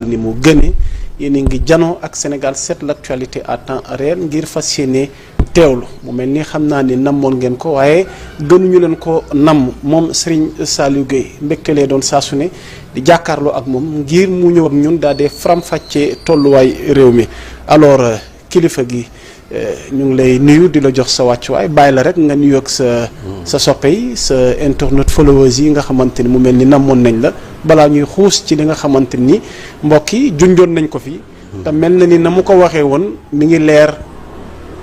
ni mu gëne yéen a ngi janoo ak Sénégal 7 l'actualité à temps réel ngir fas yéene teewlu mu mel ni xam naa ni namoon ngeen ko waaye gënuñu leen ko namm moom Serigne Saliou Gueye mbégte lee doon saa su ne di jàkkaarloo ak moom ngir mu ñëw ak ñun daal di faram-fàccee tolluwaay réew mi alors kilifa gi ñu ngi lay nuyu di la jox sa wàccuwaay bàyyi la rek nga nuyu ak sa soppe yi sa internet followers yi nga xamante ni mu mel ni namoon nañ la balaa ñuy xuus ci li nga xamante ni mbokk yi junjoon nañ ko fi. te mel na ni na mu ko waxee woon mi ngi leer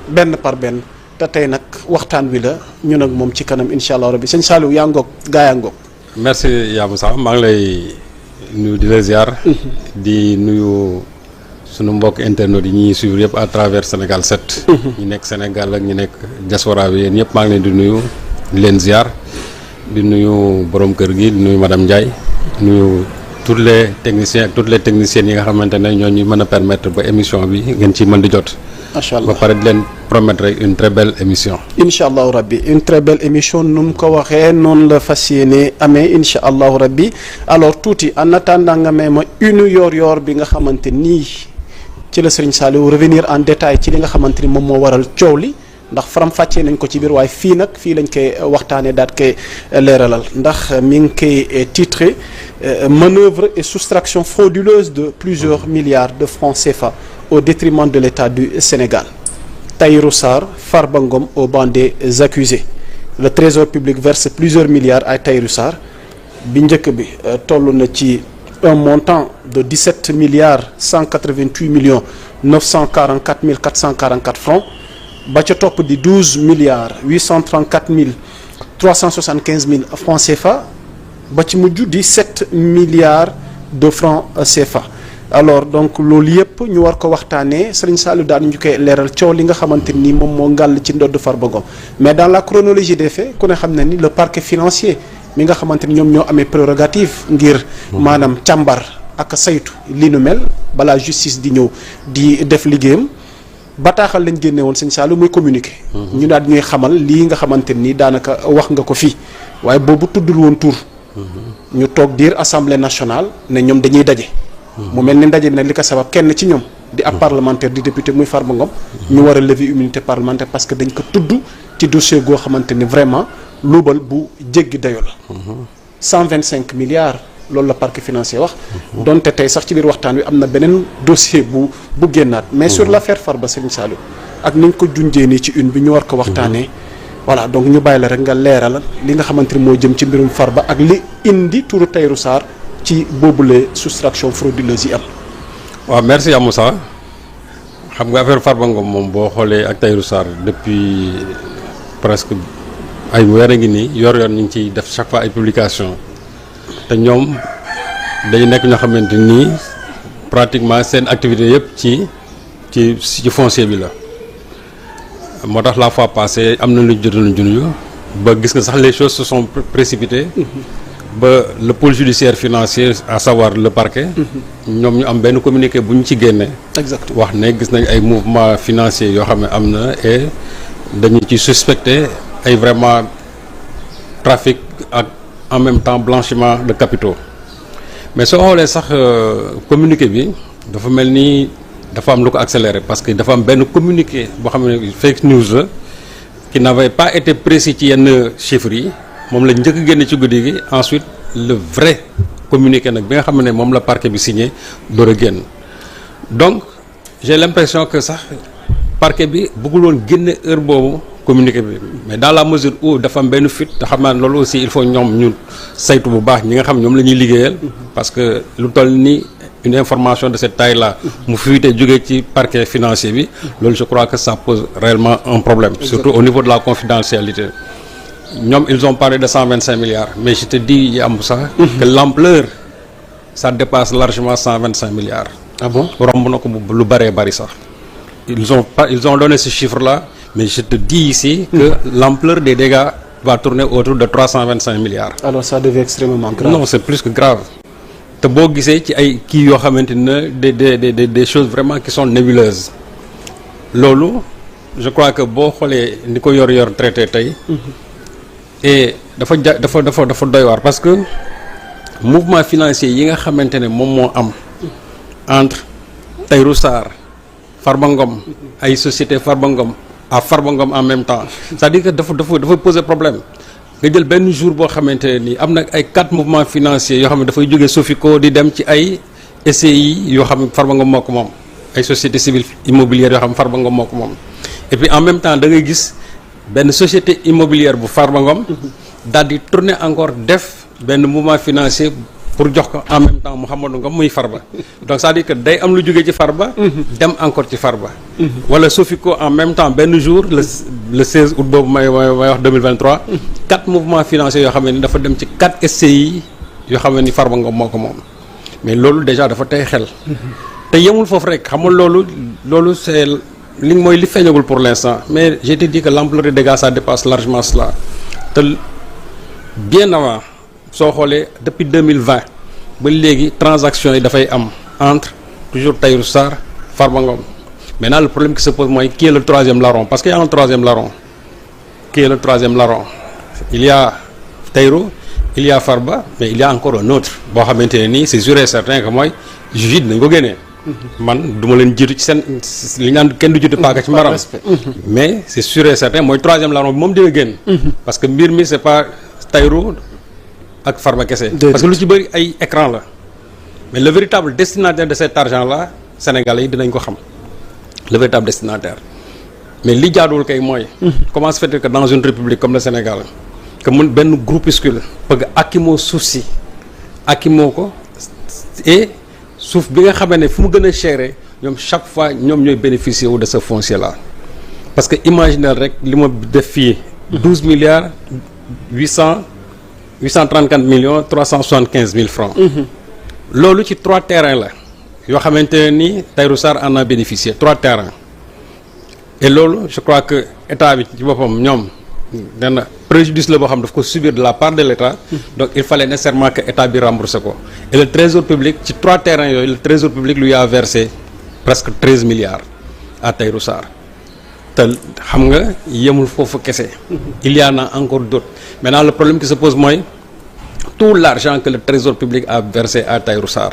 benn par benn te tey nag waxtaan wi la ñun ak moom ci kanam incha allah rabbi sëñ Saliou yaa ngoog gaa yaa ngoog. merci yaa Moussa maa ngi lay nuyu di la ziar. di nuyu sunu mbokk internet yi ñuy suivre yëpp à travers Sénégal 7. ñu nekk Sénégal ak ñu nekk diaspora bi yéen ñëpp maa ngi leen di nuyu di leen ziar di nuyu borom kër gi di nuyu madame Ndiaye. nuyu tous les techniciens ak toutes les techniciennes yi nga xamante ne ñoo ñu mën a permettre ba émission bi ngeen ci mën di jot. macha allah ba pare di leen promettre rek une très belle émission. incha allahu rabbi une très belle émission nu mu ko waxee noonu la fas yéene amee incha allahu rabbi alors tuuti en attendant nga may ma une yoor bi nga xamante nii ci la Serigne Saliou revenir en détail ci li nga xamante ni moom moo waral coow li. ndax faram-fàccee nañ ko ci biir waaye fii nag fii lañ koy waxtaanee daal koy leeralal ndax mi ngi koy titré manœuvre et soustraction frauduleuse de plusieurs milliards de francs CFA au détriment de l'État du Sénégal. Tahirou Sarr, Farba Ngom au banc des accusés. Le Trésor public verse plusieurs milliards à Tahirou Sarr bi njëkk bi toll na ci un montant de 17 milliards 188 millions 944 mille 444 francs. ba ca topp di 12 milliards 834 mille 375 mille francs CFA ba ci mujj di 7 milliards de francs CFA alors donc loolu yëpp ñu war ko waxtaanee Serigne Saliou daan ñu koy leeral coow li nga xamante ni moom moo ngàll ci ndodd Farba Ngom mais dans la chronologie des faits ku ne xam ne ni le parquet financier mi nga xamante ni ñoom ñoo amee prérogative ngir maanaam càmbar ak saytu li nu mel balaa justice di ñëw di def liggéeyam. bataaxal lañ génne woon sëñ Saliou muy communiqué. ñu daal di ñuy xamal lii nga xamante ni daanaka wax nga ko fii waaye boobu tuddul woon tur. ñu toog diir assemblée nationale ne ñoom dañuy daje. mu mel ni ndaje bi nag li ko sabab kenn ci ñoom. di ab parlementaire di député muy Farba Ngom. ñu war a lever immunité parlementaire parce que dañ ko tudd ci dossier goo xamante ni vraiment luubal bu jéggi dayo la. 125 milliards. loolu la parquet financier wax donte tey sax ci biir waxtaan wi am na beneen dossier bu génnaat mais sur l'affaire Farba Serigne Saliou ak ni ñu ko junjee nii ci une bi ñu war ko waxtaanee voilà donc ñu bàyyi la rek nga leeral li nga xamante ni moo jëm ci mbirum Farba ak li indi turu Tahirou Sarr ci boobule soustraction frauduleuse yi am. waaw merci ya Moussa xam nga affaire Farba Ngom moom boo xoolee ak Tahirou Sarr depuis presque ay weer a ngi nii yor-yor ñu ngi ciy def chaque fois ay publication te ñoom dañu nekk ñoo xamante nii pratiquement seen activité yëpp ci foncier bi la moo tax la fois passée am na lu jotoon junj ba gis nga sax les choses se sont précipitées ba le pôle judiciaire financier à savoir le parquet ñoom ñu am benn communiqué bu ñu ci génne exactement wax ne gis nañ ay mouvements financiers yoo xam ne am na et dañu ci suspecté ay vraiment trafic ak en même temps blanchiment de capitaux mais soo xoolee sax communiqué bi dafa mel ni dafa am lu ko accéléré parce que dafa am benn communiqué boo xam ne fake news la qui n'avait pas été précis ci yenn chiffres yi moom la njëkk génne ci guddi gi ensuite le vrai communiqué nag bi nga xam ne moom la parquet bi signé door a génn donc j'ai l'impression que sax parquet bi bëggul woon génne heure boobu communiqué bi mais dans la mesure où dafa am benn fuite te xam naa loolu aussi il faut ñoom ñu saytu bu baax ñi nga xam ñoom la ñuy liggéeyal parce que lu toll ni une information de cette taille là mu fuite jógee ci parquet financier bi loolu je crois que ça pose réellement un problème surtout au niveau de la confidentialité ñoom ils ont parlé de 125 milliards mais je te dis yi am sax que l'ampleur ça dépasse largement 125 milliards ah bon romb na ko lu bëree bëri sax ils ont donné ce chiffre là mais je te dis ici que l'ampleur des dégâts va tourner autour de 325 milliards. Alors ça devient extrêmement grave. Non, c'est plus que grave. te boo gisee ci ay kii yoo xamante ne des choses vraiment qui sont nébuleuses loolu je crois que boo xoolee ni ko yor traité tey. et dafa doy waar parce que mouvement financier yi nga xamante ne moom moo am entre Tahirou Sarr, Farba Ngom, ay société Farba Ngom à Farba Ngom en même temps c'est-à-dire que dafa poser problème nga jël benn jour boo xamante ne nii am na ay 4 mouvements financiers yoo xam ne dafay jógee Sofico di dem ci ay SCI yoo xam ne Farba Ngom moo ko moom ay société civile immobilière yoo xam ne Farba Ngom moo ko moom et puis en même temps da ngay gis benn société immobilière bu Farba Ngom daal di tourner encore def benn mouvement financier pour jox ko en même temps Mouhamadou Ngom muy Farba donc c'est-à-dire que day am lu jógee ci Farba dem encore ci Farba wala Sofico en même temps benn jour le 16 août boobu may wax 2023 4 mouvements financiers yoo xam ne ni dafa dem ci 4 SCI yoo xam ne ni Farba Ngom moo ko moom mais loolu déjà dafa tey xel te yemul foofu rek xam nga loolu c'est li mooy li feeñagul pour l'instant mais j'ai dit que l'ampleur des dégâts ça dépasse largement cela te bien avant soo xoolee depuis 2020 ba léegi transactions yi dafay am entre toujours Tahirou Sarr Farba Ngom maintenant le problème qui se pose mooy qui est le troisième larron parce qu'il y a un troisième larron qui est le troisième larron il y a Tahirou il y a Farba mais il y a encore un autre boo xamante ne nii c'est sûr et certain que mooy juge nañ ko génnee man du ma leen jiitu ci seen li ñu naan kenn du jiitu paaka ci mbaram mais c'est sûr et certain mooy troisième larron bi moom dina génn parce que mbir mi c'est pas Tahirou ak Farba kese parce que lu ci bëri ay écran la mais le véritable destinataire de cet argent là Sénégalais yi dinañ ko xam le véritable destinataire mais li jaaduwul kay mooy comment se fait-il que dans une république comme le Sénégal que mun benn groupuscule bëgg akimoo suuf si akimoo ko et suuf bi nga xamee ne fu mu gën a chéré ñoom chaque fois ñoom ñooy bénéficier wu de ce foncier là parce que imaginez rek li ma def fii 12 milliards 834 millions 375 mille francs loolu ci 3 terrains la yoo xamante ne ni Tahirou Sarr en a bénéficié 3 terrains et loolu je crois que état bi ci boppam ñoom dana préjudice la boo xam daf ko subir de la part de l'état donc il fallait nécessairement que état bi rembourse ko et le trésor public ci 3 terrains yooyu le trésor public lui a versé presque 13 milliards à Tahirou Sarr te xam nga yemul foofu kese il y en a encore d'autres maintenant le problème qui se pose mooy tout l'argent que le trésor public a versé à Tahirou Sarr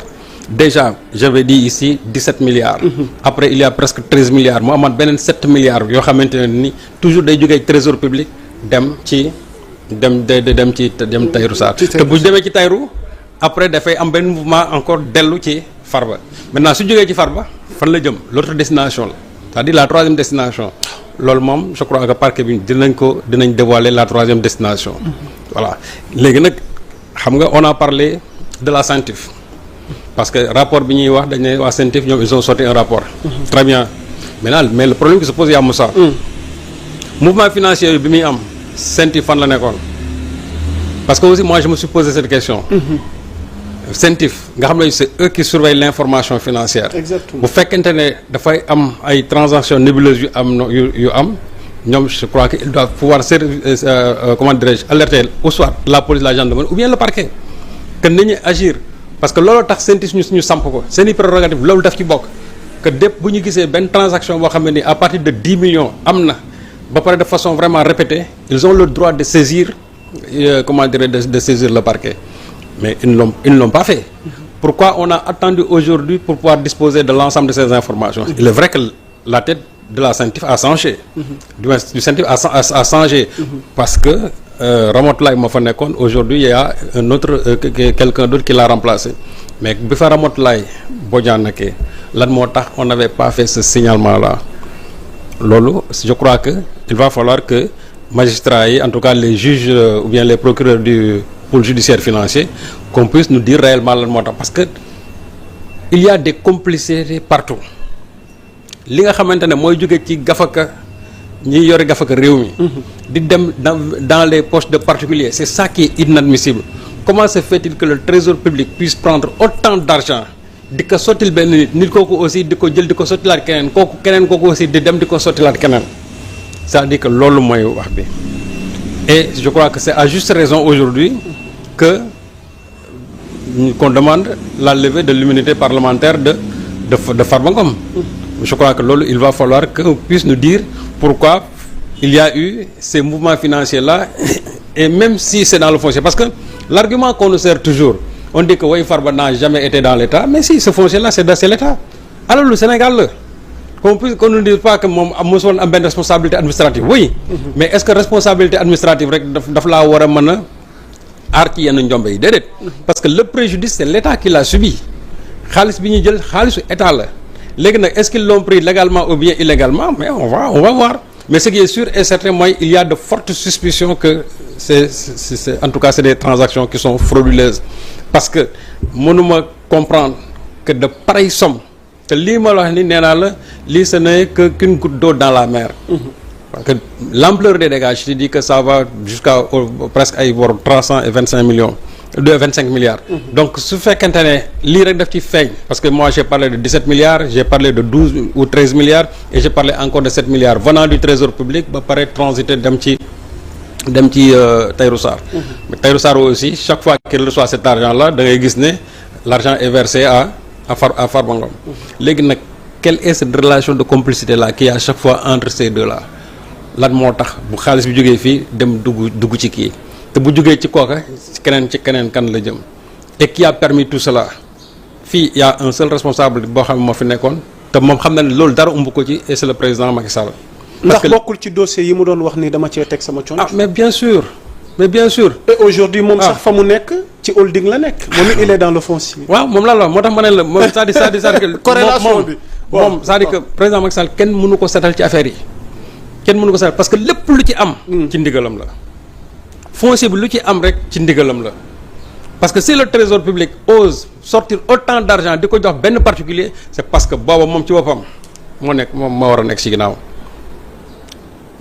déjà j'avais dit ici 17 milliards après il y a presque 13 milliards mu amaat beneen 7 milliards yoo xamante ne ni toujours day jógee trésor public dem ci Tahirou Sarr te bu demee ci Tahirou après dafay am benn mouvement encore dellu ci Farba maintenant su jógee ci Farba fan la jëm l'autre destination la c'est-à-dire la troisième destination loolu moom je crois que parquet bi dinañ dévoiler la troisième destination voilà léegi nag xam nga on a parlé de la CENTIF parce que rapport bi ñuy wax dañ ne waa CENTIF ñoom ils ont sorti un rapport très bien maintenant mais le problème qui se pose yaa Moussa mouvement financier bi muy am CENTIF fan la nekkoon parce que aussi moi je me suis posé cette question CENTIF nga xam ne c'est eux qui surveillent l'information financière exactement bu fekkente ne dafay am ay transactions nébuleuses yu am ñoom je crois que ils doivent pouvoir comment dirais-je alerter ou soit la police la gendarmerie ou bien le parquet que nañu agir parce que loolu tax CENTIF ñu samp ko seen i prérogative loolu daf ci bokk que dépp bu ñu gisee benn transaction boo xam ne ni à partir de 10 millions am na ba pare de façon vraiment répétée ils ont le droit de saisir comment dirais de saisir le parquet mais ils ne l'ont pas fait pourquoi on a attendu aujourd'hui pour pouvoir disposer de l'ensemble de ces informations il est vrai que la tête de la CENTIF a changé du CENTIF a changé parce que Ramatoulaye moo fa nekkoon aujourd'hui il y a un autre quelqu'un d'autre qui l'a remplacé mais bi fa Ramatoulaye Bodian nekkee lan moo tax on n'avait pas fait ce signalement là loolu je crois que il va falloir que magistrats yi en tout cas les juges ou bien les procureurs du pôle judiciaire financier qu'on puisse nous dire réellement lan moo tax parce que il y a des complicités partout li nga xamante ne mooy jóge ci gafaka ñiy yore gafaka réew mi di dem dans les poches de particuliers c'est ça qui est inadmissible comment se fait-il que le trésor public puisse prendre autant d'argent di ko sottil benn nit kooku aussi di ko jël di ko sottilaat keneen kooku aussi di dem di ko sottilaat keneen c'est-à-dire que loolu mooy wax bi et je crois que c'est à juste raison aujourd'hui que qu'on demande la levée de l'immunité parlementaire de Farba Ngom je crois que loolu il va falloir qu'on puisse nous dire pourquoi il y a eu ces mouvements financiers là et même si c'est dans le foncier parce que l'argument qu'on nous sert toujours on dit que Farba n'a jamais été dans l'État, mais si, ce foncier-là, c'est l'État. Alors le Sénégal, là, qu'on ne dise pas que moom mosoon am benn responsabilité administrative, oui, mais est-ce que responsabilité administrative rek daf laa war a mën a aar ci yenn njombe yi déedéet, parce que le préjudice c'est l'État qui l'a subi. xaalis bi ñuy jël xaalisu État la léegi nag est-ce qu'ils l'ont pris légalement ou bien illégalement, mais on va voir. Mais ce qui est sûr et certain mooy il y a de fortes suspicions que c'est en tout cas c'est des transactions qui sont frauduleuses, parce que mënuma comprendre que de pareilles sommes, te lii ma la wax ni nee naa la lii ce n'est que qu'une goutte d'eau dans la mer. Parce que l'ampleur des dégâts, je te dis que ça va jusqu'à presque ay bor 325 millions de 25 milliards. Donc su fekkente ne lii rek daf ci feeñ, parce que moi j'ai parlé de 17 milliards, j'ai parlé de 12 ou 13 milliards et j'ai parlé encore de 7 milliards venant du trésor public ba pare transité dem ci Tahirou Sarr. Mais Tahirou Sarr aussi chaque fois qu'il reçoit cet argent là da ngay gis ne l'argent est versé à Farba Ngom. Léegi nag quelle est cette relation de complicité là qu'il y a à chaque fois entre ces deux là lan moo tax bu xaalis bi jógee fii dem dugg ci kii te bu jógee ci kooka ci keneen kan la jëm, et qui a permis tout cela. Fii y a un seul responsable boo xam ne moo fi nekkoon te moom xam na ne loolu dara umb ko ci, et c'est le président Macky Sall. ndax bokkul ci dossier yi mu doon wax ni dama cee teg sama conc. Mais bien sûr. et aujourd'hui moom sax fa mu nekk ci holding la nekk moom il est dans le foncier. waaw moom la moo tax ma ne la moom c'est-à-dire que corrélation bi moom c'est-à-dire que président Macky Sall kenn mënu ko setal ci affaire yi, kenn mënu ko setal parce que lépp lu ci am ci ndigalam la. Foncier bi lu ci am rek ci ndigalam la, parce que si le trésor public ose sortir autant d'argent di ko jox benn particulier, c'est parce que booba moom ci boppam moo war a nekk ci ginnaaw.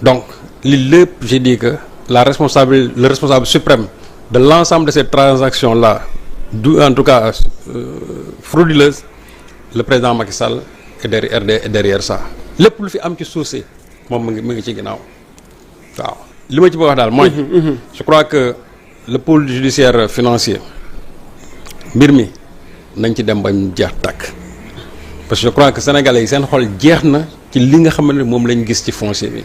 Donc li lépp j'ai dit que le responsable suprême de l'ensemble de ces transactions là, en tout cas frauduleuses, le président Macky Sall est derrière ça. lépp lu fi am ci suuf si moom mu ngi ci ginnaaw. waaw li ma ci bëgg wax daal mooy. je crois que le pôle judiciaire financier mbir mi nañ ci dem ba mu jeex tàkk, parce que je crois que sénégalais yi seen xol jeex na ci li nga xam ne moom lañ gis ci foncier bi.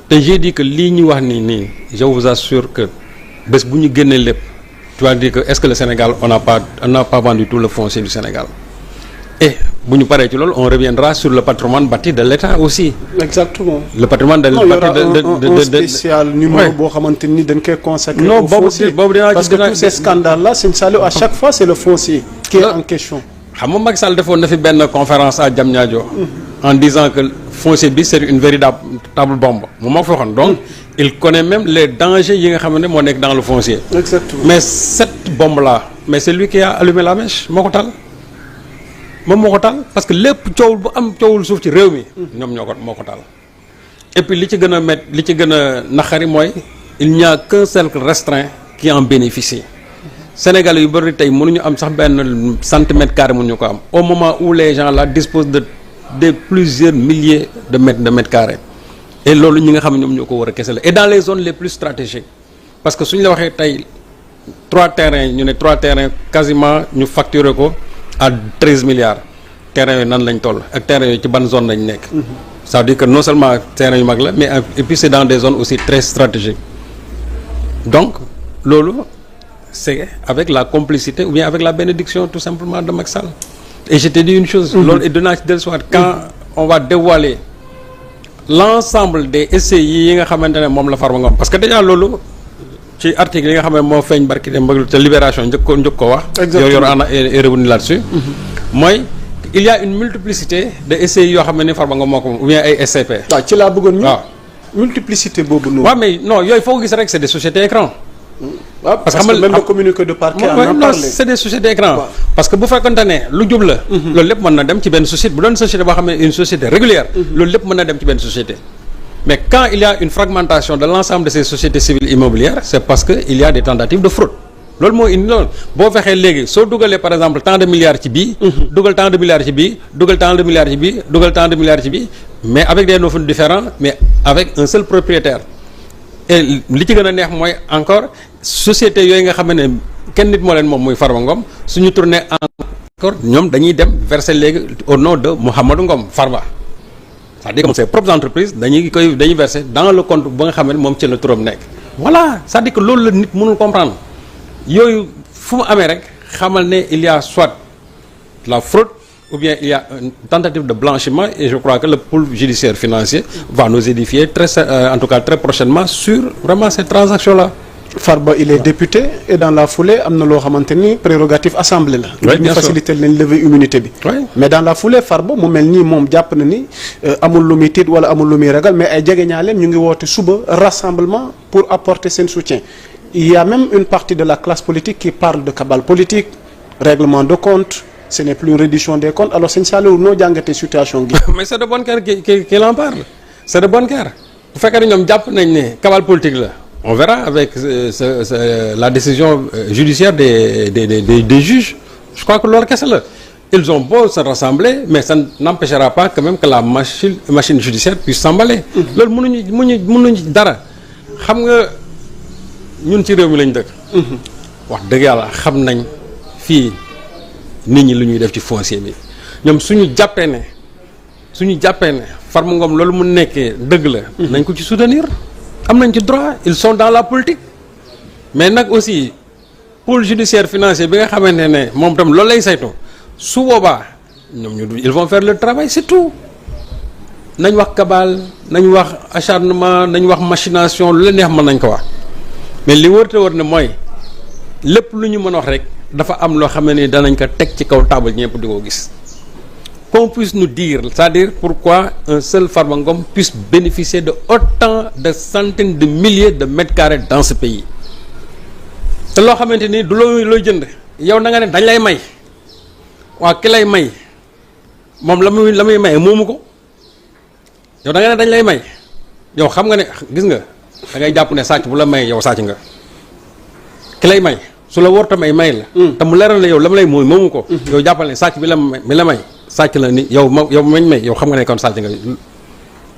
te j'ai dit que lii ñu wax nii je vous assure que bés bu ñu génnee lépp tu vas dire que est-ce que le Sénégal on n'a pas vendu tout le foncier du Sénégal, et bu ñu paree ci loolu on reviendra sur le patrimoine bâti de l'État aussi. Exactement. Le patrimoine de un spécial numéro boo xamante ni dañ koy consacrer au foncier. Parce que tous ces scandales là Sëñ Saliou à chaque fois c'est le foncier qui est en question. xam nga Macky Sall defoon na fi benn conférence à Diamniadio en disant que foncier bi c'est une véritable bombe moom moo ko waxoon. Donc il connaît même les dangers yi nga xam ne moo nekk dans le foncier. Exactement. Mais cette bombe là, mais c'est lui qui a allumé la mèche, moo ko tal moom moo ko tal, parce que lépp coowul bu am coowul suuf ci réew mi ñoom moo ko tal. Et puis li ci gën a naqari mooy il n'y a qu'un seul restreint qui en bénéficie. Sénégalais yu bëri tey mënuñu am sax benn centimètre carré mënuñu ko am au moment où les gens là disposent de plusieurs milliers de mètres carrés, et loolu ñi nga xam ne ñoom ñoo ko war a kese la, et dans les zones les plus stratégiques, parce que suñu la waxee tey 3 terrains quasiment ñu facturer ko à 13 milliards terrains yooyu nan lañ toll ak terrains yooyu ci ban zone lañ nekk. Ça veut dire que non seulement terrains yu mag la, mais et puis c'est dans des zones aussi très stratégiques. Donc loolu c'est avec la complicité ou bien avec la bénédiction tout simplement de Macky Sall. Et je te dis une chose, loolu et dinaa ci dellusiwaat quand on va dévoiler l'ensemble des SCI yi nga xamante ne moom la Farba Ngom, parce que déjà loolu ci article yi nga xam ne moo feeñ barki dem bëgg te Libération njëkk ko wax. yor ana est revenu là-dessus. mooy il y a une multiplicité de SCI yoo xam ne Farba Ngom moo ko ou bien ay SCP. waaw ci laa bëggoon ñu. waaw multiplicité boobu noonu. waaw mais non yooyu foo ko gis rek c'est des sociétés écran. waaw parce que même le communiqué de parquet en a parlé. c'est des sociétés écran. parce que bu fekkonte ne lu jub la. loolu lépp mën na dem ci benn société bu doon société boo xam ne une société régulière. loolu lépp mën na dem ci benn société. mais quand il y a une fragmentation de l'ensemble de ces sociétés civiles immobilières, c'est parce que il y a des tentatives de fraude. loolu moo indi loolu boo fexee léegi soo dugalee par exemple tant de milliards ci bii. dugal tant de milliards ci bii dugal tant de milliards ci bii dugal tant de milliards ci bii, mais avec des noms différents, mais avec un seul propriétaire. Et li ci gën a neex mooy encore société yooyu nga xam ne kenn nit moo leen moom muy Farba Ngom suñu tourné encore ñoom dañuy dem verser léegi au nom de Mouhamadou Ngom Farba. c'est-à-dire que ses propres entreprises dañuy verser dans le compte ba nga xam ne moom ci la turam nekk. voilà c'est-à-dire que loolu la nit mënul comprendre yooyu fu mu amee rek xamal ne il y a soit la fraude ou bien il y a une tentative de blanchiment et je crois que le pôle judiciaire financier va nous édifier en tout cas très prochainement sur vraiment ces transactions-là. Farba il est député et dans la foulée am na loo xamante ni prérogative assemblée la. Oui, ñu faciliter leen lever immunité bi. Oui. mais dans la foulée Farba mu mel nii moom jàpp na ni amul lu muy tiit wala amul lu muy ragal mais ay jegeñaaleem ñu ngi woote suba rassemblement pour apporter seen soutien. Il y a même une partie de la classe politique qui parle de cabale politique règlement de compte ce n'est plus une reddition des comptes alors sëñ Saliou noo jàngatee situation gi. mais c'est de bonne guerre qu'il en parle c'est de bonne guerre bu fekkee ne ñoom jàpp nañ ne cabale politique la. On verra avec la décision judiciaire des juges. Je crois que leur kese la. Ils ont beau se rassembler, mais ça n'empêchera pas quand même que la machine judiciaire puisse s'emballer. loolu mënuñu dara xam nga ñun ci réew mi lañ dëkk. wax dëgg yàlla xam nañ fii nit ñi lu ñuy def ci foncier bi ñoom suñu jàppee ne Farba Ngom loolu mu nekkee dëgg la. nañ ko ci soutenir. am nañ ci droit ils sont dans la politique mais nag aussi pôle judiciaire financier bi nga xamante ne moom tam loolu lay saytu su boobaa ñoom ils vont faire le travail c'est tout nañ wax cabale nañ wax acharnement nañ wax machination lu la neex mën nañ ko wax mais li wër te wër ne mooy lépp lu ñu mën a wax rek dafa am loo xam ne ni danañ ko teg ci kaw table ñëpp di ko gis qu'on puisse nous dire c'est-à-dire pourquoi un seul Farba Ngom puisse bénéficier de autant de centaines de milliers de mètres carrés dans ce pays te loo xamante ni du looy jënd yow na nga ne dañ lay may waa ki lay may moom la muy maye moomu ko yow da nga ne dañ lay may yow xam nga ne gis nga da ngay jàpp ne sàcc bu la may yow sàcc nga ki lay may su la warta may la te mu leeral la yow la mu lay moomu ko yow jàppal ne sàcc bi la may sàcc la ni yow mañ may yow xam nga ne kon sàcc nga li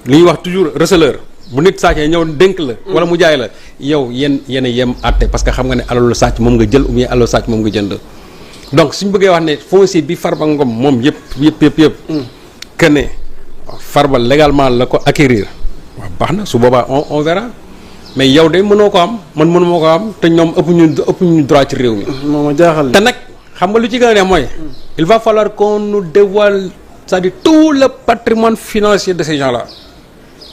ñuy wax toujours receleur bu nit sàccee ñëw dénk la wala mu jaay la yow yéen a yem àtte parce que xam nga ne alalu sàcc moom nga jël ou bien alalu sàcc moom nga jënd donc suñu bëggee wax ne foncier bi Farba Ngom moom yëpp que ne Farba légalement la ko acquérir waaw baax na su boobaa on verra mais yow de mënoo ko am man mënuma ko am te ñoom ëpp ñu droit ci réew mi moo ma jaaxal te nag xam nga lu ci gën a ne mooy il va falloir qu'on nous dévoile c'est-à-dire tout le patrimoine financier de ces gens-là.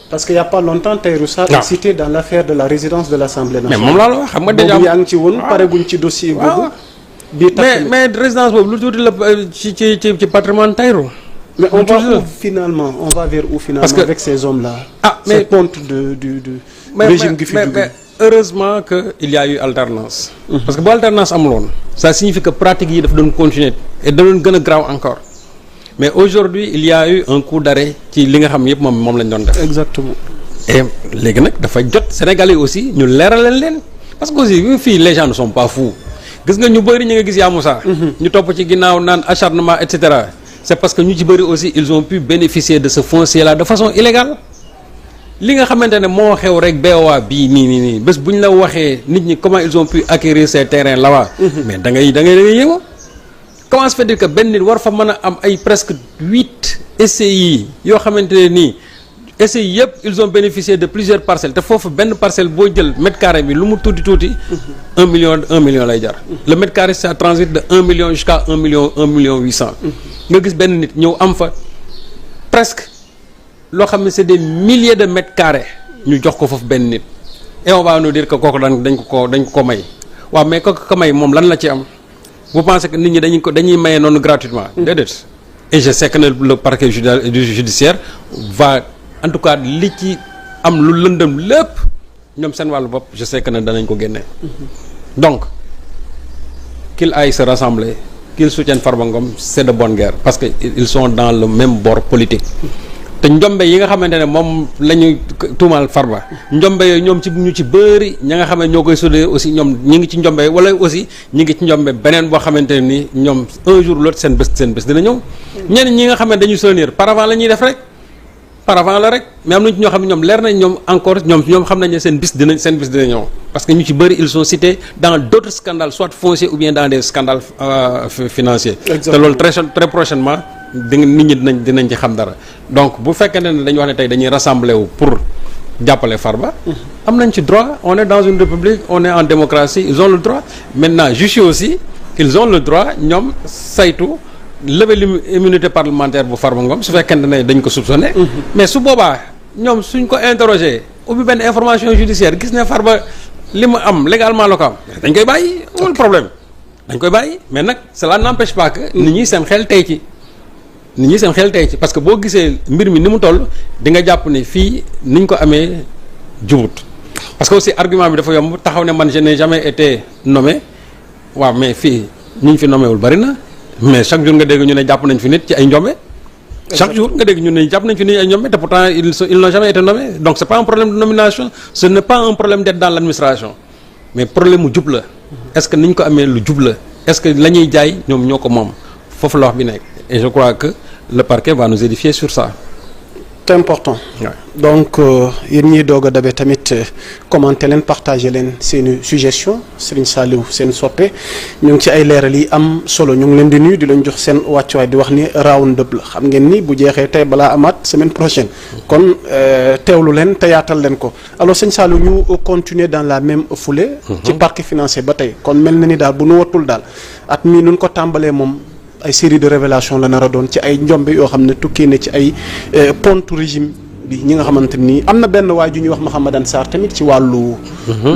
Parce qu'il y a pas longtemps Tahirou Sarr est cité dans l'affaire de la résidence de l'Assemblée nationale. mais moom laa la wax xam nga déjà boobu yaa ngi ci woon pareguñ ci dossier boobu. bii mais résidence boobu lu tuuti la ci patrimoine Tahirou. mais on va où finalement on va vers où finalement. Parce que avec ces hommes-là. mais ces pontes du régime gi fi dugg. Heureusement que il y a eu alternance. Parce que bu alternance amuloon ça signifie que pratique yi dafa doon continuer et da doon gën a graaw encore mais aujourd'hui il y a eu un coup d'arrêt ci li nga xam yëpp moom lañ doon def. exactement. et léegi nag dafa jot Sénégalais aussi ñu leeralal leen parce que aussi fii les gens ne sont pas fous gis nga ñu bëri ñu nga gis yaa Moussa. ñu topp ci ginnaaw naan acharnement et cetera c'est parce que ñu ci bëri aussi ils ont pu bénéficier de ce foncier là de façon illégale. li nga xamante ne moo xew rek BOA bii nii bés bu ñu la waxee nit ñi comment ils ont pu acquérir ces terrains là-bas. mais da ngay yéemu. comment se fait-il que benn nit war fa mën a am ay presque 8 SCI yoo xamante ne nii SCI yëpp ils ont bénéficié de plusieurs parcelles te foofu benn parcelle boo jël mètre carré bi lu mu tuuti 1 million lay jar. le mètre carré ça transite de 1 million jusqu'à 1 million 800. nga gis benn nit ñëw am fa presque. loo xam ne c'est des milliers de mètres carrés ñu jox ko foofu benn nit et on va nous dire que kooku dañ ko may waaw mais kooku ko may moom lan la ci am vous pensez que nit ñi dañuy maye noonu gratuitement déedéet et je sais que le parquet judiciaire va en tout cas li ci am lu lëndëm lépp ñoom seen wàllu bopp je sais que ne danañ ko génne donc qu'il aille se rassembler qu'ils soutiennent Farba Ngom c'est de bonne guerre parce que ils sont dans le même bord politique te njombe yi nga xamante ne moom la ñuy tuumaal Farba njombe yooyu ñoom ñu ci bëri ña nga xam ne ñoo koy sudee aussi ñoom ñi ngi ci njombe wala aussi ñi ngi ci njombe beneen boo xamante ne ni ñoom un jour l'autre seen bés dina ñëw ñenn ñi nga xam ne dañuy soutenir paravent la ñuy def rek paravent la rek mais am na ci ñoo xam ne ñoom leer nañ ñoom encore ñoom xam nañ ne seen bis dina ñëw parce que ñu ci bëri ils sont cités dans d'autres scandales soit fonciers ou bien dans des scandales financiers. Exactement. Te loolu très prochainement nit ñi dinañ ci xam dara donc bu fekkee ne dañuy wax ne tey dañuy rassembler wu pour jàppale Farba. am nañ ci droit, on est dans une république, on est en démocratie, ils ont le droit. Maintenant juge aussi ils ont le droit ñoom saytu lever l'immunité parlementaire bu Farba Ngom su fekkente ne dañ ko soupçonné. mais su boobaa ñoom suñ ko interroger ubbi benn information judiciaire gis ne Farba li mu am légalement la ko am dañ koy bàyyi amul problème dañ koy bàyyi mais nag cela n'empêche pas que nit ñi seen xel tey ci parce que boo gisee mbir mi ni mu toll di nga jàpp ne fii niñ ko amee jubut parce que aussi argument bi dafa yomb taxaw ne man je n'ai jamais été nommé waaw mais fii ñu fi nommé wul bari na mais chaque jour nga dégg ñu ne jàpp nañ fi nit ci ay njombe chaque jour nga dégg ñu ne jàpp nañ fi nit ci ay njombe te pourtant ils n'ont jamais été nommés donc c'est pas un problème de nomination ce n'est pas un problème d'être dans l'administration mais problème mu jub la est-ce que niñ ko amee lu jub la est-ce que la ñuy jaay ñoom ñoo ko moom foofu la wax bi nekk et je crois que le parquet va nous édifier sur ça. C'est important. Ouais. Donc yéen ñiy doog a dabe tamit commenter leen partager leen seeni suggestion Serigne Saliou seen soppe ñu ngi ci ay leeral yi am solo ñu ngi leen di nuyu di leen jox seen wàccuwaay di wax ni round up la xam ngeen ni bu jeexee tey balaa amaat semaine prochaine kon teewlu leen te yaatal leen ko alors Serigne Saliou ñu continuer dans la même foulée. ci parquet financier ba tey kon mel na ni daal bu nu wattul daal at mii nun ko tàmbalee moom. ay série de révélation la nar a doon ci ay njombe yoo xam ne tukkee ne ci ay pontu régime bi ñi nga xamante ni am na benn waay ju ñuy wax Mouhamadan Sarr tamit ci wàllu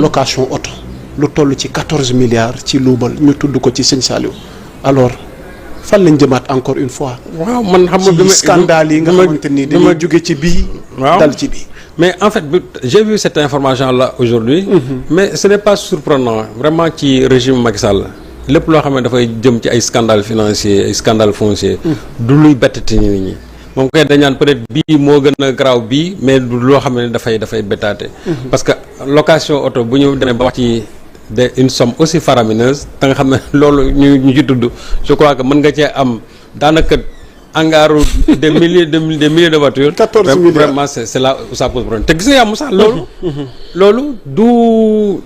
location auto lu toll ci 14 milliards ci luubal ñu tudd ko ci Sëñ Saliou alors fan lañ jëmaat encore une fois waaw man xam nga ci scandale yi nga xamante ni dañuy jóge ci bii dal ci bii mais en fait j'ai vu cette information là aujourd'hui mais ce n'est pas surprenant vraiment ci régime Macky Sall lépp loo xam ne dafay jëm ci ay scandale financier ay scandale foncier du luy bettati nit ñi moom koy dañaan peut-être bii moo gën a garaaw bii mais du loo xam ne dafay bettaate parce que location auto bu ñu demee ba wax ci une somme aussi faramineuse da nga xam ne loolu ñu ci tudd je crois que mën nga cee am daanaka angaaru des milliers de voitures 14 milliards vraiment c'est là où ça pose problème te gis nga yàmm sax loolu du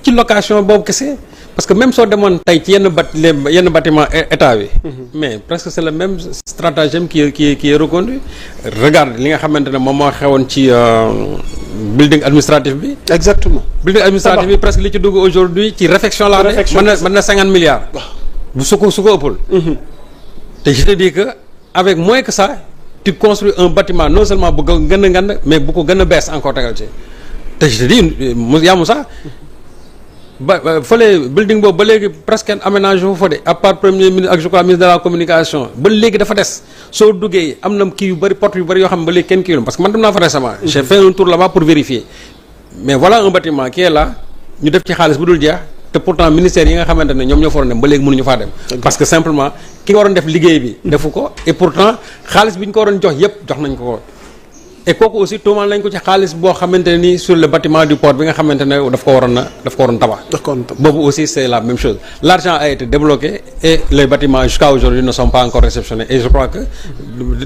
ci location boobu kese parce que même soo demoon tey ci yenn bâtiment état bi mais presque c'est le même stratagème qui est reconduit regarde li nga xamante ne moom moo xewoon ci building administratif bi exactement building administratif bi presque li ci dugg aujourd'hui ci réfection laa ne mën na 50 milliards su ko ëppul te je te dis que avec moins que ça tu construis un bâtiment non seulement bu gën a ngand mais bu ko gën a bees encore tegal ci te je te dis yaa mu sax fële building boobu ba léegi presque aménagé fu fa de à part premier ministre ak je crois ministre de la communication ba léegi dafa des soo duggee am na kii yu bëri porte yu bëri yoo xam ne ba léegi kenn kii parce que man dem naa fa récemment j'ai fait un tour là-bas pour vérifier mais voilà un bâtiment qui est là ñu def ci xaalis bu dul jeex te pourtant ministère yi nga xamante ne ñoom ñoo fa waroon dem ba léegi mënuñu faa dem parce que simplement ki nga waroon def liggéey bi defu ko et pourtant xaalis bi ñu ko waroon jox yépp jox nañ ko et kooku aussi tuumaal nañ ko ci xaalis boo xamante ne nii sur le bâtiment du port bi nga xamante ne daf ko waroon tabax boobu aussi c'est la même chose l'argent a été débloqué et les bâtiments jusqu'à aujourd'hui ne sont pas encore réceptionnés et je crois que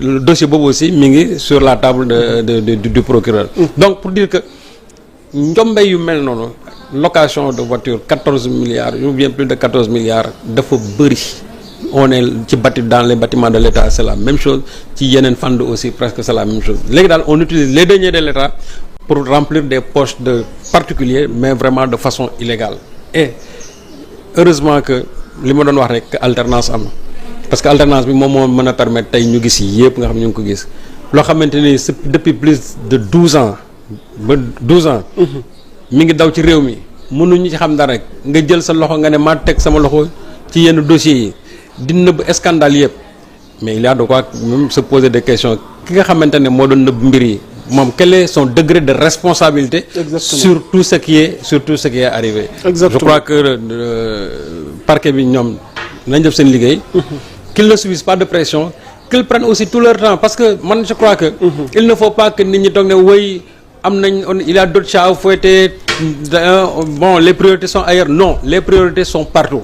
le dossier boobu aussi mi ngi sur la table du procureur donc pour dire que njombe yu mel noonu location de voiture 14 milliards ou bien plus de 14 milliards dafa bëri on est ci dans les bâtiments de l'État c'est la même chose ci yeneen fànn aussi presque c'est la même chose léegi daal on utilise les deniers de l'État pour remplir des poches de particuliers mais vraiment de façon illégale et heureusement que li ma doon wax rek alternance am parce que alternance bi moom moo mën a permettre tey ñu gis yëpp nga xam ñu ngi ko gis loo xamante ni depuis plus de 12 ans ba 12 ans mi ngi daw ci réew mi mënuñu ci xam dara rek nga jël sa loxo nga ne maa teg sama loxo ci yenn dossiers yi di nëbb scandale yëpp mais il y a de quoi même se poser des questions ki nga xamante ne moo doon nëbb mbir yi moom quel est son degré de responsabilité sur tout ce qui est arrivé. Exactement. Je crois que parquet bi ñoom nañ def seen liggéey qu'ils ne subissent pas de pression qu'ils prennent aussi tout leur temps parce que man je crois que il ne faut pas que nit ñi toog ne woy am nañ il y a d'autres chats à fouetter bon les priorités sont ailleurs non les priorités sont partout.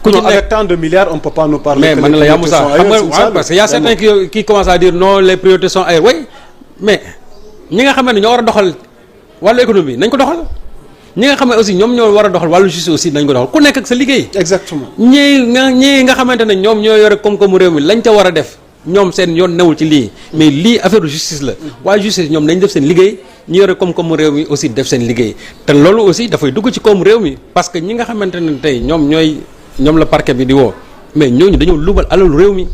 Non, avec tant de milliards on peut pas nous parler. Mais man la yaamu sax xam nga parce que y a certains qui commencent à dire non les priorités sont ailleurs oui mais ñi nga xam ne ñoo war a doxal wàllu économie nañ ko doxal ñi nga xam ne aussi ñoom ñoo war a doxal wàllu justice aussi nañ ko doxal ku nekk ak sa liggéey. Exactement. ñii nga xamante ne ñoom ñoo yore koom-koomu réew mi lañ ca war a def ñoom seen yoon newul ci lii mais lii affaire justice la waaye justice ñoom nañ def seen liggéey ñi yore koom-koomu réew mi aussi def seen liggéey te loolu aussi dafay dugg ci koom réew mi parce que ñi nga xamante ne tey ñoom la parquet bi di woo mais ñooñu dañoo lubal alalu réew mi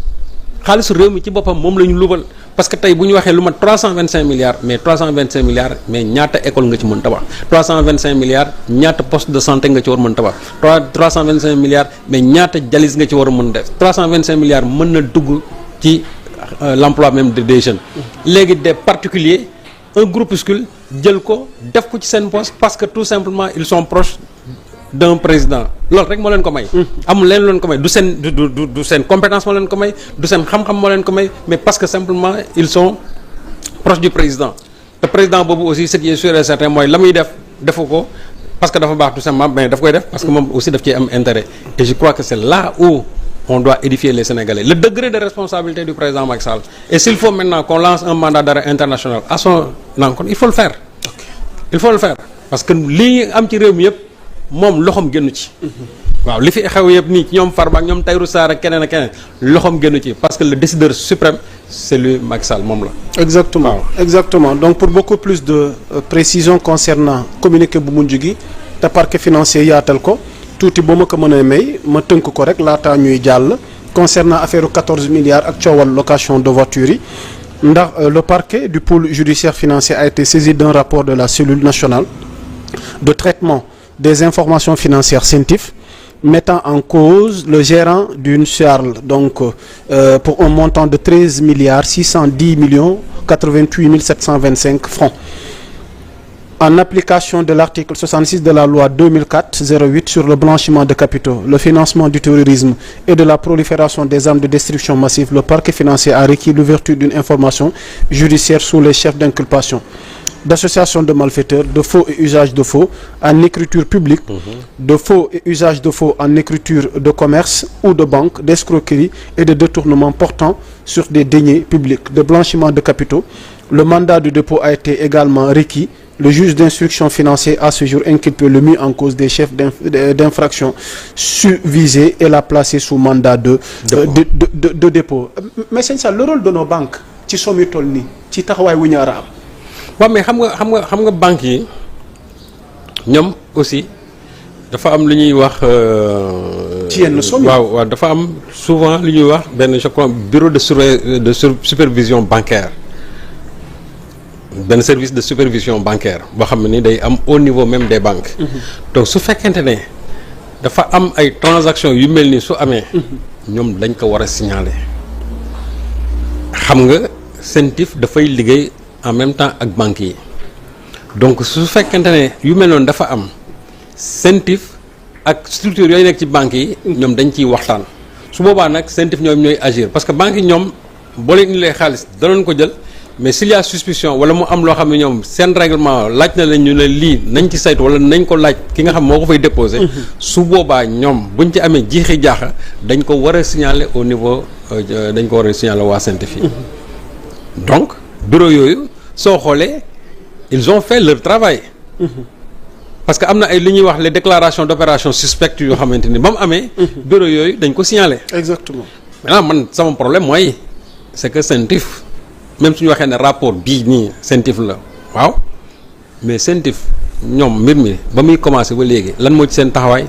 xaalisu réew mi ci boppam moom la ñu lubal parce que tey bu ñu waxee lu mat 325 milliards mais 325 milliards mais ñaata école nga ci mën tabax 325 milliards ñaata poste de santé nga ci war mën tabax 325 milliards mais ñaata jalis nga ci war a mën def 325 milliards mën na dugg ci l'emploi même des jeunes léegi des particuliers un groupuscule jël ko def ko ci seen poste parce que tout simplement ils sont proches d'un président loolu rek moo leen ko may amul leen leen ko may du seen compétence moo leen ko may du seen xam-xam moo leen ko may mais parce que simplement ils sont proches du président te président boobu aussi ce qui est sûr et certain mooy la muy defu ko parce que dafa baax tout simplement mais daf koy def parce que moom aussi daf ci am intérêt et je crois que c'est là où on doit édifier les Sénégalais le degré de responsabilité du président Macky Sall et s'il faut maintenant qu'on lance un mandat d'arrêt international à son encontre il faut le faire parce que lii am ci réew mi yëpp moom loxoom génnu ci waaw li fi xew yëpp nii ñoom Farba ak ñoom Tahirou Sarr ak keneen ak keneen loxoom génnu ci parce que le décideur suprême c'est lui Macky Sall moom la exactement donc pour beaucoup plus de précision concernant communiqué bu mujj gi te parquet financier yaatal ko tuuti boo ma ko mën a may ma tënk ko rek laataa ñuy jàll concernant affaire 14 milliards ak coowal location de voitures yi ndax le parquet du pôle judiciaire financier a été saisi d'un rapport de la cellule nationale de traitement des informations financières CENTIF mettant en cause le gérant d'une SUARL donc pour un montant de 13 milliards 610 millions 88 725 francs en application de l'article 66 de la loi 2004-08 sur le blanchiment de capitaux, le financement du terrorisme et de la prolifération des armes de destruction massive, le parquet financier a requis l'ouverture d'une information judiciaire sous les chefs d'inculpation d'association de malfaiteurs, de faux et usage de faux en écriture publique, de faux et usage de faux en écriture de commerce ou de banque, d'escroquerie et de détournement portant sur des deniers publics, de blanchiment de capitaux. Le mandat de dépôt a été également requis. Le juge d'instruction financière a ce jour inculpé le mis en cause des chefs d'infraction susvisés et l'a placé sous mandat de dépôt. Mais c'est ça le rôle de nos banques ci somme yu toll nii ci taxawaay wu ñu war a am. waaw mais xam nga banques yi ñoom aussi dafa am lu ñuy wax. ci yenn somme yi waaw dafa am souvent lu ñuy wax benn je crois bureau de supervision bancaire. benn service de supervision bancaire boo xam ne ni day am au niveau même des banques. donc su fekkente ne dafa am ay transactions yu mel ni su amee. ñoom dañ ko war a signaler. xam nga CENTIF dafay liggéey en même temps ak banques yi donc su fekkente ne yu mel noonu dafa am CENTIF ak structure yooyu nekk ci banques yi. ñoom dañ ciy waxtaan. su boobaa nag CENTIF ñoom ñooy agir parce que banques yi ñoom boo leen indilee xaalis danoon ko jël. mais s'il y a suspicion wala mu am loo xam ne ñoom seen règlement laaj na leen ñu ne lii nañ ci saytu wala nañ ko laaj ki nga xam moo ko fay déposer. su boobaa ñoom buñ ci amee jiixi jaaxa dañ ko war a signaler au niveau dañ ko war a signaler waa CENTIF yi. donc bureau yooyu soo xoolee ils ont fait leur travail. parce que am na ay li ñuy wax les déclarations d'opérations suspectes yoo xamante ni ba mu amee. bureau yooyu dañ ko signaler. exactement maintenant man sama problème mooy c'est que CENTIF. même suñu waxee ne rapport bii nii CENTIF la waaw mais CENTIF ñoom mbir mi ba muy commencé ba léegi lan moo ci seen taxawaay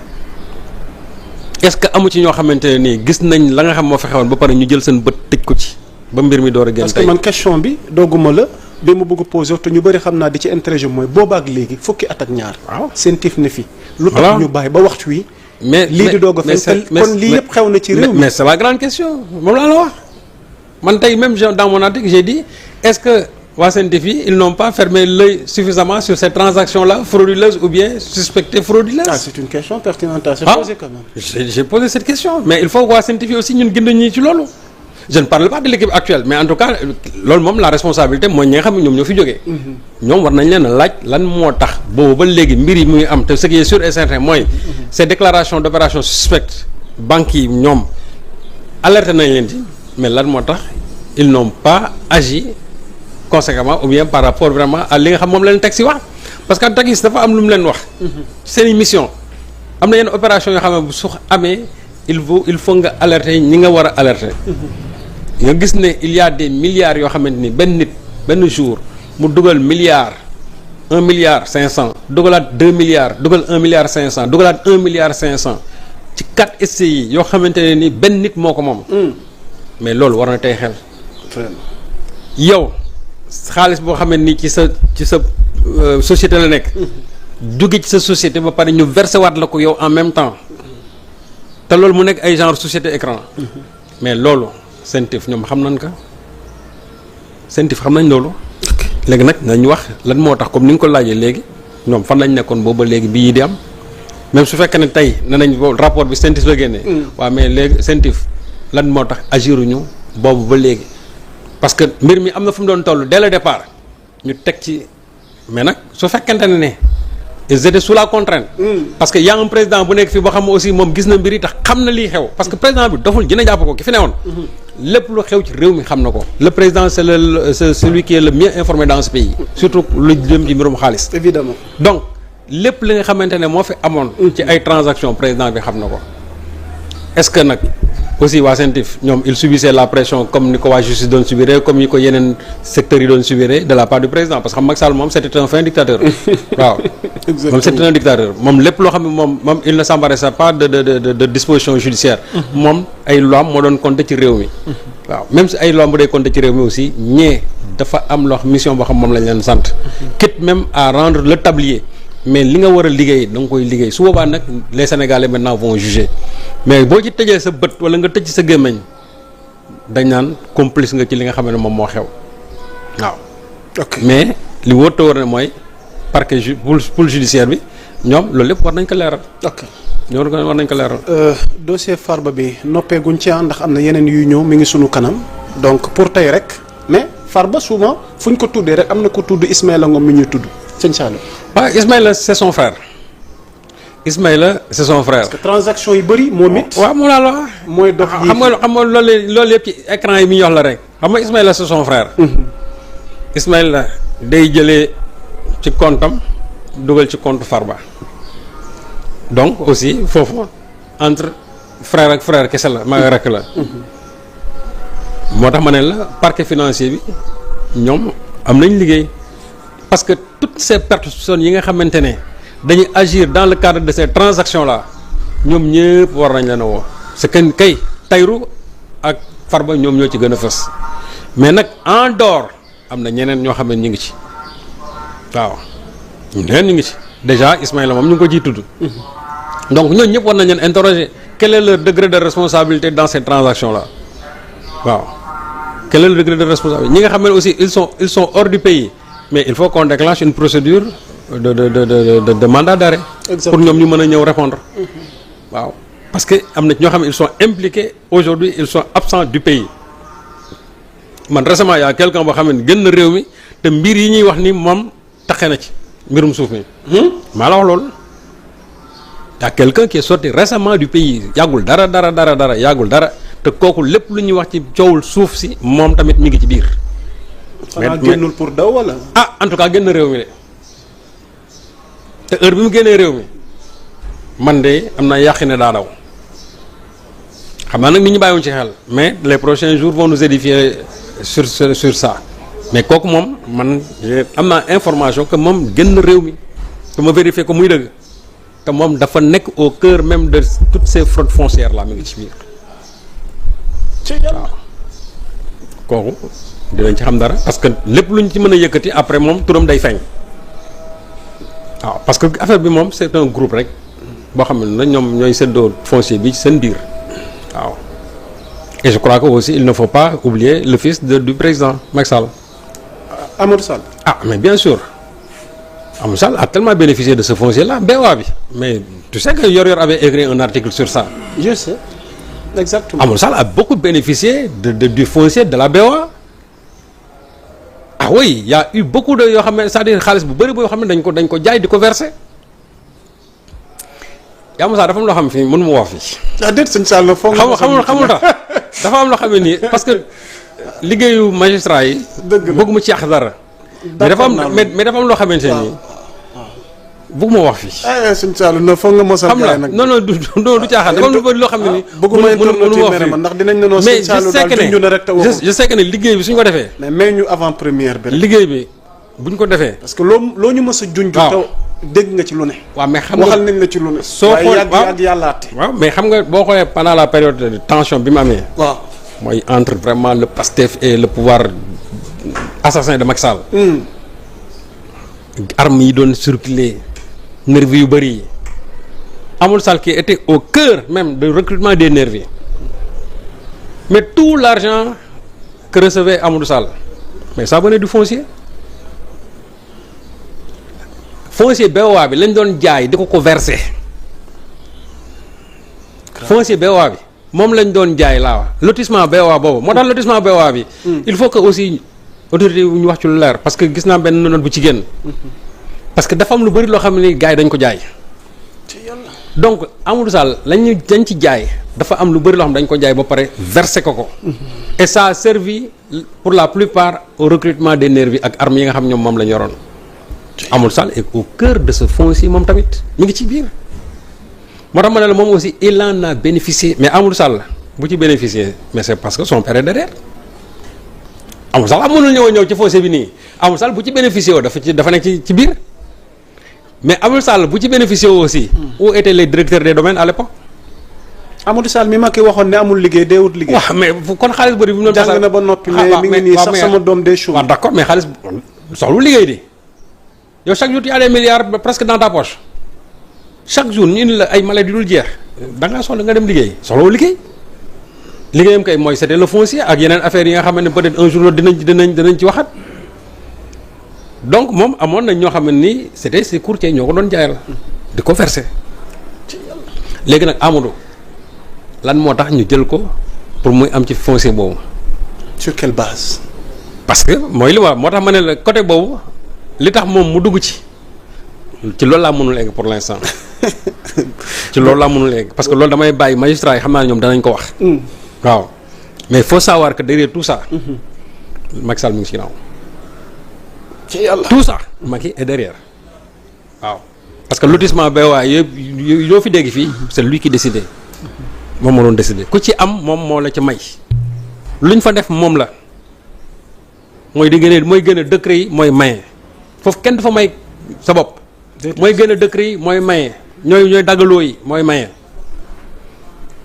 est-ce que amu ci ñoo xamante ne nii gis nañ la nga xam moo fexewoon ba pare ñu jël seen bët tëj ko ci ba mbir mi door a génn tey. parce que man question bi dogguma la bi ma bëgg a poser te ñu bëri xam naa di ci intérêt mooy boobaak léegi fukki at ak ñaar. waaw CENTIF ne fi. lu tax ñu bàyyi ba waxtu wi. mais lii di doog a feeñ kon lii yëpp xew na ci réew mi. mais c'est la grande question moom laa la wax. man tey même dans mon article j'ai dit est-ce que waa CENTIF yi ils n'ont pas fermé l'œil suffisamment sur ces transactions-là frauduleuses ou bien suspectées frauduleuses. Ah, c'est une question pertinente à se poser quand même. J'ai posé cette question mais il faut waa CENTIF yi aussi ñun gën ñi ci loolu. je ne parle pas de l'équipe actuelle mais en tout cas loolu moom la responsabilité mooy ñi nga xam ne ñoom ñoo fi jógee. ñoom war nañ leen a laaj lan moo tax boobu ba léegi mbir yi muy am te ce qui est sûr et certain mooy. ces déclarations d'opérations suspectes banques yi ñoom alerté nañ leen ci. mais lan moo tax ils n'ont pas agi conséquemment ou bien par rapport vraiment à li nga xam moom la leen teg si wax parce que tagis dafa am lu mu leen wax. seen mission am na yenn opération yoo xam ne bu su amee il faut nga alerter ñi nga war a alerter. nga gis ne il y a des milliards yoo xamante ni benn nit benn jour mu dugal milliard 1 milliard 500 dugalaat 2 milliards dugal 1 milliard 500 dugalaat 1 milliard 500 ci 4 SCI yoo xamante ne ni benn nit moo ko moom. mais loolu war na tey xel. yow xaalis boo xam ne nii ci sa société la nekk. jóge ci sa société ba pare ñu versé waat la ko yow en même temps te loolu mu nekk ay genre société écran. mais loolu CENTIF ñoom xam nañ ko CENTIF xam nañ loolu. léegi nag nañu wax lan moo tax comme ni nga ko laajee léegi ñoom fan lañ nekkoon boobu ba léegi bii di am même su fekkee ne tey nee nañ rapport bi CENTIF la génnee. waaw mais léegi CENTIF lan moo tax agiruñu boobu ba léegi. parce que mbir mi am na fu mu doon toll dès le départ ñu teg ci mais nag su fekkente ne ils étaient sous la contrainte. parce que y a un président bu nekk fii boo xam ne aussi moom gis na mbir yi tax xam na lii xew. parce que président bi doful dina jàpp ko ki fi newoon. lépp lu xew ci réew mi xam na ko. le président c'est celui qui est le mieux informé dans ce pays. surtout lu jëm ci mbirum xaalis. évidemment donc lépp li nga xamante ne moo fi amoon. ci ay transactions président bi xam na ko. est-ce que nag aussi waa CENTIF ñoom ils subissaient la pression comme ni ko waa justice doon subiree comme ni ko yeneen secteurs yi doon subiree de la part du président parce que xam Macky Sall moom c'était un fin dictateur. waaw moom c'était un dictateur moom lépp loo xam ne moom il ne s'embarrassait pas de disposition judiciaire. moom ay loi moo doon compter ci réew mi. waaw même si ay loi bu dee compter ci réew mi aussi ñee dafa am loo mission boo xam moom lañ leen sant. quitte même à rendre le tablier. mais li nga war a liggéey da nga koy liggéey su boobaa nag les Sénégalais maintenant vont juger mais boo ci tëjee sa bët wala nga tëj ci sa gémmiñ dañ naan complice nga ci li nga xam ne moom moo xew waaw. ok mais li wóor te war ne mooy parquet pôle judiciaire bi ñoom loolu lépp war nañ ko leeral. ok ñoom war nañ ko leeral. dossier Farba bi noppeeguñ ci ndax am na yeneen yuy ñëw mi ngi sunu kanam donc pour tey rek mais Farba souvent fu ñu ko tuddee rek am na ko tudd Ismaïla Ngom mi ñuy tudd. sëñ Saalum. waaw Ismaïla c'est son frère. Ismaïla c'est son frère. parce que transaction yu bëri moom it. waaw mu laa la wax. mooy dox yi xam nga loolu yëpp ci écran yi mi ñu wax la rek. xam nga Ismaïla c'est son frère. Ismaïla day jëlee ci comptam dugal ci compte Farba. donc aussi foofu entre frère ak frère kese la maa ngi rekk la. moo tax ma ne la parquet financier bi ñoom am nañ liggéey. parce que toutes ces personnes yi nga xamante ne dañuy agir dans le cadre de ces transactions là ñoom ñëpp war nañ leen a woo c'est que kay Tahirou ak Farba ñoom ñoo ci gën a fës mais nag en dehors am na ñeneen ñoo xam ne ñu ngi ci waaw ñeneen ñu ngi ci déjà Ismaïla moom ñu ngi ko ciy tudd donc ñooñu ñëpp war nañ leen interroger quel est leur degré de responsabilité dans ces transactions là waaw quel est le degré de responsabilité ñi nga xam ne aussi ils sont hors du pays. mais il faut qu'on déclenche une procédure de mandat d'arrêt. pour ñoom ñu mën a ñëw répondre. waaw parce que am na ñoo xam ne ils sont impliqués aujourd'hui ils sont absents du pays man récemment y a quelqu'un boo xam ne gën na réew mi te mbir yi ñuy wax ni moom taxe na ci mbirum suuf mi. maa la wax loolu. y a quelqu'un qui est sorti récemment du pays yàggul dara yàggul dara te kooku lépp lu ñuy wax ci coowul suuf si moom tamit mi ngi ci biir. mais génnul pour daw wala. ah en tout cas génn réew mi de te heure bi mu génnee réew mi man de am na yàqi ne daa daw xam naa nag nit ñi bàyyiwuñ ci xel mais les prochains jours vont nous édifier sur ça mais kooku moom man am naa information que moom génn réew mi te ma vérifier ko muy dëgg te moom dafa nekk au cœur même de toutes ces fraudes foncières là mi ngi ci biir waaw kooku. dinañ ci xam dara parce que lépp luñ ci mën a yëkkati après moom turam day feeñ waaw parce que affaire bi moom c'est un groupe rek boo xam ne ñoom ñooy séddoo foncier bi ci seen biir waaw et je crois que aussi il ne faut pas oublier le fils du président Macky Sall. Amadou Sall. ah mais bien sûr Amadou Sall a tellement bénéficié de ce foncier là BOA bi mais tu sais que Yor Yor avait écrit un article sur ça. je sais exactement. Amadou Sall a beaucoup bénéficié du foncier de la BOA. ah oui y a eu beaucoup de yoo xam ne c'est-à-dire xaalis bu bëri boo xam ne dañ ko jaay di ko verser yaa Moussa dafa am loo xam ne fii mënu ma wax fii. ah déet sëñ Sall foog nga xamul tax dafa am loo xam ne nii parce que liggéeyu magistrat yi. bëgguma ci yàq dara. mais dafa am loo xamante nii bëgguma wax fii. sëñ Sall non foog nga mosal. xam la non du caaxaan dafa am lu bëri loo xam ne nii. bëgguma wax fii ndax dinañ ne non sëñ Sall daal junj na rek te waxul je sais que ne liggéey bi suñ ko defee. mais ñu avant première bi rek. liggéey bi bu ñu ko defee. parce que loo ñu mës a junj. taw dégg nga ci lu ne. waaw mais xam nga waxal nañ la ci lu ne. soo xoolee yàgg yàllaate. waaw mais xam nga boo xoolee pendant la période de tension bi mu amee. waaw mooy entre vraiment le PASTEF et le pouvoir assassin de Macky Sall. armes yi doon circuler nervis yu bëri yi Amadou Sall qui était au cœur même du recrutement des nervis mais tout l'argent que recevait Amadou Sall mais ça venait du foncier BOA bi lañ doon jaay di ko verser foncier BOA bi moom lañ doon jaay laa wax lotissement BOA boobu moo tax lotissement BOA bi il faut que aussi autorité bu ñu wax ci lu leer parce que gis naa benn note bu ci génn parce que dafa am lu bëri loo xam ne gars yi dañ ko jaay donc Amadou Sall dañ ci jaay dafa am lu bëri loo xam dañ ko jaay ba pare versé ko et ça a servi pour la plupart au recrutement des nervis ak armes yi nga xam ñoom moom la ñu yoroon Amadou Sall est au cœur de ce foncier moom tamit mi ngi ci biir moo tax ma ne la moom aussi il en a bénéficié mais Amadou Sall bu ci bénéficié mais c'est parce que son père est derrière Amadou Sall mënul ñëw ci foncier bi nii Amadou Sall bu ci bénéficié woo dafa nekk ci biir mais Amadou Sall bu ci bénéficié woo aussi où étaient les directeurs des domaines à l'époque Amadou Sall mi ma ki waxoon ne amul liggéey deewut liggéey. waaw mais kon xaalis bëri bi mu doon jàng na ba noppi mais mi ngi nii sax sama doom des choses. waaw d'accord mais xaalis soxlu liggéey di yow chaque jour tu as des milliards presque dans ta poche chaque jour ñu indi la ay maladies dul jeex da ngaa soxla nga dem liggéey soxlawoo liggéey liggéeyam kay mooy c'était le foncier ak yeneen affaires yi nga xam ne peut-être un jour dinañ ci waxat donc moom amoon nañ ñoo xam ne nii c'était ces courtiers ñoo ko doon jaayal di ko verser léegi nag Amadou lan moo tax ñu jël ko pour muy am ci foncier boobu. sur quelle base. parce que mooy li moo tax ma ne la côté boobu li tax moom mu dugg ci loolu laa mënul egg pour l'instant ci loolu laa mënul egg parce que loolu damay bàyyi magistrat yi xam naa ne ñoom danañ ko wax. waaw mais il faut savoir que derrière tout ça. Macky Sall mi ngi ci ginnaaw. ci yàlla tout ça Macky est derrière waaw parce que lotissement BOA yëpp yoo fi dégg fii c'est lui qui décidait. moom moo doon décider ku ci am moom moo la ca may luñ fa def moom la mooy gën a décret yi mooy maye foofu kenn du fa may sa bopp mooy gën a décret yi mooy maye ñooy daggaloo yi mooy maye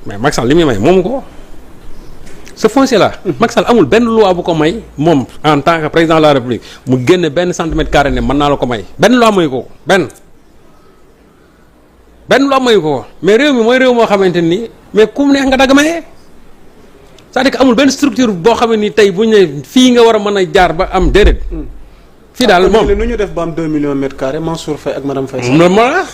mais Macky Sall li muy may moomu ko ce foncier là Macky Sall amul benn loi bu ko may moom en tant que président de la République mu génn benn centimètre carré ne mën naa la ko may benn loi may ko benn loi may ko mais réew mi mooy réew moo xamante ni mais ku mu neex nga dagg maye c'est-à-dire que amul benn structure boo xam ne ni tey bu ñu ne fii nga war a mën a jaar ba am déedéet. fii daal moom nu ñu def ba am 2 millions mètres carrés Mansour Faye ak madame Faye. moom la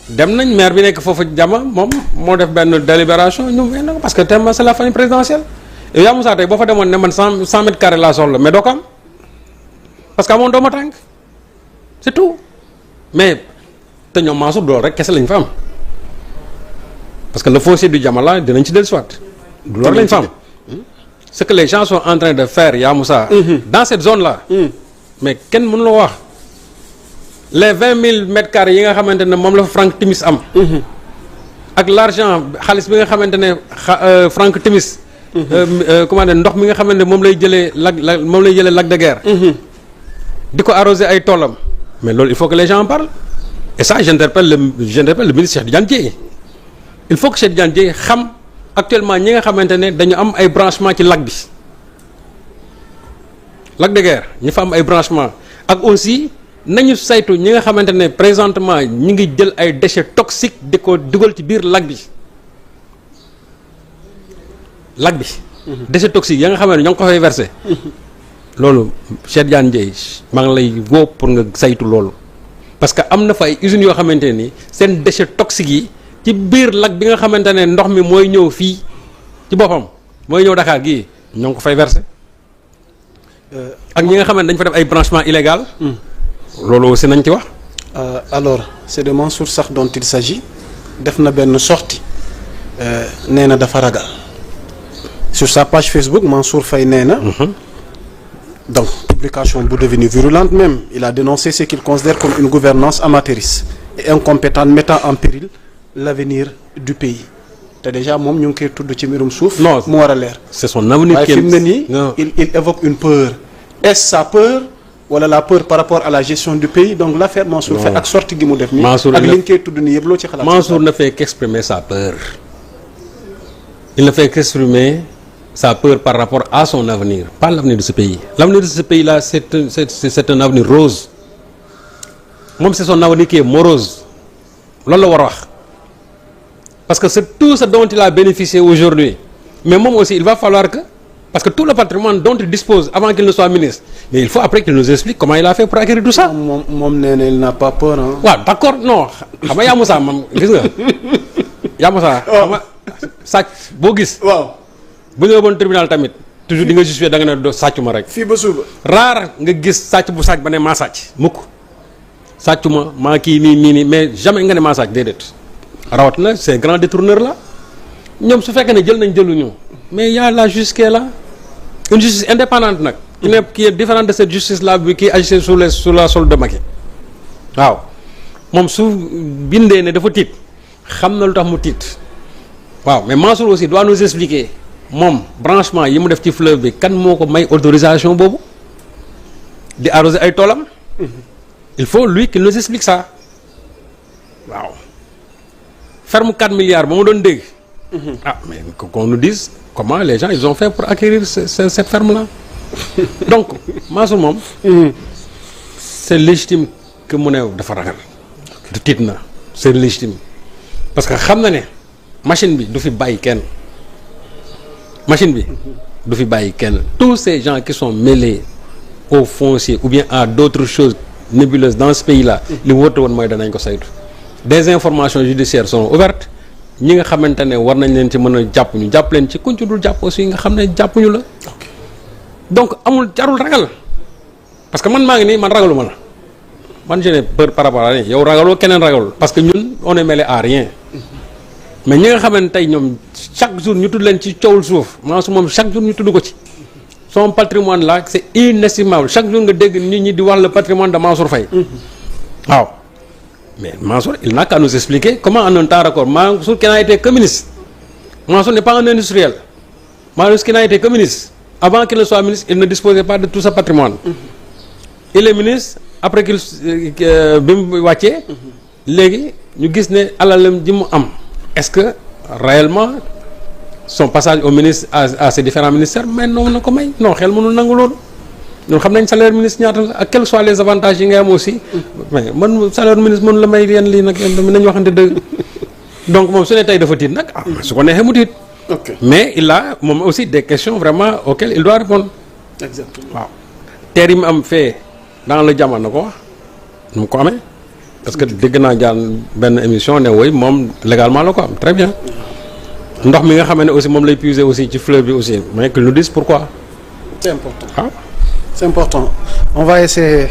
dem nañ maire bi nekk foofu jama moom moo def benn délibération ñu mel parce que thème c'est la famille présidentielle yow yaa Moussa tey boo fa demoon ne man 100 mètres carrés laa soxla mais doo ko am parce que amoon dooma tànk c'est tout mais te ñoom Mansour dool rek kese lañ fa am. parce que le foncier du Diamala dinañ ci dellusiwaat. du loolu lañ fa am. ce que les gens sont en train de faire yaa Moussa. dans cette zone là. mais kenn mënu la wax les 20 000 mètres carrés yi nga xamante ne moom la fa Franck Timis am. ak l'argent xaalis bi nga xamante ne Franck Timis. comment dire ndox mi nga xamante ne moom lay jëlee lac de Guiers. di ko arroser ay toolam. mais loolu il faut que les gens en parlent. et ça j'interpelle le ministre Cheikh Tidiane Dièye. il faut que Cheikh Tidiane Dièye xam actuellement ñi nga xamante ne dañu am ay branchement ci lac bi lac de Guiers ñu fa am ay branchement ak aussi nañu saytu ñi nga xamante ne présentement ñi ngi jël ay déchets toxiques di ko dugal ci biir lac bi déchets toxiques ya nga xamante ne ñoo ngi ko fay versé loolu Cheikh Tidiane Dièye maa ngi lay woo pour nga saytu loolu parce que am na fa ay usines yoo xamante ne ni seen déchets toxiques yi ci biir lac bi nga xamante ne ndox mi mooy ñëw fii ci boppam mooy ñëw Dakar gii ñoo ngi ko fay versé ak ñi nga xamante dañ fa def ay branchement illégal loolu aussi nañ ci wax. alors c'est de Mansour sax dont il s'agit def na benn sortie nee na dafa ragal sur sa page Facebook Mansour Faye nee na. donc publication bu devenue virulente même il a dénoncé ce qu'il considère comme une gouvernance amateuriste et incompétente mettant en péril l'avenir du pays te déjà moom ñu ngi koy tudd ci mbirum suuf. non mu war a leer. c'est son avenir waaye fi mu ne nii il évoque une peur. est-ce sa peur wala la peur par rapport à la gestion du pays donc l'affaire Mansour Faye ak sortie gi mu def nii ak li nga koy tudd nii yëpp loo ci xalaat. Mansour ne fait qu'exprimer sa peur. Il ne fait qu'exprimer sa peur par rapport à son avenir, pas l'avenir de ce pays. L'avenir de ce pays-là, c'est un avenir rose. Moom c'est son avenir qui est morose. Loolu la war a wax. Parce que c'est tout ce dont il a bénéficié aujourd'hui. Mais moom aussi, il va falloir que, parce que tout le patrimoine dont il dispose avant qu'il ne soit ministre, mais il faut après qu'il nous explique comment il a fait pour acquérir tout ça. moom nee na il n'a pas peur hein. waaw d'accord non xam nga yaa Moussa moom gis nga yaa Moussa. xam nga sàcc boo gis. waaw bu ñu yóbboon tribunal tamit toujours di nga justifier da nga ne sàccuma rek. fii ba suba. rare nga gis sàcc bu sàcc ba ne maa sàcc mukk sàccuma maa kii nii mais jamais nga ne maa sàcc déedéet rawatina ces grands détourneurs là ñoom su fekkee ne jël nañ jëluñu mais y a la justice qui est là une justice indépendante nag. qui est différente de cette justice là bi qui agissait sous la solde de Macky waaw moom su bindee ne dafa tiit xam na lu tax mu tiit waaw mais Mansour aussi doit nous expliquer moom branchement yi mu def ci fleuve bi kan moo ko may autorisation boobu di arroser ay toolam il faut lui qu'il nous explique ça waaw ferme 4 milliards ba ma doon dégg ah mais qu'on nous dise comment les gens ils ont fait pour acquérir cette ferme là donc Mansour moom c'est légitime que mu ne dafa ragal du tiit na c'est légitime parce que xam na ne machine bi du fi bàyyi kenn tous ces gens qui sont mêlés au foncier ou bien à d'autres choses nébuleuses dans ce pays là li wóote woon mooy danañ ko saytu des informations judiciaires sont ouvertes ñi nga xamante ne war nañ leen ci mën a jàpp ñu jàpp leen ci kuñ ci dul jàpp aussi nga xam ne jàppuñu la donc amul jarul ragal parce que man maa ngi nii man ragaluma la man je n'ai peur par rapport à rien yow ragaloo keneen ragalul parce que ñun on est mêlé à rien mais ñi nga xamante tey ñoom chaque jour ñu tudd leen ci coowul suuf Mansour moom chaque jour ñu tudd ko ci son patrimoine là c'est inestimable chaque jour nga dégg nit ñi di wax le patrimoine de Mansour Faye waaw mais Mansour il n'a qu'à nous expliquer comment en un temps record Mansour qui n'a été que ministre Mansour n'est pas un industriel Mansour qui n'a été que ministre avant qu'il ne soit ministre il ne disposait pas de tout ce patrimoine il est ministre après qu'il bi mu wàccee léegi ñu gis ne alalam ji mu am est-ce que réellement son passage au ministre à ces différents ministères mais non na ko may non xel mënul nangu loolu ñun xam nañ salaire ministre ñaata la ak quels soient les avantages yi ngay am aussi mais man salaire ministre mënu la may yenn lii nag yenn nañu waxante dëgg donc moom su ne tey dafa tiit nag ah su ko neexee mu tiit mais il a moom aussi des questions vraiment auxquelles il doit répondre exactement waaw teer yi mu am fee dans le jamono ko wax nu mu ko amee parce que dégg naa jaan benn émission ne woy moom légalement la ko am très bien ndox mi nga xam ne aussi moom lay puiser aussi ci fleuve bi aussi mais qu'ils nous disent pourquoi c'est important ah c'est important on va essayer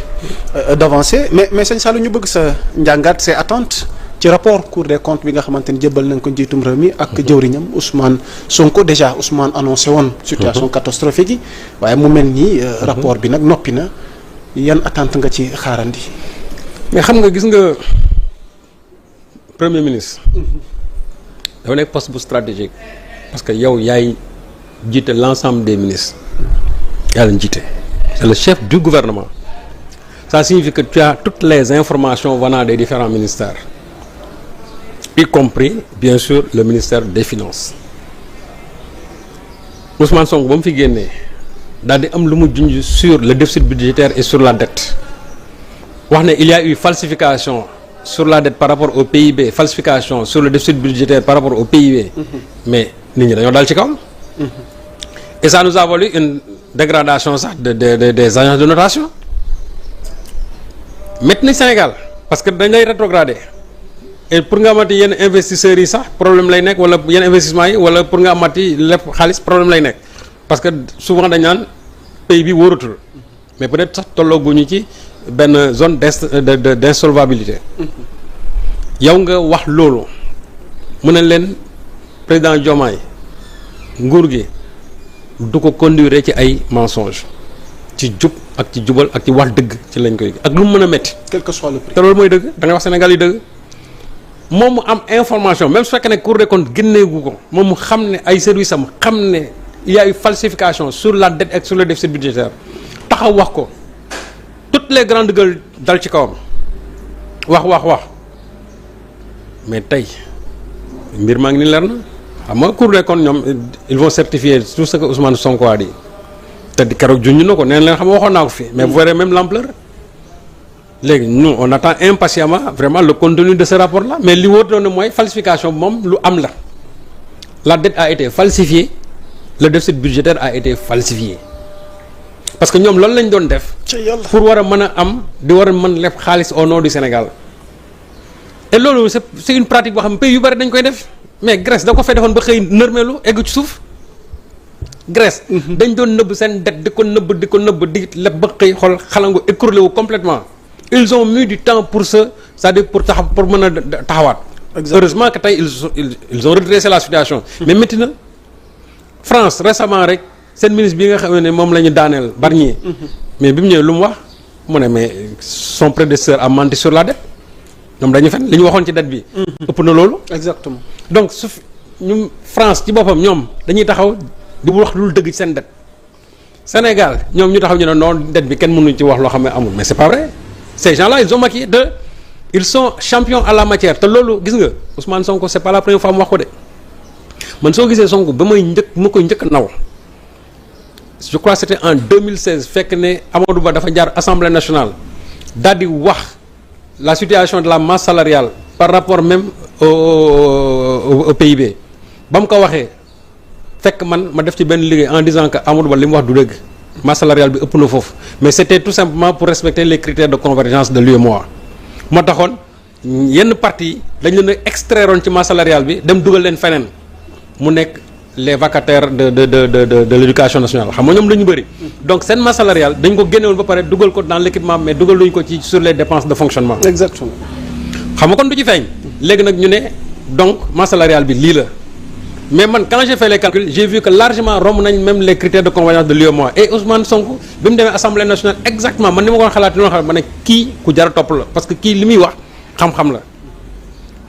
d'avancer mais sëñ Saliou ñu bëgg sa njàngat c'est attente ci rapport Cour des comptes bi nga xamante ni jëbal nañ ko njiitum réew mi ak jëwriñam Ousmane Sonko déjà Ousmane annoncé woon situation catastrophique yi waaye mu mel nii rapport bi nag noppi na yan attente nga ci xaarandi mais xam nga gis nga premier ministre dafa nekk poste bu stratégique parce que yow yaay jiite l'ensemble des ministres yaa leen jiite c'est le chef du gouvernement ça signifie que tu as toutes les informations venant des différents ministères y compris bien sûr le ministère des finances Ousmane Sonko ba mu fi génnee daal di am lu mu junj sur le déficit budgétaire et sur la dette wax ne il y a eu falsification sur la dette par rapport au PIB falsification sur le déficit budgétaire par rapport au PIB mais nit ñi dañoo dal ci kawam et ça nous a valu une dégradation sax des agences de notation métti na Sénégal parce que dañ lay rétrograder et pour nga amati yenn investisseurs yi sax problème lay nekk wala yenn investissement yi wala pour nga amati lépp xaalis problème lay nekk parce que souvent dañ naan pays bi wóoratul mais peut-être sax tollooguñu ci benn zone d'insolvabilité yow nga wax loolu mu ne leen président Diomaye nguur gi du ko conduire ci ay mensonges ci jub ak ci jubal ak ci wax dëgg ci lañ koy ak lu mu mën a métti. quel que soit le prix te loolu mooy dëgg da ngay wax Sénégal yi dëgg moom mu am information même su fekkee ne Cour des comptes génneegu ko moom mu xam ne ay services am xam ne il y a eu falsification sur la dette et sur le déficit budgétaire taxaw wax ko toutes les grandes gueules dal ci kawam wax mais tey mbir maa ngi ni leer na xam nga Cour des comptes ñoom ils vont certifier tout ce que Ousmane Sonko a dit te di keroog junj na ko nee na leen xam nga waxoon naa ko fi mais vous verrez même l'ampleur léegi nous on attend impatiemment vraiment le contenu de ce rapport là mais li wóor na mooy falsification moom lu am la dette a été falsifiée le déficit budgétaire a été falsifié parce que ñoom loolu lañ doon def pour war a mën a am di war a mën leb xaalis au nom du Sénégal et loolu c'est une pratique boo xam ne pays yu bari dañ koy def mais Grèce da ko fay defoon ba xëy nërmeelu egg ci suuf Grèce dañ doon nëbb seen dette di ko nëbb di leb ba xëy xool xalangu écroulé wu complètement ils ont mis du temps pour c'est-à-dire pour mën a taxawaat. Heureusement que tey ils ont redressé la situation. mais métti na France récemment rek seen ministre bi nga xam ne moom la ñu daaneel Barnier. mais bi mu ñëwee lu mu wax mu ne mais son prédécesseur a menti sur la dette ñoom dañu fen li ñu waxoon ci dette bi. ëpp na loolu. exactement donc ñu France ci boppam ñoom dañuy taxaw di wax lu dëgg ci seen dette Sénégal ñoom ñu taxaw ñu ne non dette bi kenn mënuñ ci wax loo xam ne amul mais c'est pas vrai. Ces gens-là ils ont maquillé ils sont champions à la matière te loolu gis nga Ousmane Sonko c'est pas la première fois mu wax ko de man soo gisee Sonko ba ma koy njëkk naw je crois c'était en 2016 fekk ne Amadou Ba dafa jaar Assemblée nationale daal di wax la situation de la masse salariale par rapport même au PIB ba mu ko waxee fekk man ma def ci benn liggéey en disant que Amadou Ba li mu wax du dëgg masse salariale bi ëpp na foofu mais c'était tout simplement pour respecter les critères de convergence de l'UEMOA moo taxoon yenn parti dañ leen a extrairoon ci masse salariale bi dem dugal leen feneen mu nekk les vacataires de l'éducation nationale xam nga ñoom la ñu bëri donc seen masse salariale dañ ko génnewoon ba pare dugal ko dans l'équipement mais dugal luñu ko ci sur les dépenses de fonctionnement. exactement xam nga kon du ci feeñ léegi nag ñu ne donc masse salariale bi lii la. mais man quand j'ai fait les calculs j'ai vu que largement romb nañ même les critères de convergence de l'UEMOA et Ousmane Sonko bi mu demee assemblée nationale exactement man ni ma ko xalaat ni ma ko xalaat ma ne kii ku jar a topp la parce que kii li muy wax xam-xam la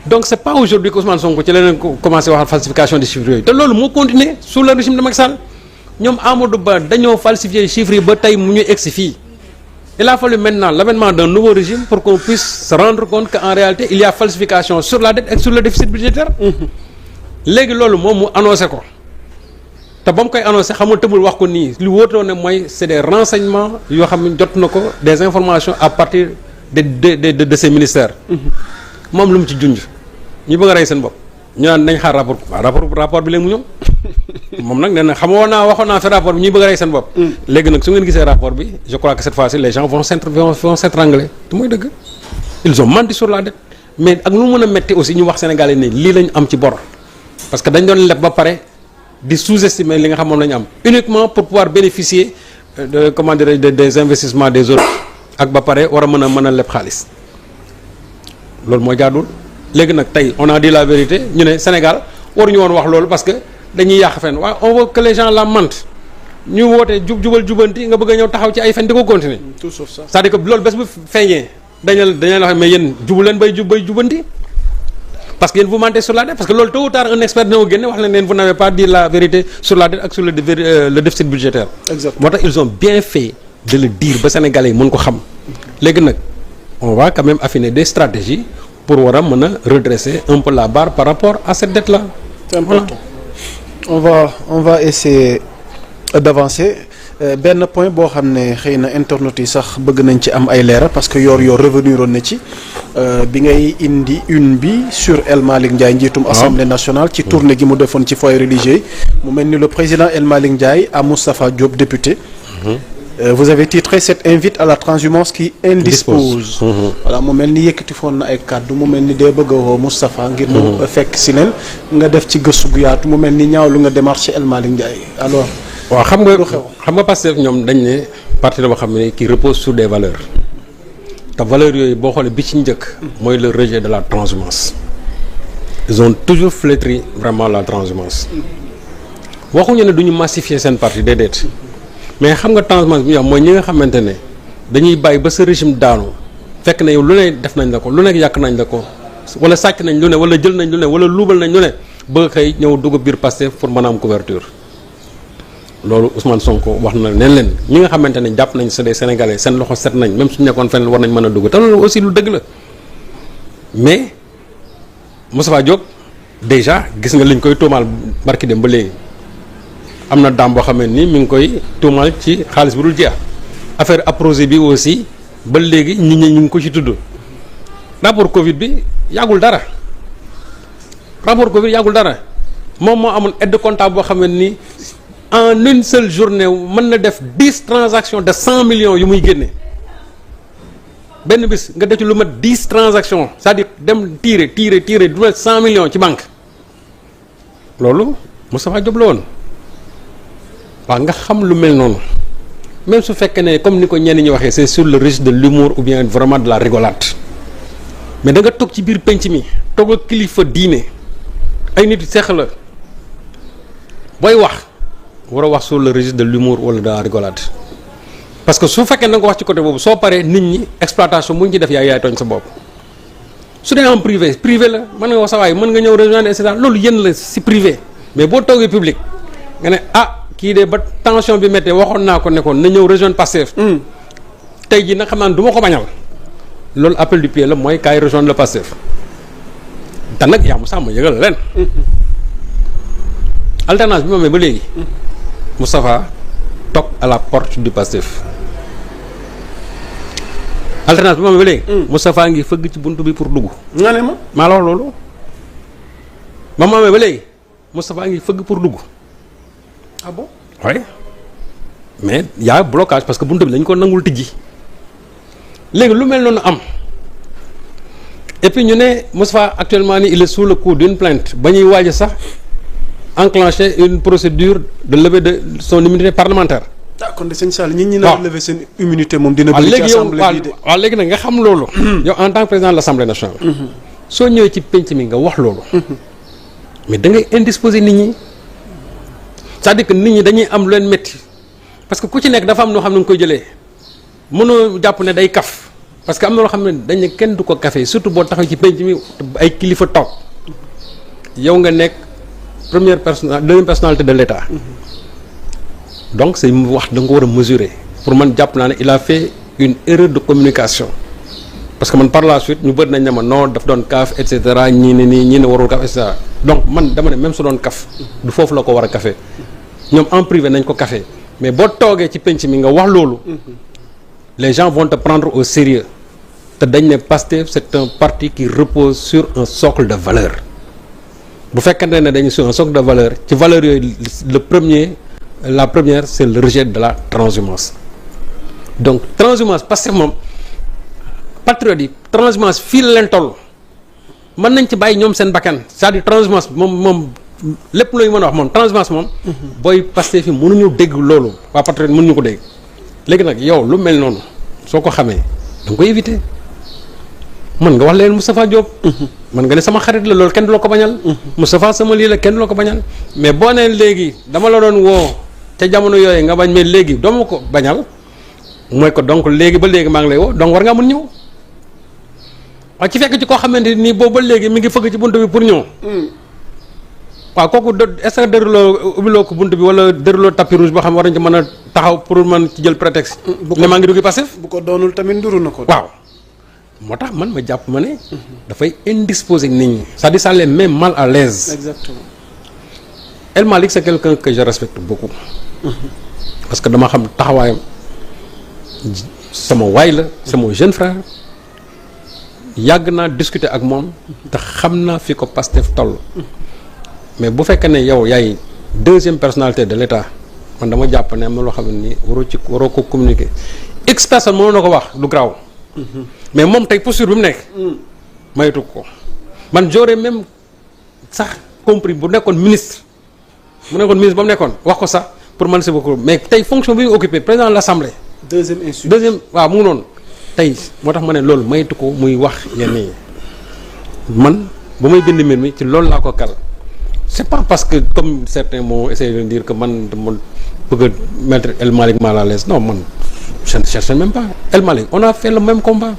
donc c'est pas aujourd'hui que Ousmane Sonko ci leneen commencé wax falsification des chiffres yooyu te loolu moo continuer sous le régime de Macky Sall ñoom Amadou Ba dañoo falsifier chiffres yi ba tey mu ñu egsi fii il a fallu maintenant l'avènement d'un nouveau régime pour qu'on puisse se rendre compte qu'en réalité il y a falsification sur la dette et sur le déficit budgétaire léegi loolu moom mu annoncé ko te ba mu koy annoncé xamul tëbul wax ko nii li wóotoo ne mooy c'est des renseignements yoo xam ne jot na ko des informations à partir de ces ministères moom lu mu ci junj ñu bëgg a rey seen bopp ñu naan nañ xaar rapport bi léegi mu ñëw moom nag nee na waxoon naa fi rapport bi ñuy bëgg a rey seen bopp léegi nag su ngeen gisee rapport bi je crois que cette fois-ci les gens vont s'étrangler te mooy dëgg ils ont menti sur la dette mais ak lu mën a metti aussi ñu wax Sénégalais ne lii lañ am ci bor parce que dañ doon leb ba pare di sous-estimer li nga xam moom la ñu am uniquement pour pouvoir bénéficier de comment dirais des investissements des autres ak ba pare war a mën a leb xaalis loolu mooy jaadul léegi nag tey on a dit la vérité ñu ne Sénégal waruñu woon wax loolu parce que dañuy yàq fenn waaye on veut que les gens la mentent ñu woote jubal jubanti nga bëgg a ñëw taxaw ci ay fen di ko continuer tout sauf ça c'est-à-dire que loolu bés bu feeñee dañu la wax mais yéen jubu leen bay jubanti parce que yéen vous mentez sur la dette parce que loolu tôt ou tard un expert dina ko génne wax leen vous n'avez pas dit la vérité sur la dette ak sur le déficit budgétaire. exactement moo tax ils ont bien fait de le dire ba sénégalais yi mën ko xam léegi nag on va quand même affiner des stratégies pour war a mën a redresser un peu la barre par rapport à cette dette là. c'est important on va essayer d'avancer. benn point boo xam ne xëy na internautes yi sax bëgg nañ ci am ay leeral parce que yor revenir woon na ci bi ngay indi une bi sur El Malick Ndiaye njiitum assemblée nationale ci tournée gi mu defoon ci foyer religieux mu mel ni le président El Malick Ndiaye à Moustapha Diop député vous avez titré cette invite à la transhumance qui indispose voilà mu mel ni yëkkati foon na ay kàddu mu mel ni dee bëgg a woo Moustapha ngir mu fekk si leen nga def ci gëstu gu yaatu mu mel ni ñaawlu nga démarché El Malick Ndiaye alors waaw xam nga Pastef ñoom dañ ne parti la boo xam ne qui repose sur des valeurs te valeurs yooyu boo xoolee bi ci njëkk mooy le rejet de la transhumance ils ont toujours flétri vraiment la transhumance waxuñu ne duñu massifier seen parti déedéet mais xam nga transhumance bi ñu wax mooy ñi nga xamante ne dañuy bàyyi ba sa régime daanu fekk ne yow lu ne def nañ la ko lu nekk yàq nañ la ko wala sàcc nañ lu ne wala jël nañ lu ne wala luubal nañ lu ne bëgg xëy ñëw dugg biir Pastef pour mën a am couverture loolu Ousmane Sonko wax na leen ñi nga xamante ne jàpp nañ c'est des Sénégalais seen loxo set nañ même suñu nekkoon feneen war nañ mën a dugg te loolu aussi lu dëgg la mais Moustapha Diop déjà gis nga liñ koy tuumaal barki dem ba léegi am na daam boo xam ne ni mi ngi koy tuumaal ci xaalis bu dul jeex affaire Aprosé bi aussi ba léegi nit ñi ñu ngi ko ci tudd rapport Covid bi yàggul dara moom moo amoon aide comptable boo xam ne ni en une seule journée mën na def 10 transactions de 100 millions yu muy génne benn bis nga def ci lu mat 10 transactions c'est-à-dire dem tirer du mat 100 millions ci banque loolu Moustapha Diop la woon waaw nga xam lu mel noonu même su fekkee ne comme ni ko ñenn ñi waxee c'est sur le registre de l'humour ou bien vraiment de la rigolade mais da nga toog ci biir penc mi toog ak kilifa diine ay nit seex la booy wax war a wax sur le registre de l'humour wala de la rigolade parce que su fekkee na nga ko wax ci côté boobu soo paree nit ñi exploitation mu ñu ci def yaay tooñ sa bopp su dee en privé la mën nga wax sa waay mën nga ñëw rejoindre et cetera loolu yéen la si privé mais boo toogee public nga ne kii de ba tension bi méttee waxoon naa ko nekkoon na ñëw rejoindre Pastef tey jii nag xam naa ne du ma ko bañal loolu appel du pied la mooy kaay rejoindre le Pastef te nag yaa mu sàmm yëgal leen alternance bi ma amee ba léegi Moustapha toog à la porte du Pastef alternance bi ma amee ba léegi Moustapha ngi fëgg ci buntu bi pour dugg nga ne ma maa la wax loolu ba ma amee ba léegi Moustapha ngi fëgg pour dugg ah bon oui mais y a blocage parce que buntu bi lañ ko nangul tijji léegi lu mel noonu am et puis ñu ne Moustapha actuellement ni il est sous le coup d'une plainte ba ñuy waaj sax enclencher une procédure de levée de son immunité parlementaire. kon de sëñ Sall ñi na lever seen immunité moom dina bëri ci assemblée bi de waaw léegi nag nga xam loolu yow en tant que président de l'Assemblée nationale soo ñëwee ci penc mi nga wax loolu mais da ngay indisposer nit ñi c'est-à-dire que nit ñi dañuy am lu leen métti parce que ku ci nekk dafa am noo xam ne nga koy jëlee mënoo jàpp ne day kaf parce que am na loo xam ne dañ ne kenn du ko café surtout boo taxaw ci penc mi ay kilifa toog yow nga nekk deuxième personnalité de l'État donc c'est wax da nga ko war a mesurer pour man jàpp naa ne il a fait une erreur de communication parce que man par la suite ñu bëri nañ ne ma non daf doon kaf et cetera ñii ne nii ñii ne warul kaf et cetera donc man dama ne même su doon kaf du foofu la ko war a café ñoom en privé nañ ko café mais boo toogee ci penc mi nga wax loolu les gens vont te prendre au sérieux te dañ ne Pastef c'est un parti qui repose sur un socle de valeurs bu fekkante ne dañu sur un socle de valeurs ci valeurs yooyu la première c'est le rejet de la transhumance donc transhumance Pastef moom patriote yi transhumance fii la leen toll mën nañ ci bàyyi ñoom seen bakkan c'est-à-dire transhumance moom lépp looy mën a wax moom transhumance moom booy Pastef fi mënuñu dégg loolu waa patriote mënuñu ko dégg léegi nag yow lu mel noonu soo ko xamee da nga koy éviter mën nga wax leen Moustapha Diop mën nga ne sama xarit la loolu kenn du la ko bañal Moustapha sama lii la kenn du la ko bañal mais boo nee léegi dama la doon woo ca jamono yooyu nga bañ mais léegi doo ma ko bañal mooy ko donc léegi ba léegi maa ngi lay woo donc war ngaa mën ñëw waaw ci fekk ci koo xamante nii boobu ba léegi mi ngi fëgg ci bunt bi pour ñëw waaw kooku est-ce que dëruloo ubbiloo ko bunt bi wala dëruloo tapis rouge boo xam war nañ ci mën a taxaw pour mën ci jël prétexte ne maa ngi dugg Pastef bu ko doonul tamit nduru na ko waaw moo tax man ma jàpp ma ne dafay indisposer nit ñi c'est-à-dire ça les met mal à l'aise. Exactement. El Malick c'est quelqu'un que je respecte beaucoup parce que dama xam taxawaayam sama waay la sama jeune frère yàgg naa discuter ak moom te xam naa fi ko Pastef toll mais bu fekkee ne yow yaay deuxième personnalité de l'État man dama jàpp ne am na loo xam ne nii waroo ko communiquer x personne mënoon na ko wax du garaaw mais moom tey posture bi mu nekk maytu ko man j'aurais même sax compris bu nekkoon ministre ba mu nekkoon wax ko sax pour man c'est beaucoup mais tey fonction bi mu occupé président de l'Assemblée deuxième waaw mu ngi noonu tey moo tax ma ne loolu maytu ko muy wax yenn yi man ba may bind mbir mi ci loolu laa ko kal c'est pas parce que comme certains m'ont essayé de dire que man dama bëgg a mettre El Malick mal à l'aise non man je ne cherche même pas El Malick on a fait le même combat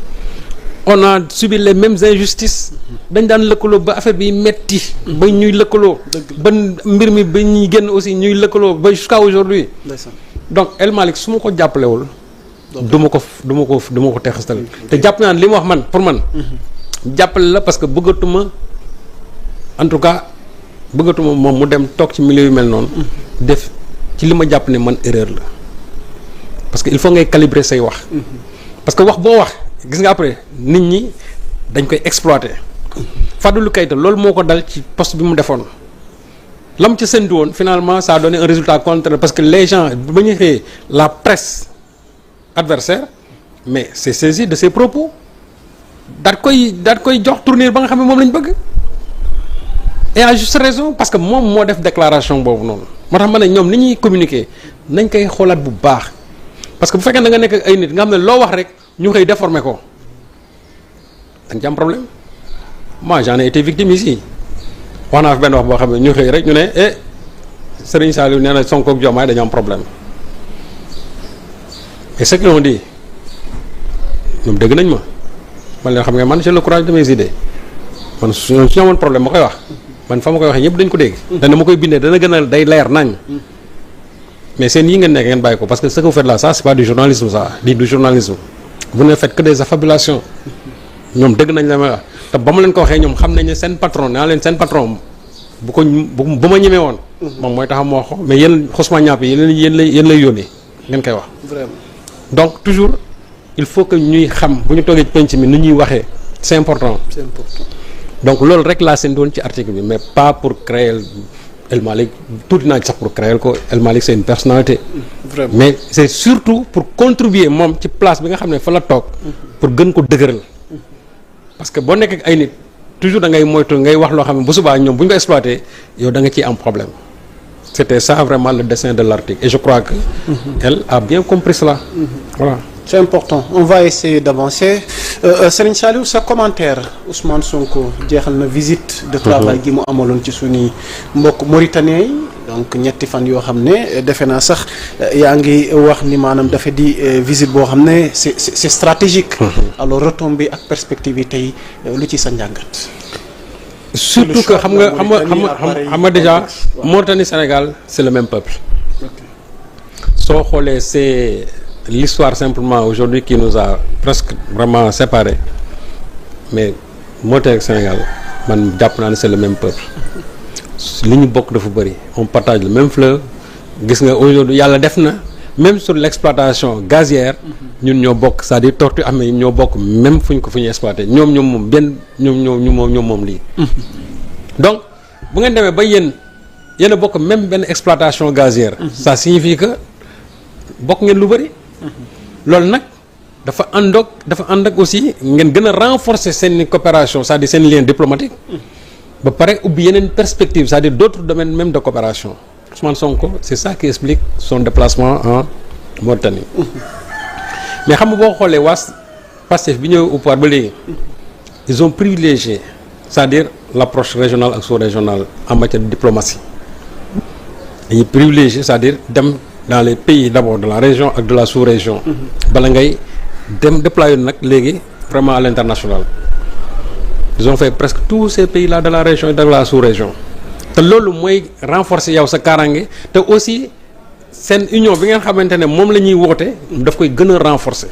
on a subi les mêmes injustices dañ daan lëkkaloo ba affaire bi metti ba ñuy lëkkaloo ba mbir mi ba ñuy génn aussi ñuy lëkkaloo ba jusqu'à aujourd'hui donc El Malick su ma ko jàppalewul du ma ko texastal te jàpp naa li ma wax man pour man jàppale la parce que bëggatuma en tout cas bëggatuma moom mu dem toog ci milieu yu mel noonu def ci li ma jàpp ne man erreur la parce que il faut ngay calibrer say wax parce que wax boo wax gis nga après nit ñi dañ koy exploiter Fadilou Keita loolu moo ko dal ci poste bi mu defoon lam ca séntu woon finalement ça a donné un résultat contraire parce que les gens ba ñu xëyee la presse adversaire mais c'est saisi de ses propos daat koy jox tournure ba nga xam ne moom lañ bëgg et à juste raison parce que moom moo def déclaration boobu noonu moo tax ma ne ñoom ni ñuy communiquer nañ koy xoolaat bu baax parce que bu fekkee da nga nekk ak ay nit nga xam ne loo wax rek ñu xëy déformer ko dañ ci am problème moi j'en ai été victime ici wax naa fi benn wax boo xam ne ñu xëy rek ñu ne Serigne Saliou nee na Sonko ak Diomaye dañu am problème et ce qu'ils ont dit ñoom dégg nañ ma man leen xam nga man j'ai le courage de mes idées man su ñu amoon problème ma koy wax man fa ma koy waxee ñëpp dañ ko dégg. dana ma koy bindee dana gën a day leer nañ mais seen yi ngeen nekk ngeen bàyyi ko parce que ce que vous faites là ça c'est pas du journalisme ça du journalisme vous ne faites que des affabulations ñoom dégg nañ la may wax te ba ma leen ko waxee ñoom xam nañ ne seen patron naa leen seen patron bu ma ñemee woon. moom mooy tax moo wax mais yéen xosma ñàpp yéen lay yónnee ngeen koy wax. vraiment donc toujours il faut que ñuy xam bu ñu toogee penc mi nu ñuy waxee c'est important. c'est important. donc loolu rek laa seen doon ci article bi mais pas pour créer El Malick tuuti naa ci sax pour créer ko El Malick c'est une personnalité. Vraiment. mais c'est surtout pour contribuer moom ci place bi nga xam ne fa la toog. pour gën ko dëgëral. parce que boo nekk ak ay nit toujours da ngay moytu ngay wax loo xam ne bu subaa ñoom bu ñu ko exploité yow da nga ciy am problème. C'était ça vraiment le dessin de l'article et je crois que elle a bien compris cela. Voilà. C'est important. On va essayer d'avancer. Serigne Saliou sa commentaire Ousmane Sonko jeexal na visite de travail gi mu amaloon ci suñuy mbokk Mauritaniens yi donc ñetti fan yoo xam ne defe naa sax yaa ngi wax ni maanaam dafa di visite boo xam ne c'est stratégique. Alors retombées ak perspectives yi tey lu ci sa njàngat. Surtout que xam nga déjà Mauritanie Sénégal c'est le même peuple. Soo xoolee c'est l'histoire simplement aujourd'hui qui nous a presque vraiment séparés mais Mauritanie ak Sénégal man jàpp naa ne c'est le même peuple li ñu bokk dafa bëri on partage le même fleuve gis nga aujourd'hui yàlla def na même sur l'exploitation gazière ñun ñoo bokk c'est-à-dire tortue am na ñoo bokk même fu ñu exploité ñoom moom benn ñoom moom lii donc bu ngeen demee ba yéen a bokk même benn exploitation gazière ça signifie que bokk ngeen lu bëri loolu nag dafa ànd ak aussi ngeen gën a renforcer seen coopération c'est-à-dire seen lien diplomatique ba pare ubbi yeneen perspective c'est-à-dire d'autres domaines même de coopération Ousmane Sonko c'est ça qui explique son déplacement en Mauritanie mais xam nga boo xoolee waa Pastef bi ñëw au pouvoir ba léegi ils ont privilégié c'est-à-dire l'approche régionale ak sous-régionale en matière de diplomatie dañuy privilégié c'est-à-dire dem dans les pays d'abord de la région ak de la sous-région bala ngay dem déployer nag léegi vraiment à l'international ils ont fait presque tous ces pays-là de la région et de la sous-région te loolu mooy renforcer yow sa kaaraange te aussi seen union bi ngeen xamante ne moom la ñuy woote daf koy gën a renforcer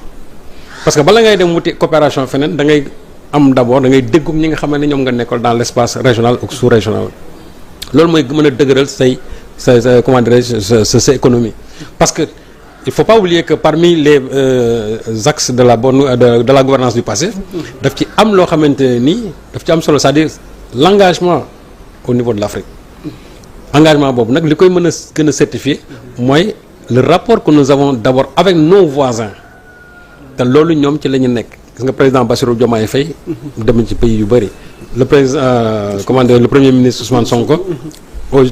parce que bala ngay dem wuti coopération feneen da ngay am d'abord da ngay déggum ñi nga xamante ne ñoom nga nekkal dans l'espace régional ou sous-régional loolu mooy mën a dëgëral sa comment dirais-je sa économie parce que il faut pas oublier que parmi les axes de la gouvernance du passé daf ci am loo xamante ne nii daf ci am solo c'est-à-dire l'engagement au niveau de l'Afrique engagement boobu nag li koy mën a gën a certifier mooy le rapport que nous avons d'abord avec nos voisins te loolu ñoom ci la ñu nekk gis nga président Bassirou Diomaye Faye dem ci pays yu bëri le président le premier ministre Ousmane Sonko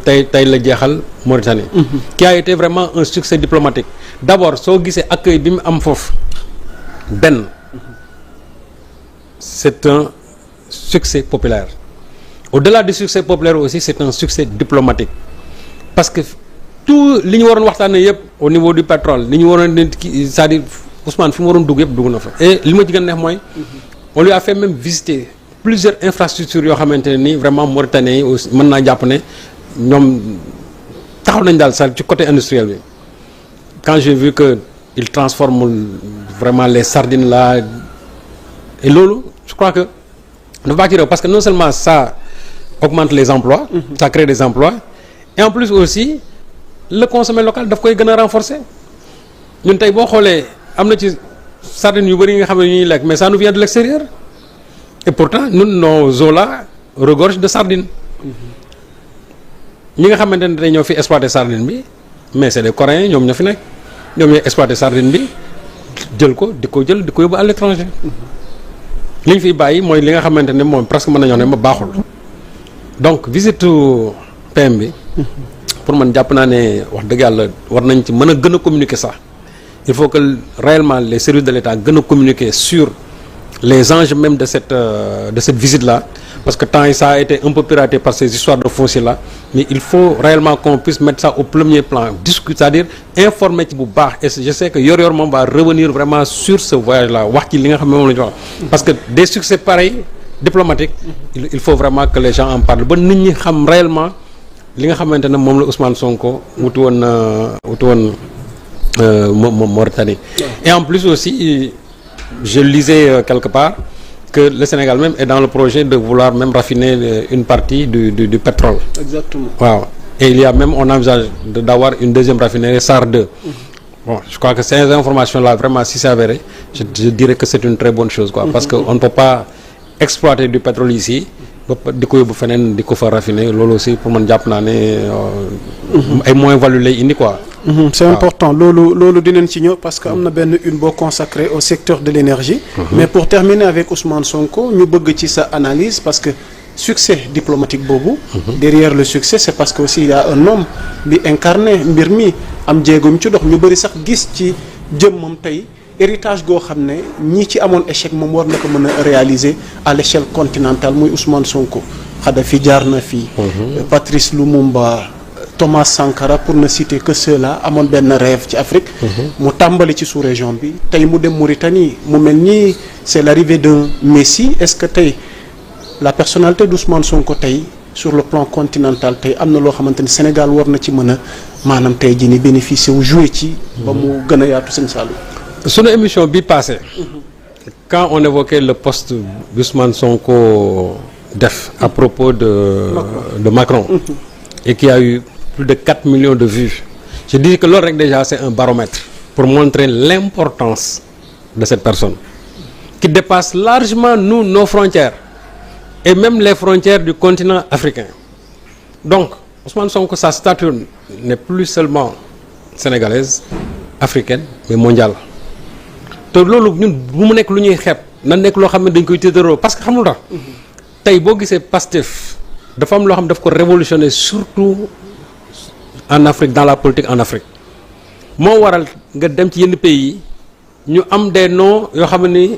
tey la jeexal Mauritanie qui a été vraiment un succès diplomatique d'abord soo gisee accueil bi mu am foofu benn c'est un succès populaire au-delà du succès populaire aussi c'est un succès diplomatique parce que tout li ñu waroon waxtaanee yëpp au niveau du pétrole li ñu waroon c'est-à-dire Ousmane fi mu waroon dugg yëpp dugg na fa et li ma ci gën a neex mooy on lui a fait même visiter plusieurs infrastructures yoo xamante ne nii vraiment Mauritaniens yi aussi mën naa jàpp ne ñoom taxaw nañ daal sax ci côté industriel bi quand j'ai vu que il transforme vraiment les sardines là et loolu je crois que dafa baax ci réew parce que non seulement ça augmente les emplois ça crée des emplois et en plus aussi le consommé local daf koy gën a renforcer ñun tey boo xoolee am na ci sardines yu bëri yi nga xam ne ñuy lekk mais ça nous vient de l'extérieur et pourtant ñun nos eaux là regorgent de sardines ñi nga xamante ne dañ ñoo fi exploiter sardine bi mais c'est des Coréens ñoom ñoo fi nekk ñoom ñooy exploiter sardine bi jël ko di ko yóbbu à l'étranger li ñu fiy bàyyi mooy li nga xamante ne moom presque mën nañoo ne ma baaxul donc visite PM bi pour man jàpp naa ne wax dëgg yàlla war nañ ci mën a gën a communiquer sax il faut que réellement les services de l'État gën a communiquer sur les enjeux même de cette visite là parce que temps yi ça a été un peu piraté par ces histoires de foncier là mais il faut réellement qu'on puisse mettre ça au premier plan discuter c'est-à-dire informer ci bu baax et je sais que Yor Yor moom va revenir vraiment sur ce voyage là wax ci li nga xam ne moom la ñu wax parce que des succès pareils diplomatiques il faut vraiment que les gens en parlent ba nit ñi xam réellement li nga xamante ne moom la Ousmane Sonko wuti woon Mauritanie et en plus aussi je lisais quelque part que le Sénégal même est dans le projet de vouloir même raffiner une partie du pétrole. Exactement. Wow. Et il y a même, on envisage d'avoir une deuxième raffinerie SAR 2. Bon, je crois que ces informations-là, vraiment, si c'est avéré, je dirais que c'est une très bonne chose, quoi. Parce qu'on ne peut pas exploiter du pétrole ici, di ko yóbbu feneen di ko fa raffiner loolu aussi pour man jàpp naa ne ay moins value lay indi quoi. C'est important loolu dinañ ci ñëw parce que am na benn une boo consacrée au secteur de l'énergie. Mais pour terminer avec Ousmane Sonko ñu bëgg ci sa analyse parce que succès diplomatique boobu. Derrière le succès c'est parce que aussi il y a un homme bi incarné mbir mi am jéego mi ci dox ñu bëri sax gis ci jëmmam tey. Héritage goo xam ne ñii ci amoon échec moom war na ko mën a réaliser à l'échelle continentale muy Ousmane Sonko Kadhafi jaar na fii Patrice Lumumba Thomas Sankara pour ne citer que ceux-là amoon benn rêve ci Afrique mu tàmbali ci sous-région bi tey mu dem Mauritanie mu mel nii c'est l'arrivée d'un Messie est-ce que tey la personnalité d'Ousmane Sonko tey sur le plan continental tey am na loo xamante ni Sénégal war na ci mën a maanaam tey jii ni bénéficier wu jouer ci ba mu gën a yaatu seen Saalum. Sur l'émission bi passée, quand on évoquait le poste d'Ousmane Sonko def à propos de Macron et qui a eu plus de 4 millions de vues, je dis que loolu rek déjà c'est un baromètre pour montrer l'importance de cette personne qui dépasse largement nos frontières et même les frontières du continent africain. Donc Ousmane Sonko, sa stature n'est plus seulement sénégalaise, africaine, mais mondiale. te loolu ñun bu mu nekk lu ñuy xeeb na nekk loo xam ne dañ koy tiitaroo parce que xamul tax tey boo gisee Pastef dafa am loo xam ne daf ko révolutionner surtout en Afrique dans la politique en Afrique moo waral nga dem ci yenn pays yi ñu am des noms yoo xam ne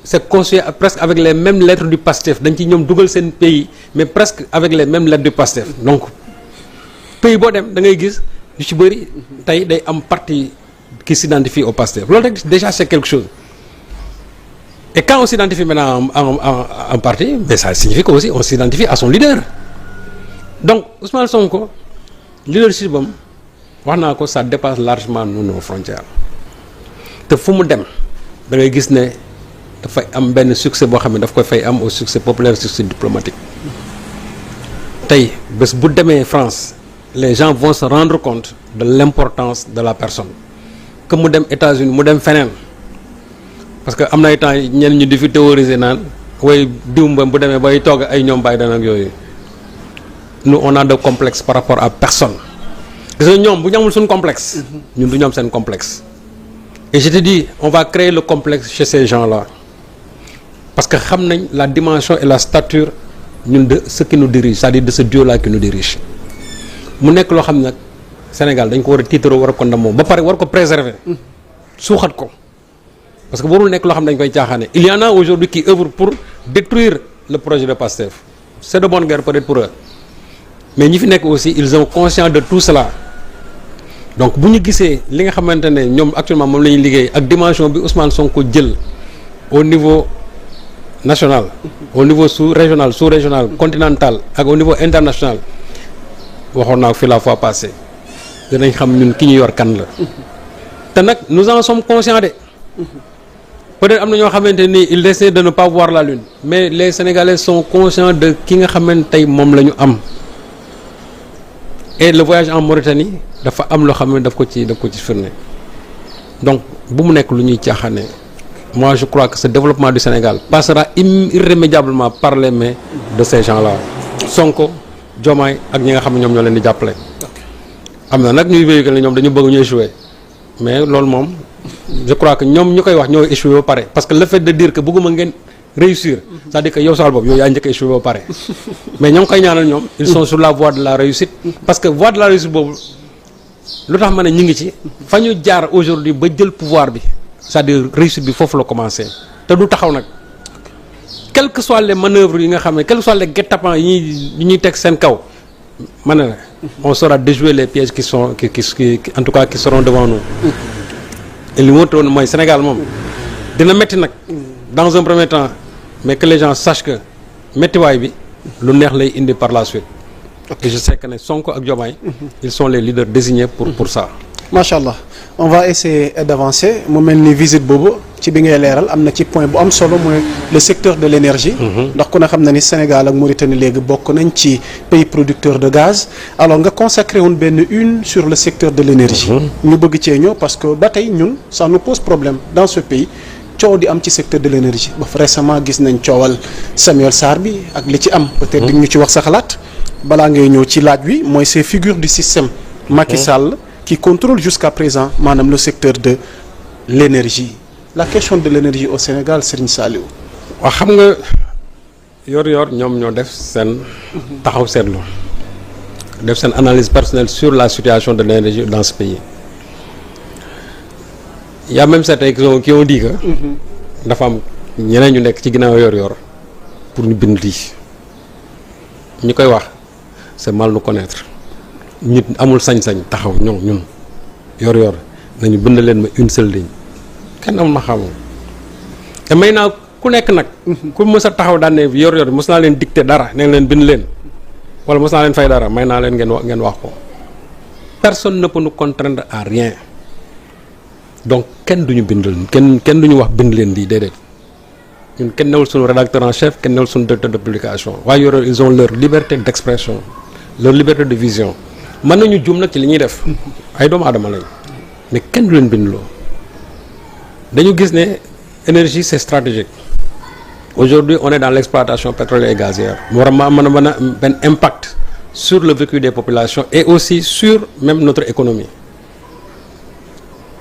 c'est construit presque avec les mêmes lettres du Pastef dañ ci ñoom dugal seen pays mais presque avec les mêmes lettres du Pastef donc pays boo dem da ngay gis yu ci bëri tey day am parti qui s'identifie au Pastef loolu rek déjà c'est quelque chose et quand on s'identifie maintenant en parti mais ça signifie que aussi on s'identifie à son leader donc Ousmane Sonko leadership am wax naa ko ça dépasse largement nos frontières te fu mu dem da ngay gis ne dafay am benn succès boo xam ne daf koy fay am au succès populaire succès diplomatique tey bés bu demee France les gens vont se rendre compte de l'importance de la personne que mu dem États-Unis mu dem feneen parce que am na ay temps ñenn ñu di fi théoriser naan way diw mba bu demee bay toog ay ñoom bàyyi dana ak yooyu nous on a de complexe par rapport à personne gis nga ñoom bu ñu amul suñu complexe ñun du ñu am seen complexe et je te dis on va créer le complexe chez ces gens-là parce que xam nañ la dimension et la stature ñun de ce qui nous dirige c'est-à-dire de ce Dieu-là qui nous dirige mu nekk loo xam ne nag Sénégal dañ ko war a tiitaroo war a ko ndamoo ba pare war ko préserver suuxat ko parce que warul nekk loo xam ne dañ koy caaxaane il y en a aujourd'hui qui œuvrent pour détruire le projet de Pastef c'est de bonne guerre peut-être pour eux mais ñi fi nekk aussi ils sont conscients de tout cela donc bu ñu gisee li nga xamante ne ñoom actuellement moom la ñuy liggéey ak dimension bi Ousmane Sonko jël au niveau national au niveau sous-régional sous-régional continental ak au niveau international waxoon naa ko fi la fois passée dinañ xam ñun ki ñu yor kan la te nag nous en sommes conscients de peut-être am na ñoo xamante ni ils essaient de ne pas voir la lune mais les Sénégalais sont conscients de ki nga xamante tey moom la ñu am et le voyage en Mauritanie dafa am loo xam ne daf ko ci firnde donc bu mu nekk lu ñuy caaxaane moi je crois que ce développement du Sénégal passera irrémédiablement par les mains de ces gens-là Sonko Diomaye ak ñi nga xam ne ñoom ñoo leen di jàppale. am na nag ñuy véhiculer ne ñoom dañu bëgg ñu échouer mais loolu moom je crois que ñoom ñu koy wax ñoo échoué ba pare parce que le fait de dire que bëgguma ngeen réussir c'est-à-dire que yow saal boobu yow yaa njëkk a échoué ba pare mais ñoo ngi koy ñaanal ñoom ils sont sur la voie de la réussite parce que voie de la réussite boobu lu tax ma ne ñu ngi ci fa ñu jaar aujourd'hui ba jël pouvoir bi c'est-à-dire réussite bi foofu la commencé te du taxaw nag quelles que soient les manœuvres yi nga xam ne quels que soient les guet-apens yi ñuy teg seen kaw ma ne la on saura déjouer les pièges qui sont qui en tout cas qui seront devant nous et li mu woon mooy Sénégal moom dina métti nag dans un premier temps mais que les gens sachent que méttiwaay bi lu neex lay indi par la suite et je sais que ne Sonko ak Diomaye ils sont les leaders désignés pour ça. macha allah on va essayer d'avancer mu mel ni visite boobu ci bi ngay leeral am na ci point bu am solo mooy le secteur de l'énergie ndax ku ne xam na ni Sénégal ak Mauritanie léegi bokk nañ ci pays producteur de gaz alors nga consacré woon benn une sur le secteur de l'énergie ñu bëgg cee ñëw parce que ba tey ñun ça nous pose problème dans ce pays coow di am ci secteur de l'énergie ba récemment gis nañ coowal Samuel Sarr bi ak li ci am peut-être di ñu ci wax sa xalaat balaa ngay ñëw ci laaj wi mooy ces figures du système Macky Sall qui contrôle jusqu'à présent maanaam le secteur de l'énergie la question de l'énergie au Sénégal Serigne Saliou. waaw xam nga yor ñoom ñoo def seen taxaw seetlu def seen analyse personnelle sur la situation de l'énergie dans ce pays il y a même certains qui ont dit que dafa am ñeneen ñu nekk ci ginnaaw yor pour ñu bind lii ñi koy wax c'est mal nous connaître nit amul sañ-sañ taxaw ñun yor nañu bind leen ma une seule ligne kenn am na xamul te may naa ku nekk nag ku mës a taxaw daan ne yor mës naa leen dicter dara ne leen bind leen wala mës naa leen fay dara may naa leen ngeen wax ko personne ne peut nous contraindre à rien donc kenn duñu bindal kenn duñu wax bind leen lii déedéet ñun kenn newul suñu rédacteur en chef kenn newul suñu directeur de publication waaye yor ils ont leur liberté d'expression leur liberté de vision mën nañu juum nag ci li ñuy def ay doomu aadama lañ mais kenn du leen bindloo dañu gis ne énergie c'est stratégique aujourd'hui on est dans l'exploitation pétrolière et gazière mu war a mën a benn impact sur le vécu des populations et aussi sur même notre économie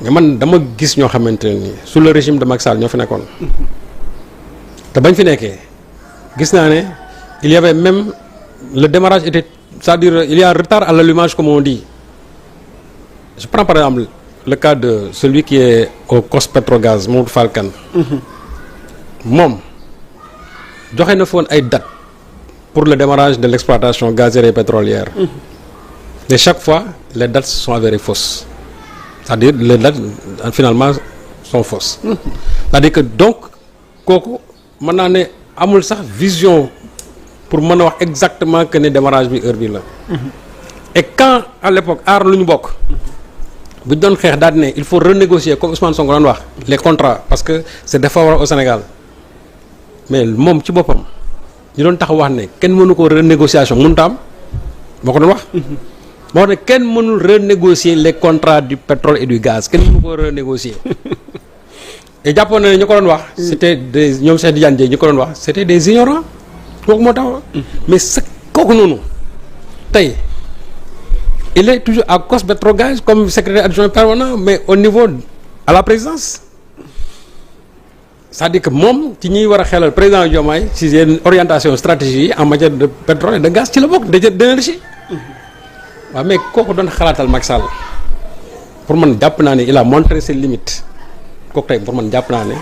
mais man dama gis ñoo xamante ne nii sous le régime de Macky Sall ñoo fi nekkoon te bañ fi nekkee gis naa ne il y avait même le démarrage était c'est-à-dire il y a un retard à l'allumage comme on dit je prends par exemple le cas de celui qui est au COS-Petrogaz Mamadou Fall Kane moom joxe na foon ay date pour le démarrage de l'exploitation gazière et pétrolière et chaque fois les dates se sont avérées fausses c'est-à-dire les dates finalement sont fausses c'est-à-dire que donc kooku mën naa ne amul sax vision pour mën a wax exactement que ne démarrage bi heure bi la et quand à l'époque aar lu ñu bokk bu ñu doon xeex daal di ne il faut renégocier comme Ousmane Sonko doon wax les contrats parce que c'est défavorable au Sénégal mais moom ci boppam ñu doon tax wax ne kenn mënu ko renégociation mënut a am moo ko doon wax moo wax ne kenn mënul renégocier les contrats du pétrole et du gaz kenn mënu ko renégocier et jàppoon na ne ñu ko doon wax c'était des ñoom Cheikh Tidiane Dièye ñu ko doon wax c'était des ignorants kooku moo tax mais sa kooku noonu tey il est toujours à COS-Petrogaz comme secrétaire adjoint permanent mais au niveau à la présidence c'est-à-dire que moom ci ñuy war a xelal président Diomaye ci yenn orientation stratégie en matière de pétrole et de gaz ci la bokk d'énergie waaw mais kooku doon xalaatal Macky Sall pour man jàpp naa ne il a montré ses limites kooku tey pour man jàpp naa ne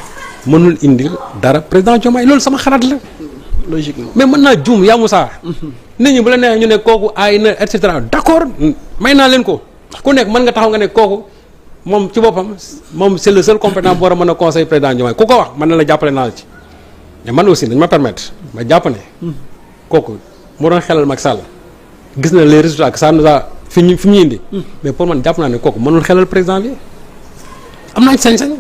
mënul indil dara président Diomaye loolu sama xalaat la logiquement mais mën naa juum yaa Moussa nit ñi bu la neexee ñu ne kooku aay na et cetera d'accord may naa leen ko ku nekk mën nga taxaw nga ne kooku moom ci boppam moom c'est le seul compétent bu war a mën a conseiller président Diomaye ku ko wax mën na la jàppale naa la ci mais man aussi dañ ma permettre ma jàpp ne kooku moo doon xelal Macky Sall gis na les résultats que ça nous a fi ñu indi mais pour man jàpp naa ne kooku mënul xelal président bi am nañ sañ-sañ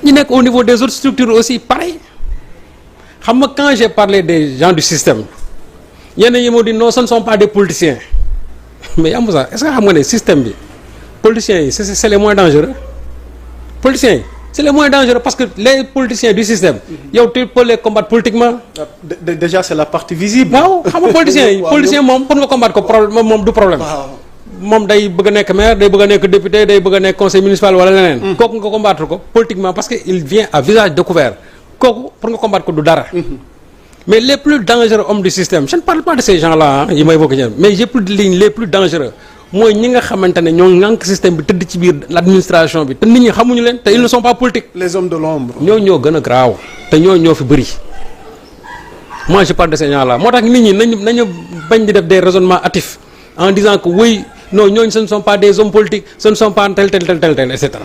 ñu nekk au niveau des autres structures aussi pareil xam nga quand j'ai parlé des gens du système ñenn ñi moo di non ce ne sont pas des politiciens mais yàmb sax est-ce que xam nga ne système bi politiciens yi c'est les moins dangereux politiciens yi c'est les moins dangereux parce que les politiciens du système yow tu peux les combattre politiquement. Déjà c'est la partie visible. waaw xam nga politiciens yi politicien moom pour nga combattre ko problème moom du problème. moom day bëgg a nekk maire day bëgg a nekk député day bëgg a nekk conseil municipal wala leneen. kooku nga combattre ko politiquement parce que il vient à visage découvert kooku pour nga combattre ko du dara. mais les plus dangereux hommes du système je ne parle pas de ces gens-là yi may évoqué mais j'ai plus de lignes les plus dangereux mooy ñi nga xamante ne ñoo ŋànk système bi tëdd ci biir l'administration bi te nit ñi xamuñu leen te ils ne sont pas politiques. les hommes de l'ombre. ñoo gën a graaw te ñoo fi bëri moi je parle de ces gens-là moo tax nit ñi nañu bañ di def des raisonnements hâtifs en disant que oui non ñooñu ce ne sont pas des hommes politiques ce ne sont pas tel et cetera.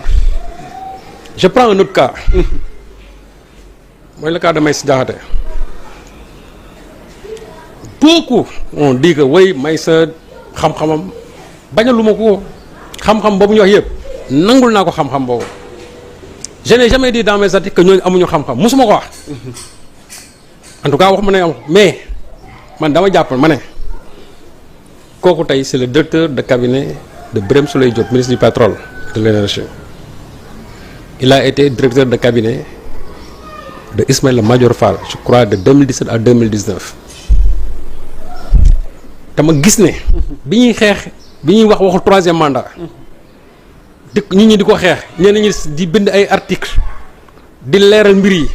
je prends un autre cas mooy le cas de Maïssa Diakhaté. beaucoup on dit que oui Maïssa xam-xamam bañaluma ko xam-xam boobu ñu wax yëpp nangul naa ko xam-xam boobu je n'ai jamais dit dans mes articles que ñooñu amuñu xam-xam musuma ko wax en tout cas wax ma ne am mais man dama jàpp ma ne kooku tey c'est le directeur de cabinet de Birame Souleye Diop ministre du pétrole et de l'énergie il a été directeur de cabinet de Ismaïla Madior Fall je crois de 2017 à 2019 dama gis ne bi ñuy xeex bi ñuy wax waxu troisième mandat di nit ñi di ko xeex ñenn ñi di bind ay articles di leeral mbir yi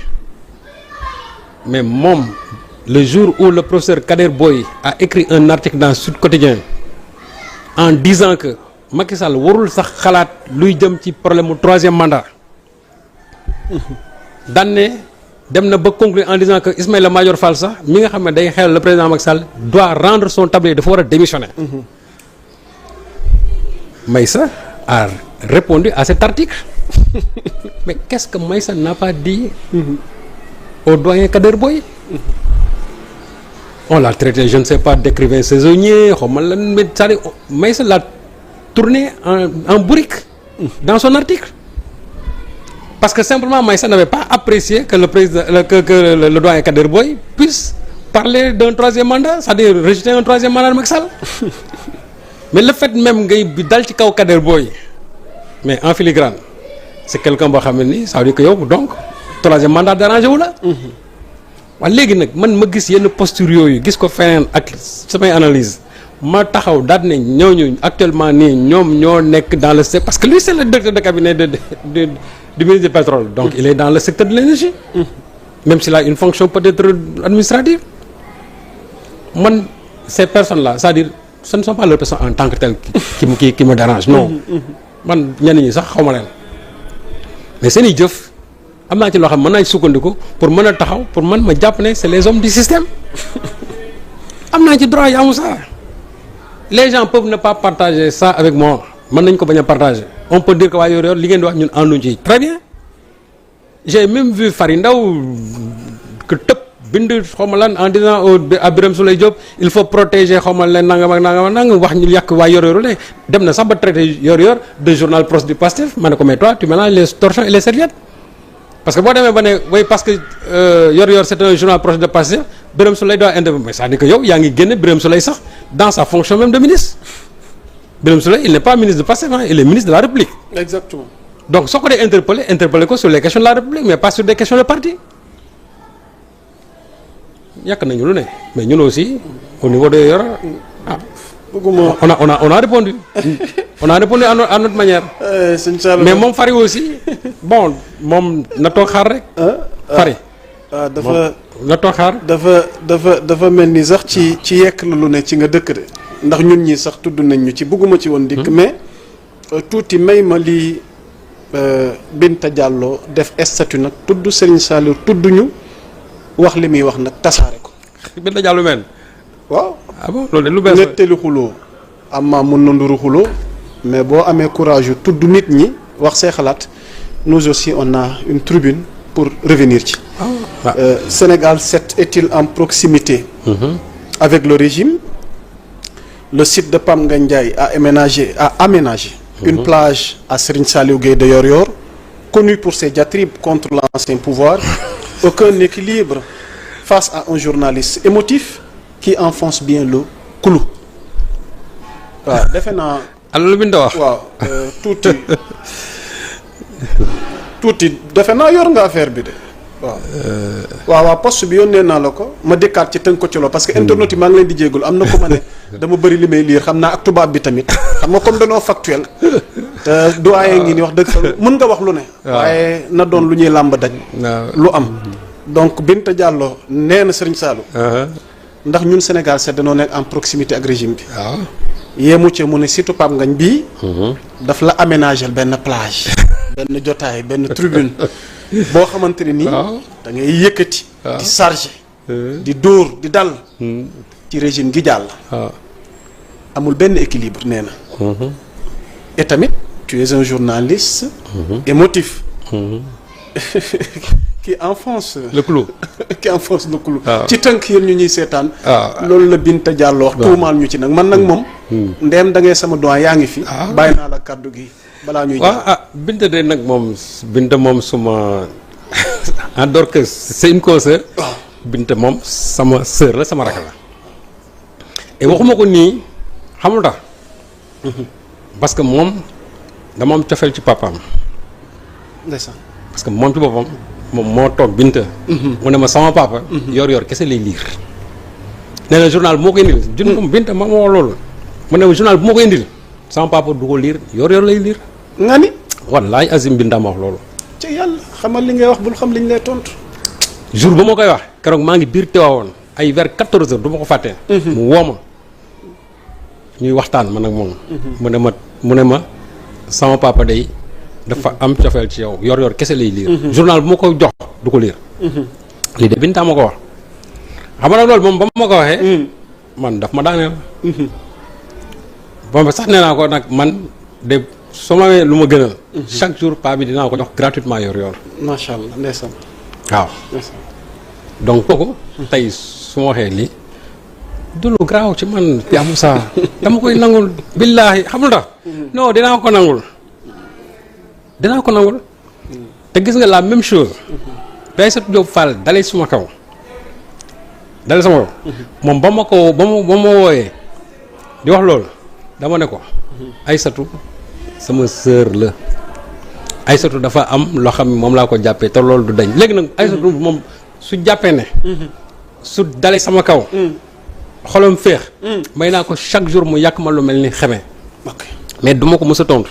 mais moom le jour où le professeur Kader Boye a écrit un article dans Sud Quotidien en disant que Macky Sall warul sax xalaat luy jëm ci problème mu troisième mandat daan ne dem na ba conclure en disant que Ismaïla Madior Fall sax mi nga xam ne day xel le président Macky Sall doit rendre son tablier dafa war a démissionner. Maïssa a répondu à cet article mais qu'est-ce que Maïssa n'a pas dit au doyen Kader Boye. On l'a traité je ne sais pas d'écrivain saisonnier xaw ma lan mais c'est-à-dire Maïssa l'a tourné en bourrique dans son article. Parce que simplement Maïssa n'avait pas apprécié que le président que le doyen Kader Boye puisse parler d'un troisième mandat c'est-à-dire rejeter un troisième mandat de Macky Sall. Mais le fait même ngay bi dal ci kaw Kader Boye mais en filigrane c'est quelqu'un boo xam ne nii ça veut dire que yow donc troisième mandat dérangé wu la. waaw léegi nag man ma gis yenn posture yooyu gis ko feneen ak samay analyse ma taxaw daal ne ñooñu actuellement nii ñoom ñoo nekk dans le secteur parce que lui c'est le directeur de cabinet du ministre du pétrole donc il est dans le secteur de l'énergie même s'il a une fonction peut-être administrative man ces personnes-là c'est-à-dire ce ne sont pas les personnes en tant que telles qui me dérangent non man ñenn ñi sax xaw ma leen mais seen i jëf am naa ci loo xam mën naa ci sukkandiku pour mën a taxaw pour man ma jàpp ne c'est les hommes du système am naa ci droit yaamu ça les gens peuvent ne pas partager ça avec moi mën nañ ko bañ a partager on peut dire que waa yor li ngeen di wax ñun ànduñ ci très bien j'ai même vu Fary Ndaw que tëb bind xaw ma lan en disant à Birame Souleye Diop il faut protéger xaw ma leen nangam ak nangam wax ñu yàq waa yor ne dem na sax ba traité yor de journal proche du Pastef ma ne ko mais toi tu mélanges les torchons et les serviettes parce que boo demee ba ne oui parce que yor c'est un journal proche de Pastef Birame Souleye doit intervenir mais c'est-à-dire que yow yaa ngi génne Birame Souleye sax dans sa fonction même de ministre Birame Souleye il n'est pas ministre de Pastef il est ministre de la République. Exactement. Donc soo ko dee interpeller ko sur les questions de la République mais pas sur des questions de parti. yàq nañu lu ne mais ñun aussi au niveau de yor on a répondu on a répondu à notre manière. mais moom Fary aussi bon moom na toog xaar rek. Fary. dafa na toog xaar. dafa mel ni sax ci yekk la lu ne ci nga dëkk de ndax ñun ñi sax tudd nañ ñu ci bëgguma ci woon dikk mais tuuti may ma lii Binta Diallo def statut nag tudd Serigne Saliou tudd ñu wax li muy wax nag tasaare ko. Binta Diallo men waaw. ah bon loolu de lu bees nettali xuloo amaa mun na nduru xuloo mais boo amee courage yu tudd nit ñi wax see xalaat nous aussi on a une tribune pour revenir ci. Sénégal 7 est-il en proximité avec le régime? Le site de Pam Ngagne Ndiaye a aménagé une plage à Serigne Saliou Gueye de Yoor-Yoor, connu pour ses diatribes contre l'ancien pouvoir. Aucun équilibre face à un journaliste émotif qui enfonce bien le clou. waaw defe naa. alors lu bind wax. waaw tuuti defe naa yor nga affaire bi de waaw. waaw poste bi yónnee naa la ko ma dikkaat ci tënk ko ci loo parce que internet yi maa ngi leen di jégalu am na ko ma ne dama bëri li may lire xam naa ak tubaab bi tamit xam nga comme dañoo factuel te doyen ngi ni wax dëgg fa mën nga wax lu ne. waaye na doon lu ñuy làmb daj. lu am. donc Binta Diallo nee na Serigne Saliou. ndax ñun Sénégal c'est dañoo nekk en proximité ak régime bi. waaw. yéemu ci mu ne surtout Pape Ngagne bii. daf la aménager benn plage. benn jotaay benn tribune. boo xamante ne nii. da ngay yëkkati. di chargé. di dóor di dal. ci régime gi jàll. amul benn équilibre nee na. et tamit tu es un journaliste. émotif. qui enfonce le clou. qui enfonce le clou. ci tënk yéen ñu ñuy seetaan. loolu la Binta Diallo wax. tuumaal ñu ci nag man nag moom. ndeem da ngay sama doyen yaa ngi fi. bàyyi naa la kàddu gi balaa ñuy. Binta de nag moom suma en dehors que c'est une consoeur. Binta moom sama sœur la sama rakk la. et waxuma ko nii xamul tax. parce que moom dama am cofeel ci papaam. ndeysaan. parce que moom ci boppam moom moo toog Binta. mu ne ma sama papa. yor kese lay liir. nee na journal bu moo ko indil. moom Binta ma wax loolu. mu ne journal bu moo ko indil sama papa du ko liir yor lay liir. nga ni. wallaay Azim Binta ma wax loolu. ci yàlla xamal li ngay wax bul xam li ñu lay tontu. jour ba ma koy wax keroog maa ngi biir Tiwaawoon ay vers 14h du ma ko fàttee. mu woo ma ñuy waxtaan man ak moom. mu ne ma sama papa day dafa am cofeel ci yow yor kese lay liir. journal bu ma ko jox du ko liir. lii de Binta ma ko wax. xam nga nag loolu moom ba ma ko waxee. man daf ma daaneel. bon sax nee naa ko nag man de soo ma lu ma gënal. chaque jour pa bi dinaa ko jox gratuitement yor. macha allah ndeysaan. waaw. donc kooku. tey su ma waxee lii. du lu garaaw ci man Yaa Moussa dama koy nangul billaahi xamul tax. non dinaa ko nangul. te gis nga la même chose. Aïssatou Diop Fall dalee sama kaw. moom ba ma wooyee di wax loolu dama ne ko. Aïssatou sama sœur la. Aïssatou dafa am loo xam ne moom laa ko jàppee te loolu du dañ léegi nag Aïssatou moom su jàppee ne. su dalee sama kaw. xolam féex. may naa ko chaque jour mu yàq ma lu mel ni xeme. mais du ma ko mës a tontu.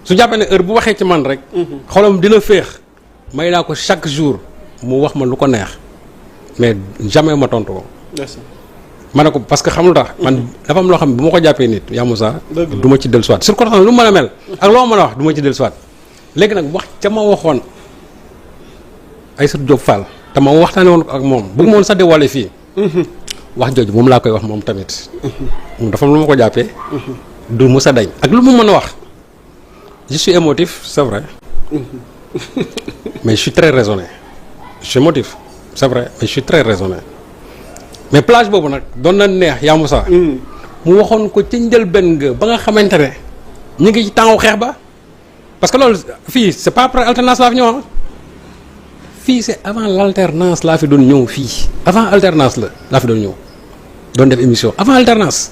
su jàppee ne heure bu waxee ci man rek. xolam dina féex. may naa ko chaque jour mu wax ma lu ko neex. mais jamais ma tontu ko. ma ne ko parce que xamul tax man dafa am loo xam ne bu ma ko jàppee nit Yaa Moussa. du ma ci dellusiwaat circonstance lu mu mën a mel. ak loo mën a wax du ma ci dellusiwaat. léegi nag wax ca ma waxoon Aïssatou Diop Fall te ma waxtaanee woon ak moom bëgg ma woon sax de wàlle fii. wax jooju moom laa koy wax moom tamit. dafa am lu ma ko jàppee. du mës a dañ ak lu mu mën a wax. je suis émotif c'est vrai. mais je suis très raisonné. je suis émotif c'est vrai mais je suis très raisonné. mais plage boobu nag doon na neex Yaa Moussa. mu waxoon ko ci njëlbéen nga ba nga xamante ne ñu ngi ci tàngu xeex ba. parce que loolu fii c'est pas après alternance laa fi ñëw fii c'est avant l'alternance laa fi doon ñëw fii avant alternance laa fi doon ñëw doon def émission avant alternance.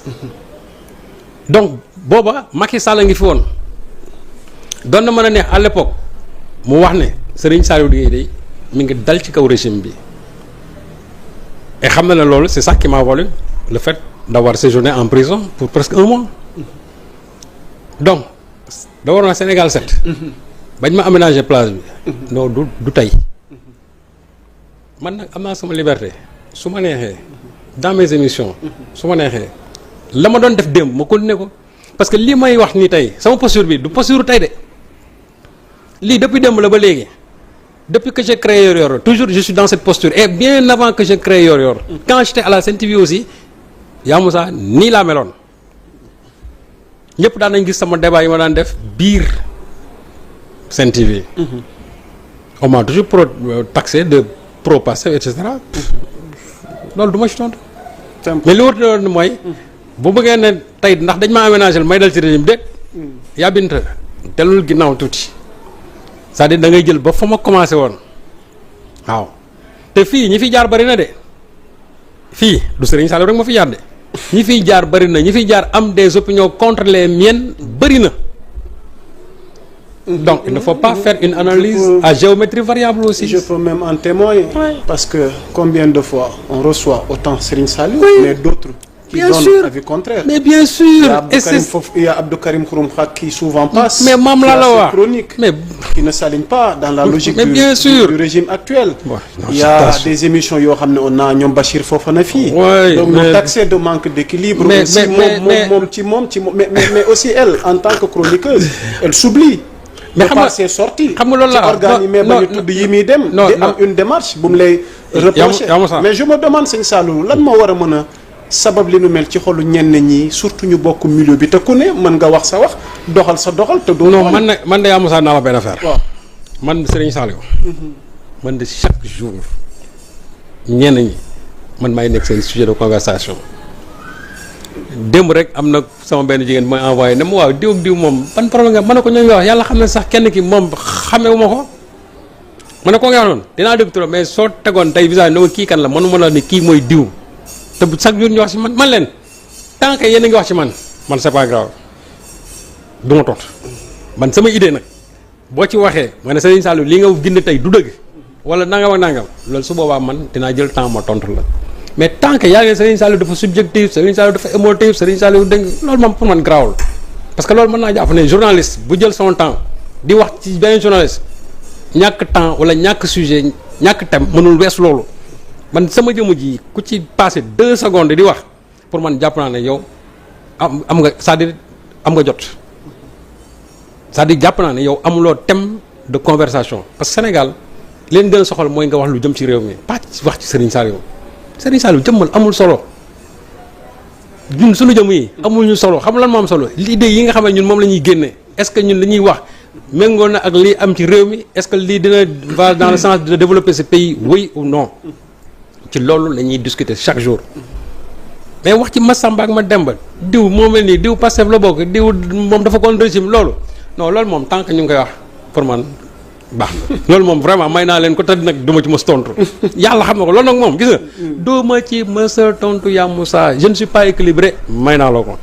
donc booba Macky Sall a ngi fi woon doon na mën a neex à l'époque mu wax ne Serigne Saliou Gueye day mi ngi dal ci kaw régime bi. et xam na ne loolu c'est ça qui m'a valu le fait d'avoir séjourné en prison pour presque 1 mois. donc da waroon na Sénégal 7. bañ ma aménager plage bi. non du tey. man nag am naa sama liberté su ma neexee dans mes émissions. su ma neexee la ma doon def démb ma continuer ko parce que lii may wax nii tey sama posture bi du posture tey de lii depuis démb la ba léegi. Depuis que j'ai créé Yoor, toujours je suis dans cette posture. Et bien avant que j'ai créé Yoor, quand j'étais à la Sen TV aussi, Yaa Moussa nii laa meloon ñëpp daan nañ gis sama débat yi ma daan def biir Sen TV. On m'a toujours taxé de pro Pastef et cetera loolu du ma ci tontu. c'est mais li wër na mooy. bu bëggee ne tey ndax dañ ma aménagé may dal ci régime déet. yaa Binta delul ginnaaw tuuti c'est-à-dire da ngay jël ba fa ma commencé woon waaw te fii ñi fi jaar bari na de fii du Serigne Saliou rek ma fi jaar de ñi fiy jaar bari na ñi fiy jaar am des opinions contre les miennes bari na. Donc il ne faut pas faire une analyse à géométrie variable aussi. Je peux même en témoigner. Oui. Parce que combien de fois on reçoit autant Serigne Saliou, mais d'autres qui donnent avis contraire. Mais bien sûr. Il y a Abdou Karim Xrum Xax qui souvent passe. Mais mam la la wax chronique. Mais qui ne s'aligne pas dans la logique du régime actuel. Ouais, non, il y a des émissions yo xamné on a ñom Bachir Fofana fi. Donc nous taxer de manque d'équilibre aussi mais aussi elle en tant que chroniqueuse, elle s'oublie. Mais par ses sorties xam nga loolu la organes mais ba ñu tudd yi muy dem di am une démarche bu mu lay reprocher mais je me demande sëñ Saliou lan moo war a mën a sabab li nu mel ci xolu ñenn ñi surtout ñu bokk milieu bi te ku ne mën nga wax sa wax doxal sa doxal te doo non man de yaa Moussa naa la benn affaire waaw man Serigne Saliou man de chaque jour ñenn ñi man may nekk seen sujet de conversation démb rek am na sama benn jigéen mooy envoyé ne ma waaw diw ak diw moom ban problème nga mën na ko ñooy wax yàlla xam ne sax kenn ki moom xamewu ma ko ma ne ko nga wax noonu dinaa dégg trop mais soo tegoon tey visage ne ma kii kan la mënuma la ni kii mooy diw te chaque jour ñu wax ci man leen tant que yéen a ngi wax ci man c'est pas grave du ma tontu man sama idée nag boo ci waxee ma ne Serigne Saliou li nga bind tey du dëgg wala nangam ak nangam loolu su boobaa man dinaa jël temps ma tontu la. mais tant que yaa ngi Serigne Saliou dafa subjectif Serigne Saliou dafa émotif Serigne Saliou dégg loolu moom pour man garaawul parce que loolu mën naa jàpp ne journaliste bu jël son temps di wax ci beneen journaliste ñàkk temps wala ñàkk sujet ñàkk thème mënul wees loolu man sama jëmm ji ku ci passé 2 secondes di wax pour man jàpp naa ne yow am nga c'est-à-dire am nga jot c'est-à-dire jàpp naa ne yow amuloo thème de conversation parce que Sénégal leen gën a soxal mooy nga wax lu jëm ci réew mi pas wax ci Serigne Saliou Serigne Saliou jëmmal amul solo ñun suñu jëm yi amul ñu solo xam lan moo am solo l'idée yi nga xam ne ñun moom la ñuy génne est-ce que ñun li ñuy wax méngoo na ak lii am ci réew mi est-ce que lii dina va dans le sens de développer ce pays oui ou non ci loolu la ñuy discuter chaque jour mais wax ci Massamba ak Mademba diw moo mel nii diw Pastef la bokk diw moom dafa contre régime loolu non loolu moom tant que ñu ngi koy wax pour man baax na loolu moom vraiment may naa leen ko te nag duma ci mës tontu yàlla xam na ko loolu nag moom gis nga duma ci mës a tontu yaa Moussa je ne suis pas équilibré may naa la ko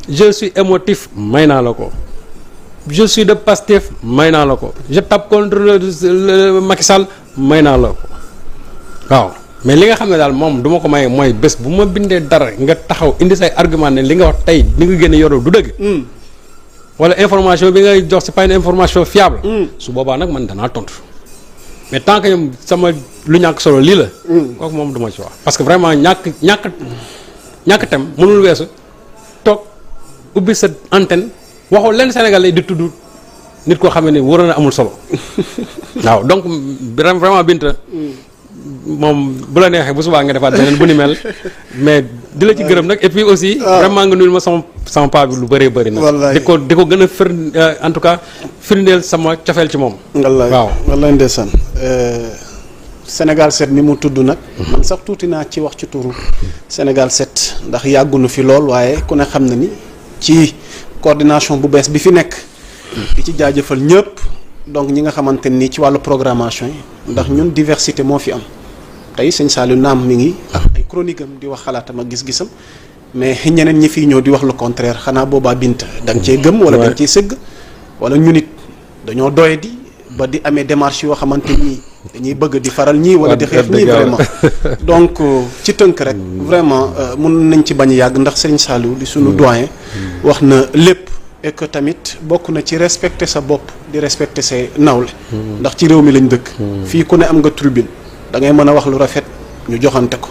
je suis émotif may naa la ko je suis de Pastef may naa la ko je tape contre le Macky Sall may naa la ko waaw mais li nga xam ne daal moom du ma ko may mooy bés bu ma bindee dara nga taxaw indi say argument ne li nga wax tey li nga génne yoroo du dëgg wala information bi ngay jox c'est pas une information fiable su boobaa nag man danaa tontu mais tant que ñoom sama lu ñàkk solo lii la kooku moom du ma ci wax parce que vraiment ñàkk tem mënul weesu toog ubbi sa antenne waxoo leen Sénégalais di tudd nit koo xam ne waroon na amul solo waaw donc vraiment Binta moom bu la neexee bu subaa nga defaat beneen bu ni mel mais di la ci gërëm nag et puis aussi vraiment nga nuyul ma sama paa bi lu bëree bëri nag di ko gën a en tout cas firndeel sama cofeel ci moom waaw wallaay ndeysaan Sénégal 7 ni mu tudd nag man sax tuuti naa ci wax ci turu Sénégal 7 ndax yàggunu fi lool waaye ku ne xam na ni ci coordination bu bees bi fi nekk di ci jaajëfal ñëpp donc ñi nga xamante ni ci wàllu programmation yi ndax ñun diversité moo fi am tey sëñ Saliou naam mi ngi ak ay chronique am di wax xalaatam ak gis-gisam mais ñeneen ñi fiy ñëw di wax le contraire xanaa boobaa Binta da nga cee gëm wala da nga cee sëgg wala ñu nit dañoo doye di ba di amee démarche yoo xamante ni dañuy bëgg di faral ñii wala di xeex ñii vraiment donc ci tënk rek vraiment mun nañ ci bañ a yàgg ndax sëñ Saliou di suñu doyen wax na lépp et que tamit bokk na ci respecter sa bopp di respecter say nawle ndax ci réew mi lañ dëkk fii ku ne am nga tribune da ngay mën a wax lu rafet ñu joxante ko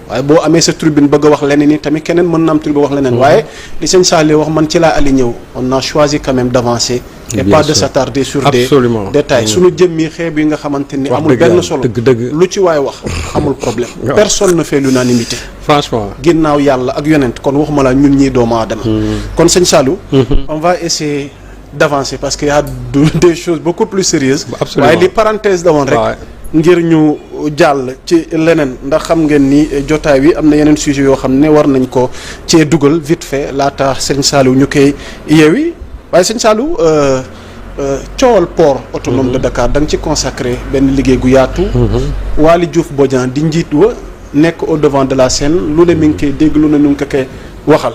waaye boo amee sa tribune bëgg a wax leneen ni tamit keneen mën na am tribune wax leneen waaye li sëñ Saliou wax man ci laa ali ñëw on a choisi quand même d'avancer et pas de s'attarder sur des détails suñu jëmmi xeeb yi nga xamante ni amul benn solo lu ci waay wax amul problème personne ne fait l'unanimité franchement ginnaaw yàlla ak yonent kon waxuma la ñun ñii doomu aadama kon sëñ Saliou on va essayer d'avancer parce qu'il y a des choses beaucoup plus sérieuses waaye li parenthèse da woon rek ngir ñu jàll ci leneen ndax xam ngeen ni jotaay wi am na yeneen sujet yoo xam ne war nañ ko cee dugal vite fait laata sëñ Saliou ñu koy yeewi waaye sëñ Saliou coowal port autonome de Dakar da nga ci consacré benn liggéey gu yaatu. Waly Diouf Bodian di njiit wa nekk au devant de la scène lu ne mi ngi koy dégg lu ne ñu ngi ko koy waxal.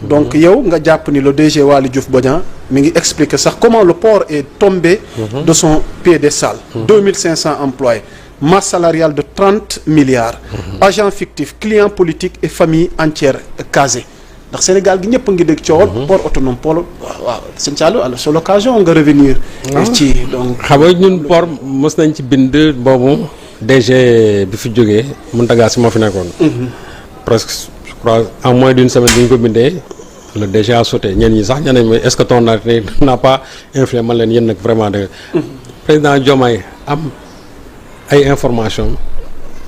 donc yow nga jàpp ni le DG Waly Diouf Bodian mi ngi expliquer sax comment le port est tombé de son piédestal. 2500 employés, masse salariale de 30 milliards. Agents fictifs, clients politiques et familles entières casées. ndax Sénégal gi ñëpp a ngi dégg coowal. port autonome port waaw sëñ Saliou alors c'est l'occasion nga revenir. ci donc. xam nga ñun port mos nañ ci bind boobu DG bi fi jógee Mountaga Sy moo fi nekkoon. presque je crois en moins d'une semaine bi ñu ko bindee le DG a sauté ñenn ñi sax ñeneen mooy est-ce que ton arrêté n'a pas influé man leen yéen nag vraiment de. président Diomaye am ay information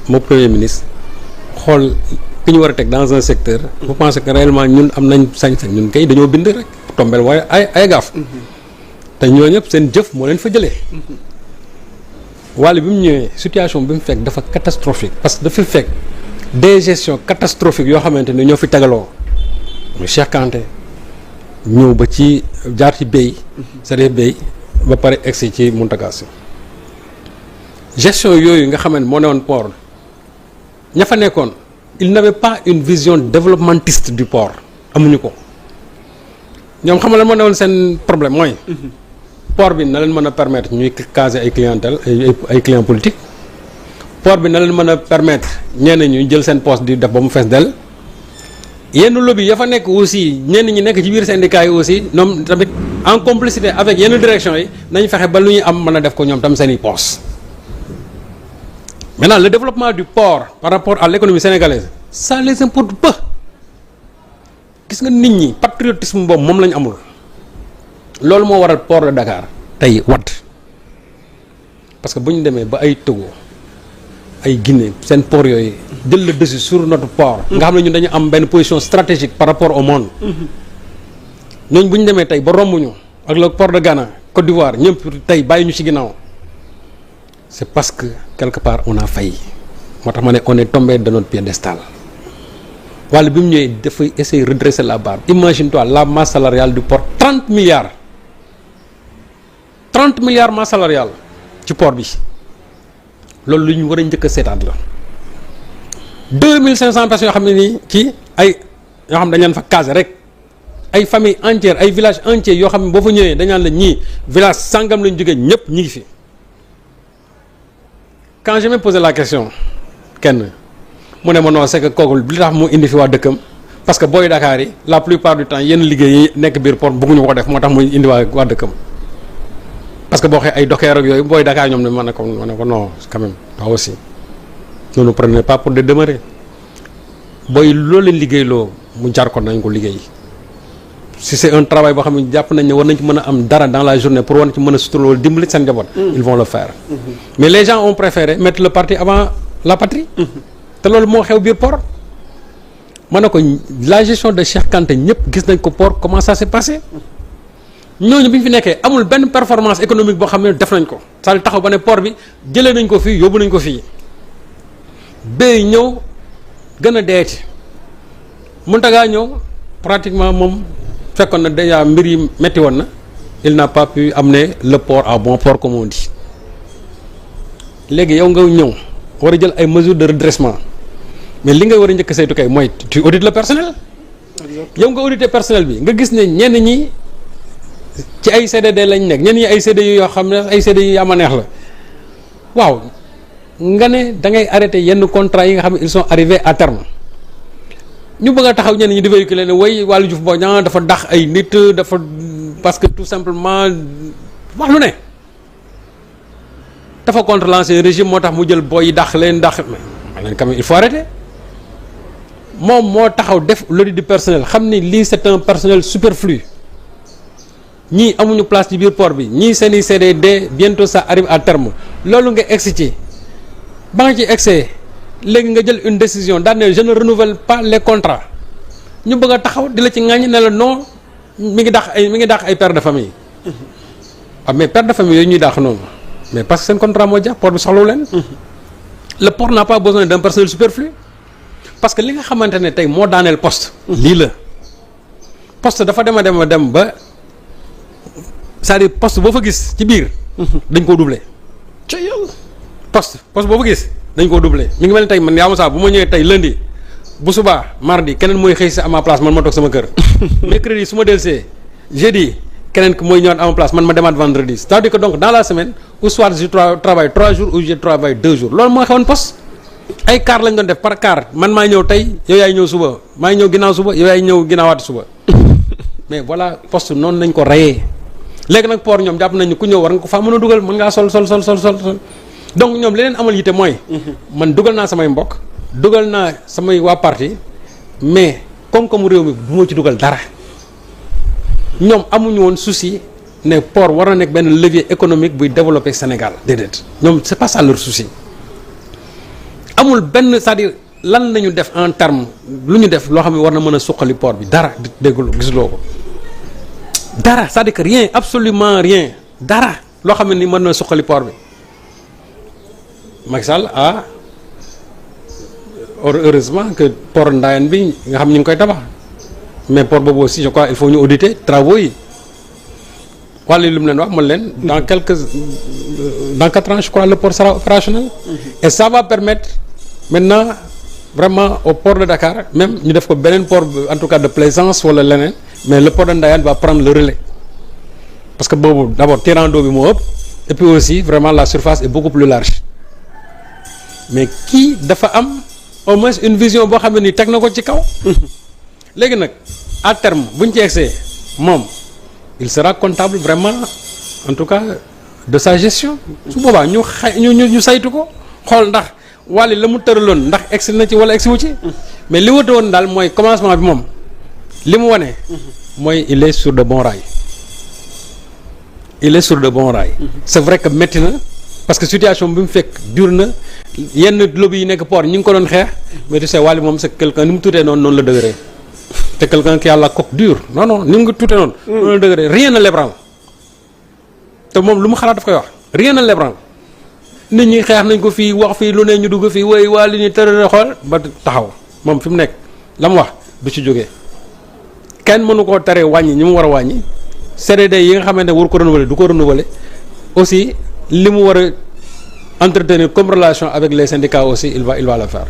mo premier ministre xool. ki ñu war a teg dans un secteur. vous pensez que réellement ñun am nañ sañ-sañ ñun kay dañoo bind rek tombel waaye ay gaaf. te ñoo ñëpp seen jëf moo leen fa jëlee. Waly bi mu ñëwee situation bi mu fekk dafa catastrophique parce que dafa fekk des gestions catastrophiques yoo xamante ne ñoo fi tegaloo muy Cheikh Kanté ñëw ba ci jaar ci béy. c'est-à-dire béy ba pare egsi ci Mountaga Sy gestion yooyu nga xamante moo ne woon port ña fa nekkoon. il n'avait pas une vision développementiste du port amuñu ko ñoom xam nga lan moo ne woon seen problème mooy. port bi na leen mën a permettre ñuy caser ay clientèle ay clients politiques port bi na leen mën a permettre ñenn ñu jël seen poste di def ba mu fees del yenn lobby ya fa nekk aussi ñenn ñi nekk ci biir syndicat yi aussi ñoom tamit en complicité avec yenn direction yi nañ fexe ba lu ñu am mën a def ko ñoom tam seen i poste. Maintenant, le développement du port par rapport à l'économie sénégalaise, ça les importe peu. Gis nga nit ñi patriotisme boobu moom lañ amul loolu moo waral port de Dakar tey wadd parce que bu ñu demee ba ay Togo ay Guinée seen port yooyu jël le dessus sur notre port. nga xam ne ñun dañu am benn position stratégique par rapport au monde. ñooñu bu ñu demee tey ba romb ñu ak le port de Ghana Côte d'Ivoire ñëpp tey bàyyi ñu ci ginnaaw. C'est parce que quelque part on a failli moo tax ma ne on est tombé de notre piédestal wala bi mu ñëwee dafay essayer redresser la barre imagine-toi la masse salariale du port 30 milliards masse salariale ci port bi loolu lu ñu war a njëkk a seetaat la 2500 personnes yoo xam ne nii ci ay yoo xam ne dañ leen fa caser rek ay famille entière ay village entier yoo xam ne boo fa ñëwee dañaan la ñii village sangam lañ jógee ñëpp ñi ngi fi. Quand je me posé la question kenn mu ne ma non c'est que kooku li tax mu indi fi waa dëkkam parce que booy Dakar yi la plupart du temps yenn liggéey yi nekk biir port bëgguñu ko def moo tax muy indi waa dëkkam parce que boo xee ay dokeer ak yooyu booy Dakar ñoom ne ma ne ko non quand même toi aussi ne nous prenez pas pour des demeurés booy loolu leen liggéey loo mu jar ko nañ ko liggéey si c'est un travail boo xam ne jàpp nañ ne war nañ ci mën a am dara dans la journée pour war ci mën a sutura loolu dimbali seen njaboot. Ils vont le faire. Mais les gens ont préféré mettre le parti avant la patrie. te loolu moo xew biir port. ma ne ko la gestion de Cheikh Kanté ñëpp gis nañ ko port comment ça s'est passé ñooñu bi ñu fi nekkee amul benn performance économique boo xam ne def nañ ko. c'est-à-dire taxaw ba ne port bi jëlee nañ ko fii yóbbu nañ ko fii bay ñëw gën a deeti Mountaga ñëw pratiquement moom. fekkoon na déjà mbir yi metti woon na il n'a pas pu amener le port à bon port comme on dit léegi yow nga ñëw war a jël ay mesures de redressement mais li nga war a njëkk saytu kay mooy tu audites le personnel. yow nga auditer personnel bi nga gis ne ñenn ñi ci ay CDD lañ nekk ñenn ñi ay CDI yoo xam ne ay CDI yu ama neex la waaw nga ne da ngay arrêter yenn contrats yi nga xam ne ils sont arrivés à terme. ñu bëgg a taxaw ñenn ñi di véhiculer ne way Waly Diouf Bodian dafa dax ay nit dafa parce que tout simplement wax lu ne dafa contre l'ancien régime moo tax mu jël booy yi dax leen dax mais leen quand même il faut arrêter moom moo taxaw def l'audit du personnel xam ni lii c'est un personnel superflu ñii amuñu place ci biir port bi ñii seeni CDD bientôt ça arrive à terme loolu nga egsi ci ba nga ci egsee léegi nga jël une décision daan ne je ne renouvelle pas les contrats ñu bëgg a taxaw di la ci ŋàññ ne la non mi ngi dàq ay pères de famille mais pères de famille yooyu ñuy dàq noonu mais parce que seen contrat moo jeex port bi soxlawu leen le port n'a pas besoin d'un personnel superflu parce que li nga xamante ne tey moo daaneel poste. lii la poste dafa dem ba c'est-à-dire poste boo fa gis ci biir. dañ koo doublé. ca yàlla. poste boo fa gis dañ koo doublé mi ngi mel ni tey man yaa ma saa bu ma ñëwee tey lundi bu subaa mardi keneen mooy xëy si à ma place man ma toog sama kër. mercredi su ma delsee jeudi keneen ki mooy ñëwaat à ma place man ma demaat vendredi c'est-à-dire que donc dans la semaine ou soit je travaille 3 jours ou je travaille 2 jours loolu moo xewoon poste ay car lañ doon def par car man maay ñëw tey yow yaay ñëw suba maay ñëw ginnaaw suba yow yaay ñëw ginnaawaat suba mais voilà poste noonu nañ ko rayee léegi nag port ñoom jàpp nañu ku ñëw war nga ko faa mën a dugal mën ngaa sol donc ñoom li leen amal yite mooy man dugal naa samay mbokk dugal naa samay waa parti mais koom-koomu réew mi bu ma ci dugal dara ñoom amuñu woon souci ne port war na nekk benn levier économique buy développer Sénégal déedéet ñoom c'est pas ça leur souci amul benn c'est-à-dire lan nañu def en terme lu ñu def loo xam ne war na mën a suqali port bi dara déggul gisuloo ko dara c'est-à-dire que rien absolument rien dara loo xam ne ni mën na suqali port bi Macky Sall a heureusement que port Ndayane bi nga xam ñu ngi koy tabax mais port boobu aussi je crois il faut ñu auditer travaux yi wàllu lu mu leen wax man leen dans 4 ans je crois le port sera opérationnel et ça va permettre maintenant vraiment au port de Dakar même ñu def ko beneen port en tout cas de plaisance wala leneen mais le port de Ndayane va prendre le relais parce que boobu d'abord tirant d'eau bi moo ëpp et puis aussi vraiment la surface est beaucoup plus large mais kii dafa am au moins une vision boo xam ne nii teg na ko ci kaw léegi nag à terme bu ñu ci egsee moom il sera comptable vraiment en tout cas de sa gestion su boobaa ñu saytu ko xool ndax wàlli la mu tëraloon ndax egsi na ci wala egsi wu ci mais li wute woon daal mooy commencement bi moom li mu wane mooy il est sur de bons rails c'est vrai que métti na parce que situation bi mu fekk dur na yenn lobby yi nekk port ñu ngi ko doon xeex mais tu sais wàlli moom c'est quelqu'un ni mu tuutee noonu la dëgëree te quelqu'un qui a la coque dure non ni mu ngi tuutee noonu la dëgëree rien ne l'ébranle te moom lu mu xalaat daf koy wax rien ne l'ébranle nit ñi xeex nañ ko fii wax fii lu ne ñu dugg fii woy waa li ñu tërëre xool ba taxaw moom fi mu nekk la mu wax du ci jógee kenn mënu koo teree wàññi ñi mu war a wàññi CDD yi nga xamante ne war ko renouveler du ko renouveler aussi li mu war a entretenir comme relation avec les syndicats aussi il va le faire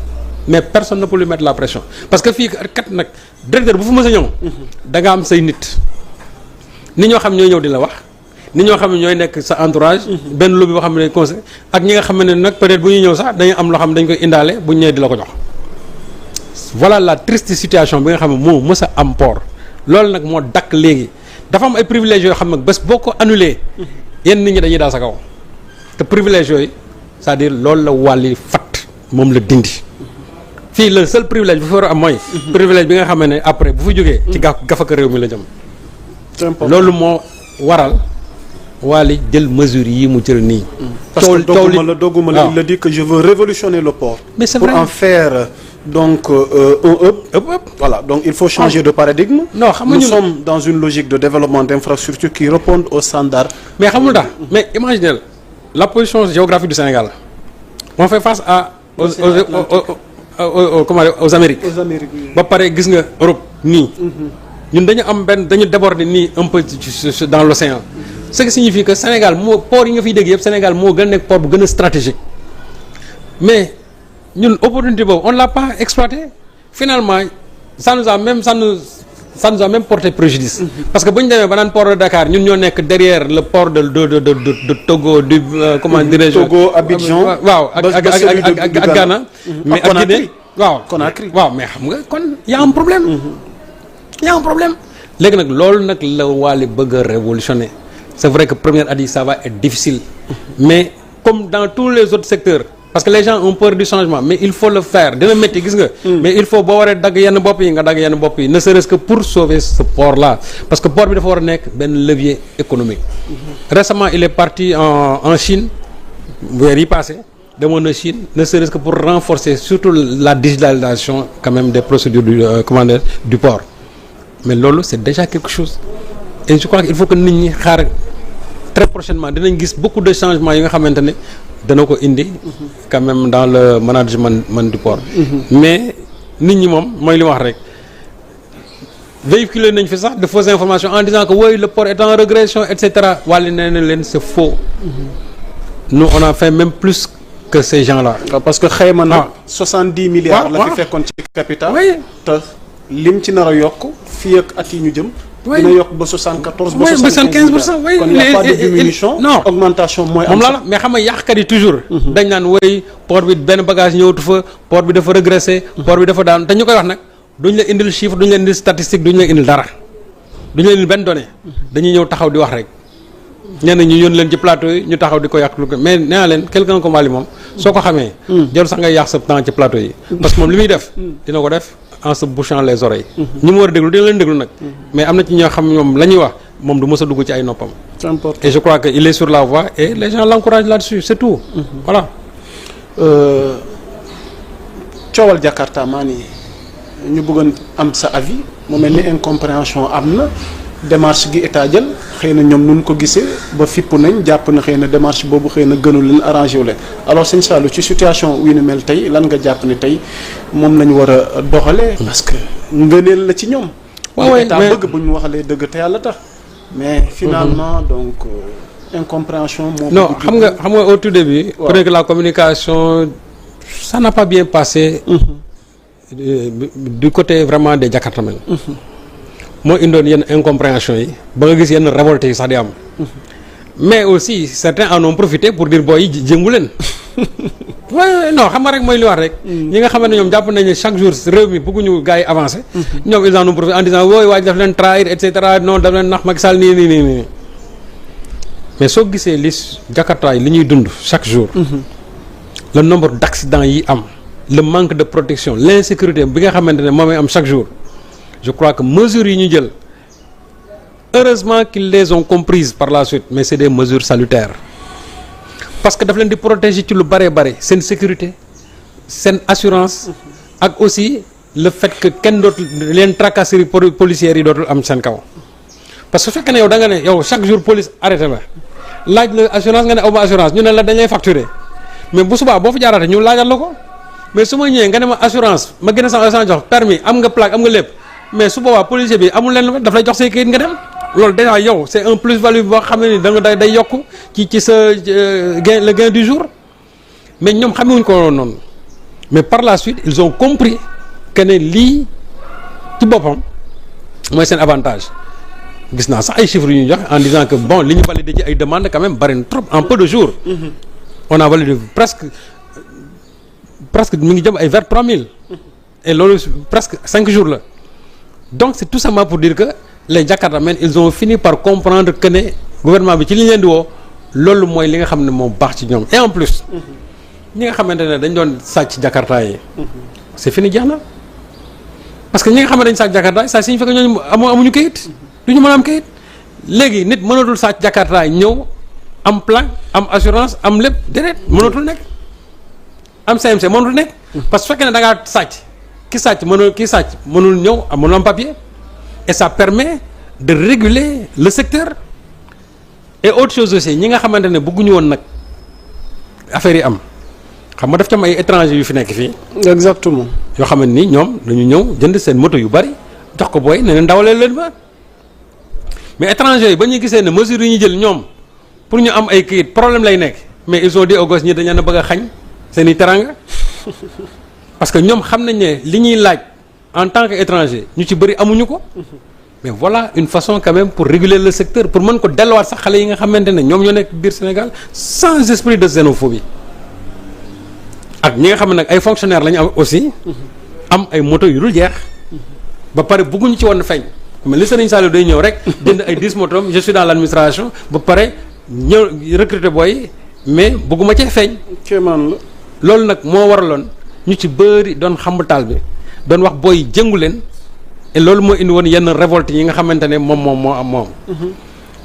mais personne ne peut lui mettre la pression parce que fii kat nag directeur bu fu mës a ñëw da nga am say nit ñoo xam ñooy ñëw di la wax nit ñoo xam ne ñooy nekk sa entourage benn lobby boo xam ne conseil ak ñi nga xam ne nag peut-être bu ñuy ñëw sax dañuy am loo xam ne dañ koy indaale bu ñëwee di la ko jox voilà la triste situation bi nga xam ne moo mës a am port loolu nag moo dakk léegi dafa am ay privilèges yoo xam ne bés boo ko annulé yenn nit ñi dañuy daal sa kaw te privilèges yooyu c'est-à-dire loolu la wàlli fat moom la dindi fii le seul privilège bu fi war a am mooy privilège bi nga xam ne après bu fi jógee ci gafaka réew mi la jëm loolu moo waral Wally jël mesures yi mu jël nii. parce que dogguma la il a dit que je veux révolutionner le port. mais c'est pour vrai. En faire donc un hub. Voilà, donc il faut changer de paradigme. Non, nous sommes dans une logique de développement d'infrastructures qui répondent aux standards. mais xamul tax mais imaginez la position géographique du Sénégal on fait face aux Amériques. Aux Amériques. ba pare gis nga Europe nii. ñun dañu déborder nii un peu dans l'océan. ce qui signifie que Sénégal port yi nga fiy dégg yëpp Sénégal moo gën a nekk port bu gën a stratégique mais ñun opportunité boobu on l'a pas exploité finalement ça nous a même porté préjudice. Parce que bu ñu demee ba naan port de Dakar ñun ñoo nekk derrière le port de Togo du comment dirais-je. Togo Abidjan waaw ak Ghana. mais ak Guinée Conakry waaw mais xam nga kon y a un problème. y a un problème léegi nag loolu nag la Wally bëgg a révolutionner. C'est vrai que première année ça va être difficile mais comme dans tous les autres secteurs parce que les gens ont peur du changement mais il faut le faire dina métti gis nga mais il faut boo waree dagg yenn bopp yi nga dagg yenn bopp yi ne serait-ce que pour sauver ce port là parce que port bi dafa war a nekk benn levier économique récemment il est parti en Chine weer yi passé demoon na Chine ne serait-ce que pour renforcer surtout la digitalisation quand même des procédures du port mais loolu c'est déjà quelque chose et je crois qu'il faut que nit ñi xaar très prochainement dinañ gis beaucoup de changements yi nga xamante ne dana ko indi quand même dans le management du port mais nit ñi moom mooy li ma wax rek véhiculer nañ fi sax de fausses informations en disant que oui le port est en régression et cetera wàlli nee na leen c'est faux nous on a fait même plus que ces gens-là. parce que xayma na 70 milliards la fi fekkoon ci capital te lim ci nar a yokk fii ak at yi ñu jëm dina yokk ba 74 ba 75%. Oui, kon y a pas de diminution. non augmentation mooy am moom la mais xam nga yàqkat yi toujours dañ naan woy port bi benn bagage ñëwatu fa port bi dafa régressé port bi dafa daan te ñu koy wax nag duñ la indil chiffre duñ la indil statistique duñ la indil dara duñ la indil benn donnée dañuy ñëw taxaw di wax rek ñenn ñu yónni leen ci plateau yi ñu taxaw di ko yàq lu ko mais nee naa leen quelqu'un comme Waly moom soo ko xamee jarul sax ngay yàq sa temps ci plateau yi parce que moom li muy def dina ko def en se bouchant les oreilles ñi mu war a déglu dina leen déglu nag mais am na ci ñoo xam ñoom la ñuy wax moom du mës a dugg ci ay noppam c'est important. et je crois que il est sur la voie et les gens l'encouragent là-dessus c'est tout voilà coowal Jakarta maa ni ñu bëggoon am sa avis mu mel ni incompréhension am na démarche gi état jël xëy na ñoom nun ko gisee ba fipp nañ jàpp na xëy na démarche boobu xëy na gënul leen arrangé wu leen alors sëñ Saliou ci situation wi ni mel tey lan nga jàpp ne tey moom lañu war a doxalee parce que ngëneel la ci ñoom waaw état bëgg bu ñu waxalee dëgg te yàlla tax mais finalement donc incompréhension moom non xam nga au tout début peut-être que la communication ça n'a pas bien passé du côté vraiment des Jakartamen moo indoon yenn incompréhension yi ba nga gis yenn révolte yi sax di am mais aussi certains en ont profité pour dire booy yi jëngu leen waaye non xam nga rek mooy li wax rek ñi nga xamante ne ñoom jàpp nañu ne chaque jour réew mi bëgguñu gars yi avancer ñoom ils en ont profité en disant wooy waaj daf leen trahir et cetera non daf leen nax Macky Sall nii mais soo gisee li Jakarta yi li ñuy dund chaque jour le nombre d'accidents yi am le manque de protection l'insécurité bi nga xamante ne moom am chaque jour je crois que mesures yi ñu jël heureusement qu'ils les ont comprises par la suite mais c'est des mesures salutaires parce que daf leen di protéger ci lu bare seen sécurité seen assurance ak aussi le fait que kenn dootul leen tracasserie policières yi dootul am seen kaw parce que su fekkee ne yow da nga ne yow chaque jour police arrêté la laaj la assurance nga ne aw ma assurance ñu ne la dañ lay facturer mais bu subaa boo fa jaaraate ñu laajal la ko mais su ma ñëwee nga ne ma assurance ma gën a sama assurance jox permis am nga plaque am nga lépp mais su boobaa policier bi amul leen daf lay jox say kayit nga dem loolu déjà yow c'est un plus-value boo xam ne ni da nga day yokk ci sa gain le gain du jour mais ñoom xamewuñ ko noonu mais par la suite ils ont compris que ne lii ci boppam mooy seen avantage gis naa sax ay chiffres yu ñu jox en disant que bon li ñu validé ci ay demandes quand même bari na trop en peu de jours on a validé presque mi ngi jëm ay vers 3000 et loolu presque 5 jours la donc c'est tout simplement pour dire que les Jakartamen ils ont fini par comprendre que ne gouvernement bi ci li ñu leen di woo loolu mooy li nga xam ne moo baax ci ñoom et en plus ñi nga xamante ne dañ doon sàcc Jakarta yi c'est fini jeex na parce que ñi nga xam ne dañ sàcc Jakarta yi ça signifie que ñooñu amuñu kayit du ñu mën a am kayit léegi nit mënatul sàcc Jakarta yi ñëw am plan am assurance am lépp déedéet mënatul nekk am CMC mënatul nekk parce que fekkee ne da ngaa sàcc ki sàcc mënul ñëw mënul am papier et ça permet de réguler le secteur et autre chose aussi ñi nga xamante ne bëgguñu woon nag affaire yi am xam nga daf ci am ay étrangers yu fi nekk fii. exactement. yoo xam ne ni ñoom dañu ñëw jënd seen moto yu bari jox ko booy ne leen dawalee leen ba mais étrangers yi ba ñu gisee ne mesures yi ñu jël ñoom pour ñu am ay kayit problème lay nekk mais ils ont dit aux gosses ñi dañu leen a bëgg a xañ seen i teranga parce que ñoom xam nañ ne li ñuy laaj en tant que étranger ñu ci bëri amuñu ko mais voilà une façon quand même pour réguler le secteur pour mën ko delluwaat sax xale yi nga xamante ne ñoom ñoo nekk biir Sénégal sans esprit de xénophobie ak ñi nga xam ne nag ay fonctionnaires la ñu am aussi am ay moto yu dul jeex ba pare bëgguñu ci woon feeñ mais li Serigne Saliou day ñëw rek jënd ay 10 motos je suis dans l'administration ba pare ñëw recruter booy mais bëgguma cee feeñ. kéemaan la. loolu nag moo waraloon ñu ci bëri doon xambatal bi doon wax booy jëngu leen et loolu moo indi woon yenn révolte yi nga xamante ne moo am moom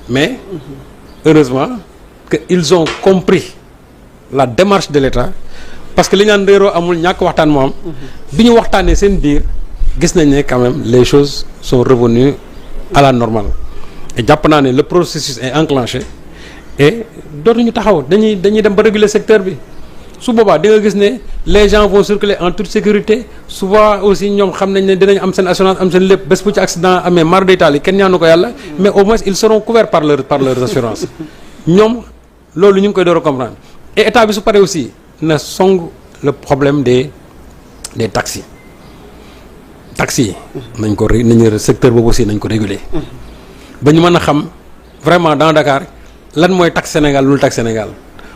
mais heureusement que ils ont compris la démarche de l'État parce que li ñaan réeroo amul ñàkk waxtaan moo am bi ñu waxtaanee seen biir gis nañ ne quand même les choses sont revenues à la normale et jàpp naa ne le processus est enclenché et dootuñu taxaw dañuy dem ba réguler secteur bi su boobaa di nga gis ne les gens vont circuler en toute sécurité souvent aussi ñoom xam nañ ne dinañ am seen assurance am seen lépp bés bu ci accident amee mar d'Italie kenn ñaanu ko yàlla mais au moins ils seront couverts par leur assurance ñoom loolu ñu ngi koy door a comprendre et état bi su paree aussi na song le problème des taxis yi nañ ko nañu secteur boobu aussi nañ ko réguler ba ñu mën a xam vraiment dans Dakar lan mooy taxe Sénégal loolu taxe Sénégal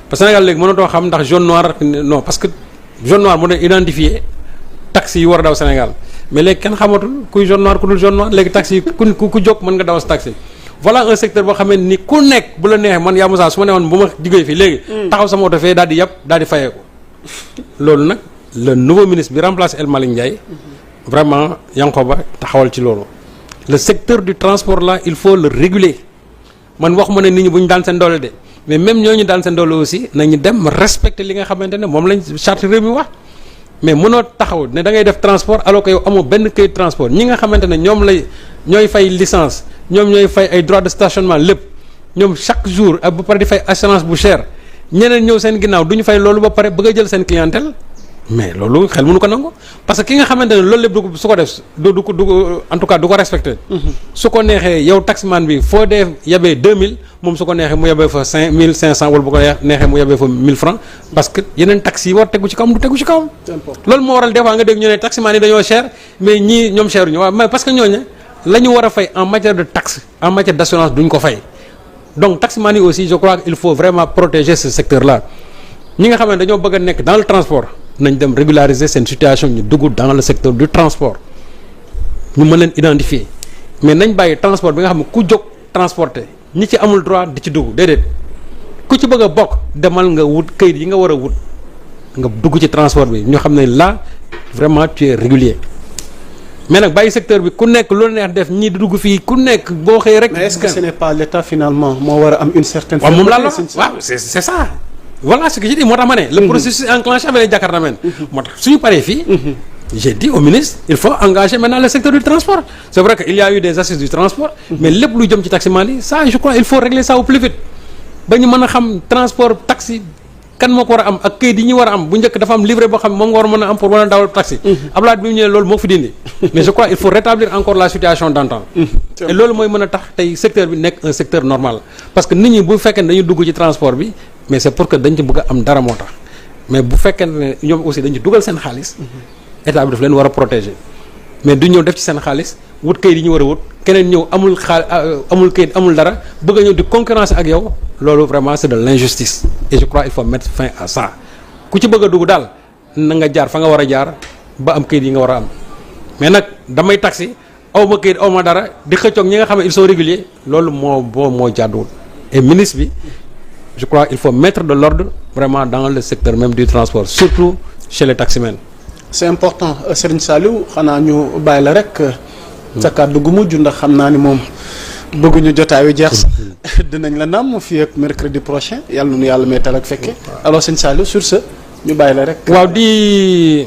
parce que Sénégal léegi mënatoo xam ndax jaune noir non parce que jaune noir moo doon identifier taxi yi war a daw Sénégal mais léegi kenn xamatul kuy jaune noir ku dul jaune noir léegi taxi yi ku jóg mën nga daw sa taxi voilà un secteur boo xamee ni ku nekk bu la neexee man yaa Moussa su ma ne woon bu ma jógee fii léegi taxaw sama oto fee daal di yàpp daal di fayeeku loolu nag le nouveau ministre bi remplace El Malick Ndiaye vraiment Yankoba taxawal ci loolu le secteur du transport là il faut le réguler man wax ma ne nit ñi bu ñu daan seen doole de mais même ñooñu daan seen doole aussi nañu dem respecter li nga xamante ne moom lañ charte réew mi wax mais mënoo taxaw ne da ngay def transport alors que yow amoo benn këyit transport ñi nga xamante ne ñooy fay licence ñoom ñooy fay ay droits de stationnement lépp ñoom chaque jour ak ba pare di fay assurance bu cher ñeneen ñëw seen ginnaaw du ñu fay loolu ba pare bëgg a jël seen clientèle mais loolu xel mënu ko nangu parce que ki nga xamante ne loolu lépp su ko def du en tout cas du ko respecté su ko neexee yow taximan bi foo dee yebee 2000 moom su ko neexee mu yebee fa 5500 wala bu ko neexee mu yebee fa 1000 francs parce que yeneen taxi yi war tegu ci kawam du tegu ci kawam loolu moo waral des fois nga dégg ñu ne taximan yi dañoo cher mais ñii ñoom cher ñu waaw mais parce que ñooñu la ñu war a fay en matière de taxe en matière d'assurance duñ ko fay donc taximan yi aussi je crois qu'il faut vraiment protéger ce secteur là ñi nga xam ne dañoo bëgg a nekk dans le transport nañ dem régulariser seen situation ñu dugg dans le secteur du transport ñu mën leen identifier mais nañ bàyyi transport bi nga xam ne ku jóg transporter ñi ci amul droit di ci dugg déedéet ku ci bëgg a bokk demal nga wut kayit yi nga war a wut nga dugg ci transport bi ñu xam ne là vraiment tu es régulier mais nag bàyyi secteur bi ku nekk loolu neex def ñii di dugg fii ku nekk boo xëy rek. mais est-ce que ce n'est pas l'État finalement moo war a am une certaine. waaw moom laa la waaw c'est ça. voilà ce que j'ai dit moo tax ma ne. le processus est enclenché avec les Jakartamen. moo tax suñu paree fii. j'ai dit au ministre il faut engager maintenant le secteur du transport. c'est vrai que il y a eu des assises du transport. mais lépp luy jëm ci taximan yi ça je crois il faut régler ça au plus vite. ba ñu mën a xam transport taxi kan moo ko war a am ak këyit yi ñu war a am bu njëkk dafa am livret boo xam moom nga war a mën a am pour mën a dawal taxi. Abdoulaye bi mu ñëwee loolu moo fi dindi. mais je crois il faut rétablir encore la situation d'antan. et loolu mooy mën a tax tey secteur bi nekk un secteur normal parce que nit ñi bu fekkee ne dañu dugg ci transport bi. mais c'est pour que dañ ci bëgg a am dara moo tax mais bu fekkee ne ñoom aussi dañ ci dugal seen xaalis état bi daf leen war a protéger mais du ñëw def ci seen xaalis wut kayit yi ñu war a wut keneen ñëw amul kayit amul dara bëgg a ñëw di concurrence ak yow loolu vraiment c'est de l'injustice et je crois il faut mettre fin à ça ku ci bëgg a dugg daal na nga jaar fa nga war a jaar ba am kayit yi nga war a am mais nag damay taxi aw ma kayit aw ma dara di xëccoog ñi nga xam ne ils sont réguliers loolu moo jàdduwul et ministre bi je crois il faut mettre de l'ordre vraiment dans le secteur même du transport surtout chez les taximens. c'est important Serigne Saliou xanaa ñu bàyyi la rek. sa kàddu gu mujj ndax xam naa ni moom bëgguñu jotaayu jeex sax dinañ la namm fii ak mercredi prochain yàlla nu yàlla may tal ak fekke alors Serigne Saliou sur ce ñu bàyyi la rek. waaw di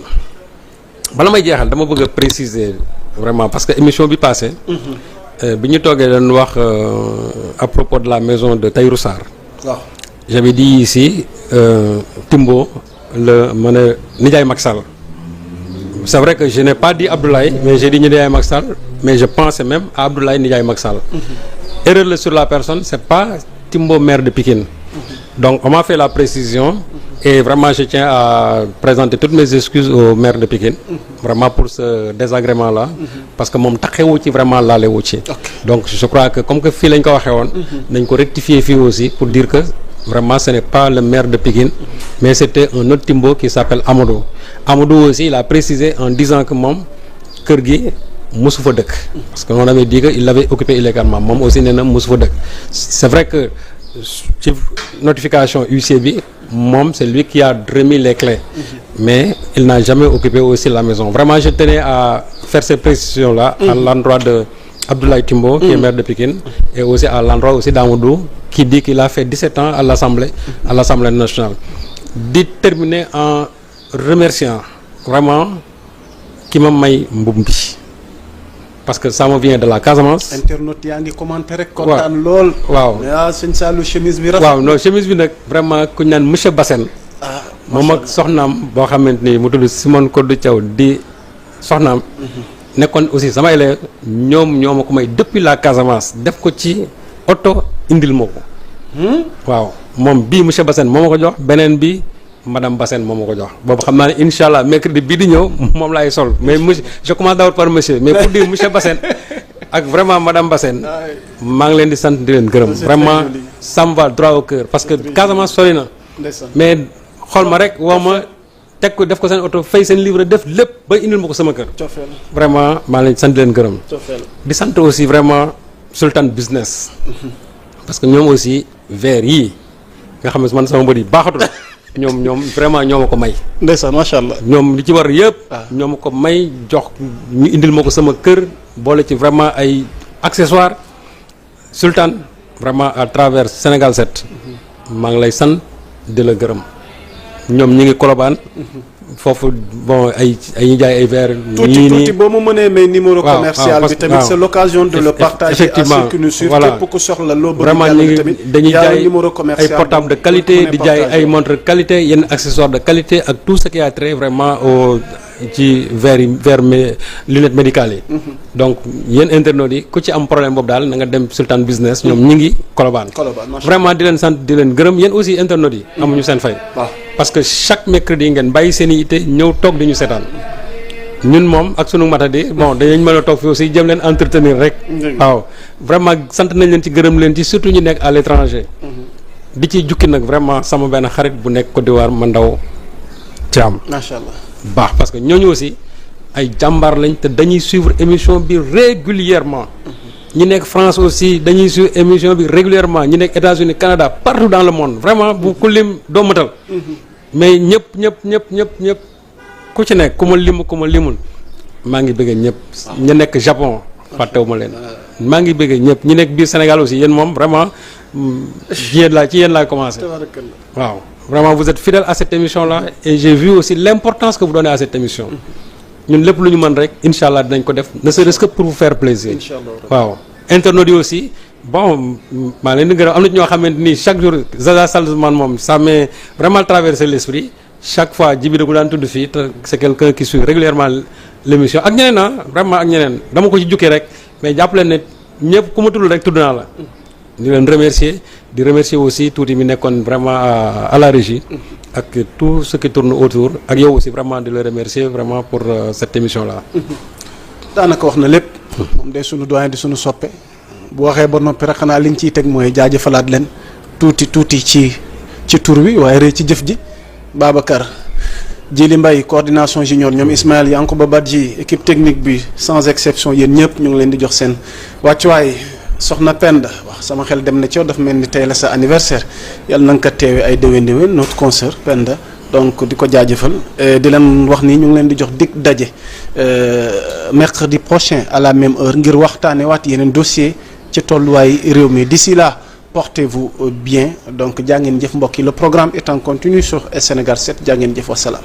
bala may jeexal dama bëgg a préciser vraiment parce que émission bi passée. bi ñu toogee doon wax à propos de la maison de Tahirou Sarr. waaw. J'avais dit ici Timbo ma ne Nijaay Macky Sall c'est vrai que je n'ai pas dit Abdoulaye mais j'ai dit Nijaay Macky Sall mais je pensais même à Abdoulaye Nijaay Macky Sall. Erreur la sur la personne c'est pas Timbo maire de Pikine. Donc on m'a fait la précision et vraiment je tiens à présenter toutes mes excuses au maire de Pikine vraiment pour ce désagrément là parce que moom taxewu ci vraiment laalewu ci. Donc je crois que comme que fii lañ ko waxee woon nañ ko rectifier fii aussi pour dire que vraiment ce n'est pas le maire de Pikine mais c'était un autre Timbo qui s'appelle Amadou. Amadou aussi il a précisé en disant que moom kër gi mosu fa dëkk parce que on avait dit que il l'avait occupé illégalement moom aussi nee na mosu fa dëkk c'est vrai que ci notification huissier bi moom c'est lui qui a remis les clés mais il n'a jamais occupé aussi la maison vraiment je tenais à faire ces précisions là à l'endroit de Abdoulaye Timbo qui est maire de Pikine et aussi à l'endroit aussi d'Amadou qui dit qu'il a fait 17 ans à l'Assemblée nationale di terminer en remerciant vraiment ki ma may mbub bi parce que ça me vient de la Casamance. internaute yaa ngi commenté rek. kontaan lool. waaw ah sëñ Saliou chemise bi rafet. waaw non chemise bi nag vraiment ku ñu naan monsieur Bassène. moom ak soxnaam boo xamante ni mu tudd Simone Kodou Thiaw di soxnaam. nekkoon aussi sama élève ñoom ñoo ma ko may depuis la Casamance def ko ci oto indil ma ko. waaw moom bii monsieur Bassène moo ma ko jox beneen bi madame Bassène moo ma ko jox boobu xam naa ne incha allah mercredi bii di ñëw moom laay sol mais monsieur je commence d'abord par monsieur mais pour dire monsieur Bassène ak vraiment madame Bassène maa ngi leen di sant di leen gërëm. vraiment ça me va droit au cœur parce que Casamance sori na. mais xool ma rek woo ma teg ko def ko seen oto fay seen livre def lépp ba indil ma ko sama kër. vraiment maa ngi leen di sant di leen gërëm. di sant aussi vraiment Sultan Business. parce que ñoom aussi verre yii nga xam ne man sama bët yi baaxatul. ñoom vraiment ñoo ma ko may. ndeysaan macha allah. ñoom li ci war yëpp. ñoo ma ko may jox ñu indil ma ko sama kër boole ci vraiment ay accessoires Sultan vraiment à travers Sénégal 7. maa ngi lay sant di la gërëm ñoom ñi ngi Colobane. foofu bon ay jaay ay verre. tuuti boo ma mënee may numéro commercial bi tamit c'est l'occasion de le partager à ceux qui nous suivent. voilà képp ku soxla loo bëgg vraiment ñu ngi dañuy jaay numéro commercial ay portable de qualité di jaay ay montre qualité yenn accessoires de qualité ak tout ce qui a trait vraiment au ci verre lunettes médicales yi. donc yéen internautes yi ku ci am problème boobu daal na nga dem Sultan Business ñoom ñi ngi Colobane. vraiment di leen sant di leen gërëm yéen aussi internautes yi. amuñu seen fay. parce que chaque mercredi ngeen bàyyi seen i ité ñëw toog di ñu seetaan ñun moom ak sunu matadi bon dañu mën a toog fi aussi jëm leen entretenir rek. waaw vraiment sant nañ leen ci gërëm leen ci surtout ñu nekk à l'étranger. di ci jukki nag vraiment sama benn xarit bu nekk Côte d'Ivoire Mandaw Thiam. macha allah baax parce que ñooñu aussi ay jàmbaar lañ te dañuy suivre émission bi régulièrement ñi nekk France aussi dañuy suivre émission bi régulièrement ñi nekk États-Unis Canada partout dans le monde vraiment bu ku lim doo matal mais ñëpp ku ci nekk ku ma limul maa ngi bëggee ñëpp ñu nekk Japon fàttewuma leen maa ngi bëggee ñëpp ñi nekk biir Sénégal aussi yéen moom vraiment ci yéen laa commencé waaw vraiment vous êtes fidèles à cette émission là et j'ai vu aussi l'importance que vous donnez à cette émission ñun lépp lu ñu mën rek incha allah dinañ ko def ne serait-ce que pour vous faire plaisir. waaw internautes yi aussi bon maa leen di gërëm am na ci ñoo xamante ni chaque jour Zaza Salzman moom ça m'est vraiment traversé l'esprit chaque fois Djibi da ko daan tudd fii te c'est quelqu'un qui suit régulièrement l'émission ak ñeneen vraiment ak ñeneen dama ko ci jukkee rek mais jàpp leen ne ñëpp ku ma tudd rek tudd naa la. di leen remercier di remercier aussi tuuti mi nekkoon vraiment à la régie ak tout ce qui tourne autour ak yow aussi vraiment di la remercier vraiment pour cette émission là. daanaka wax na lépp. moom day sunu doyen di sunu soppe bu waxee ba noppi rek xanaa liñ ciy teg mooy jaajëfalaat leen tuuti ci tur wi waaye rëy ci jëf ji Babacar Djili Mbaye coordination junior ñoom Ismaël Yankuba Badji équipe technique bi sans exception yéen ñëpp ñu ngi leen di jox seen wàccuwaay. soxna Penda wax sama xel dem na ci yow dafa mel ni tey la sa anniversaire yàlla na nga ko teewee ay déwén notre concert Penda donc di ko jaajëfal di leen wax ni ñu ngi leen di jox dig daje mercredi prochain à la même heure ngir waxtaane waat yeneen dossier ci tolluwaay réew mi d'ici là portez-vous bien donc jaa ngeen jëf mbokk yi le programme est en continu sur Sénégal 7 jaa ngeen jëf wasalaam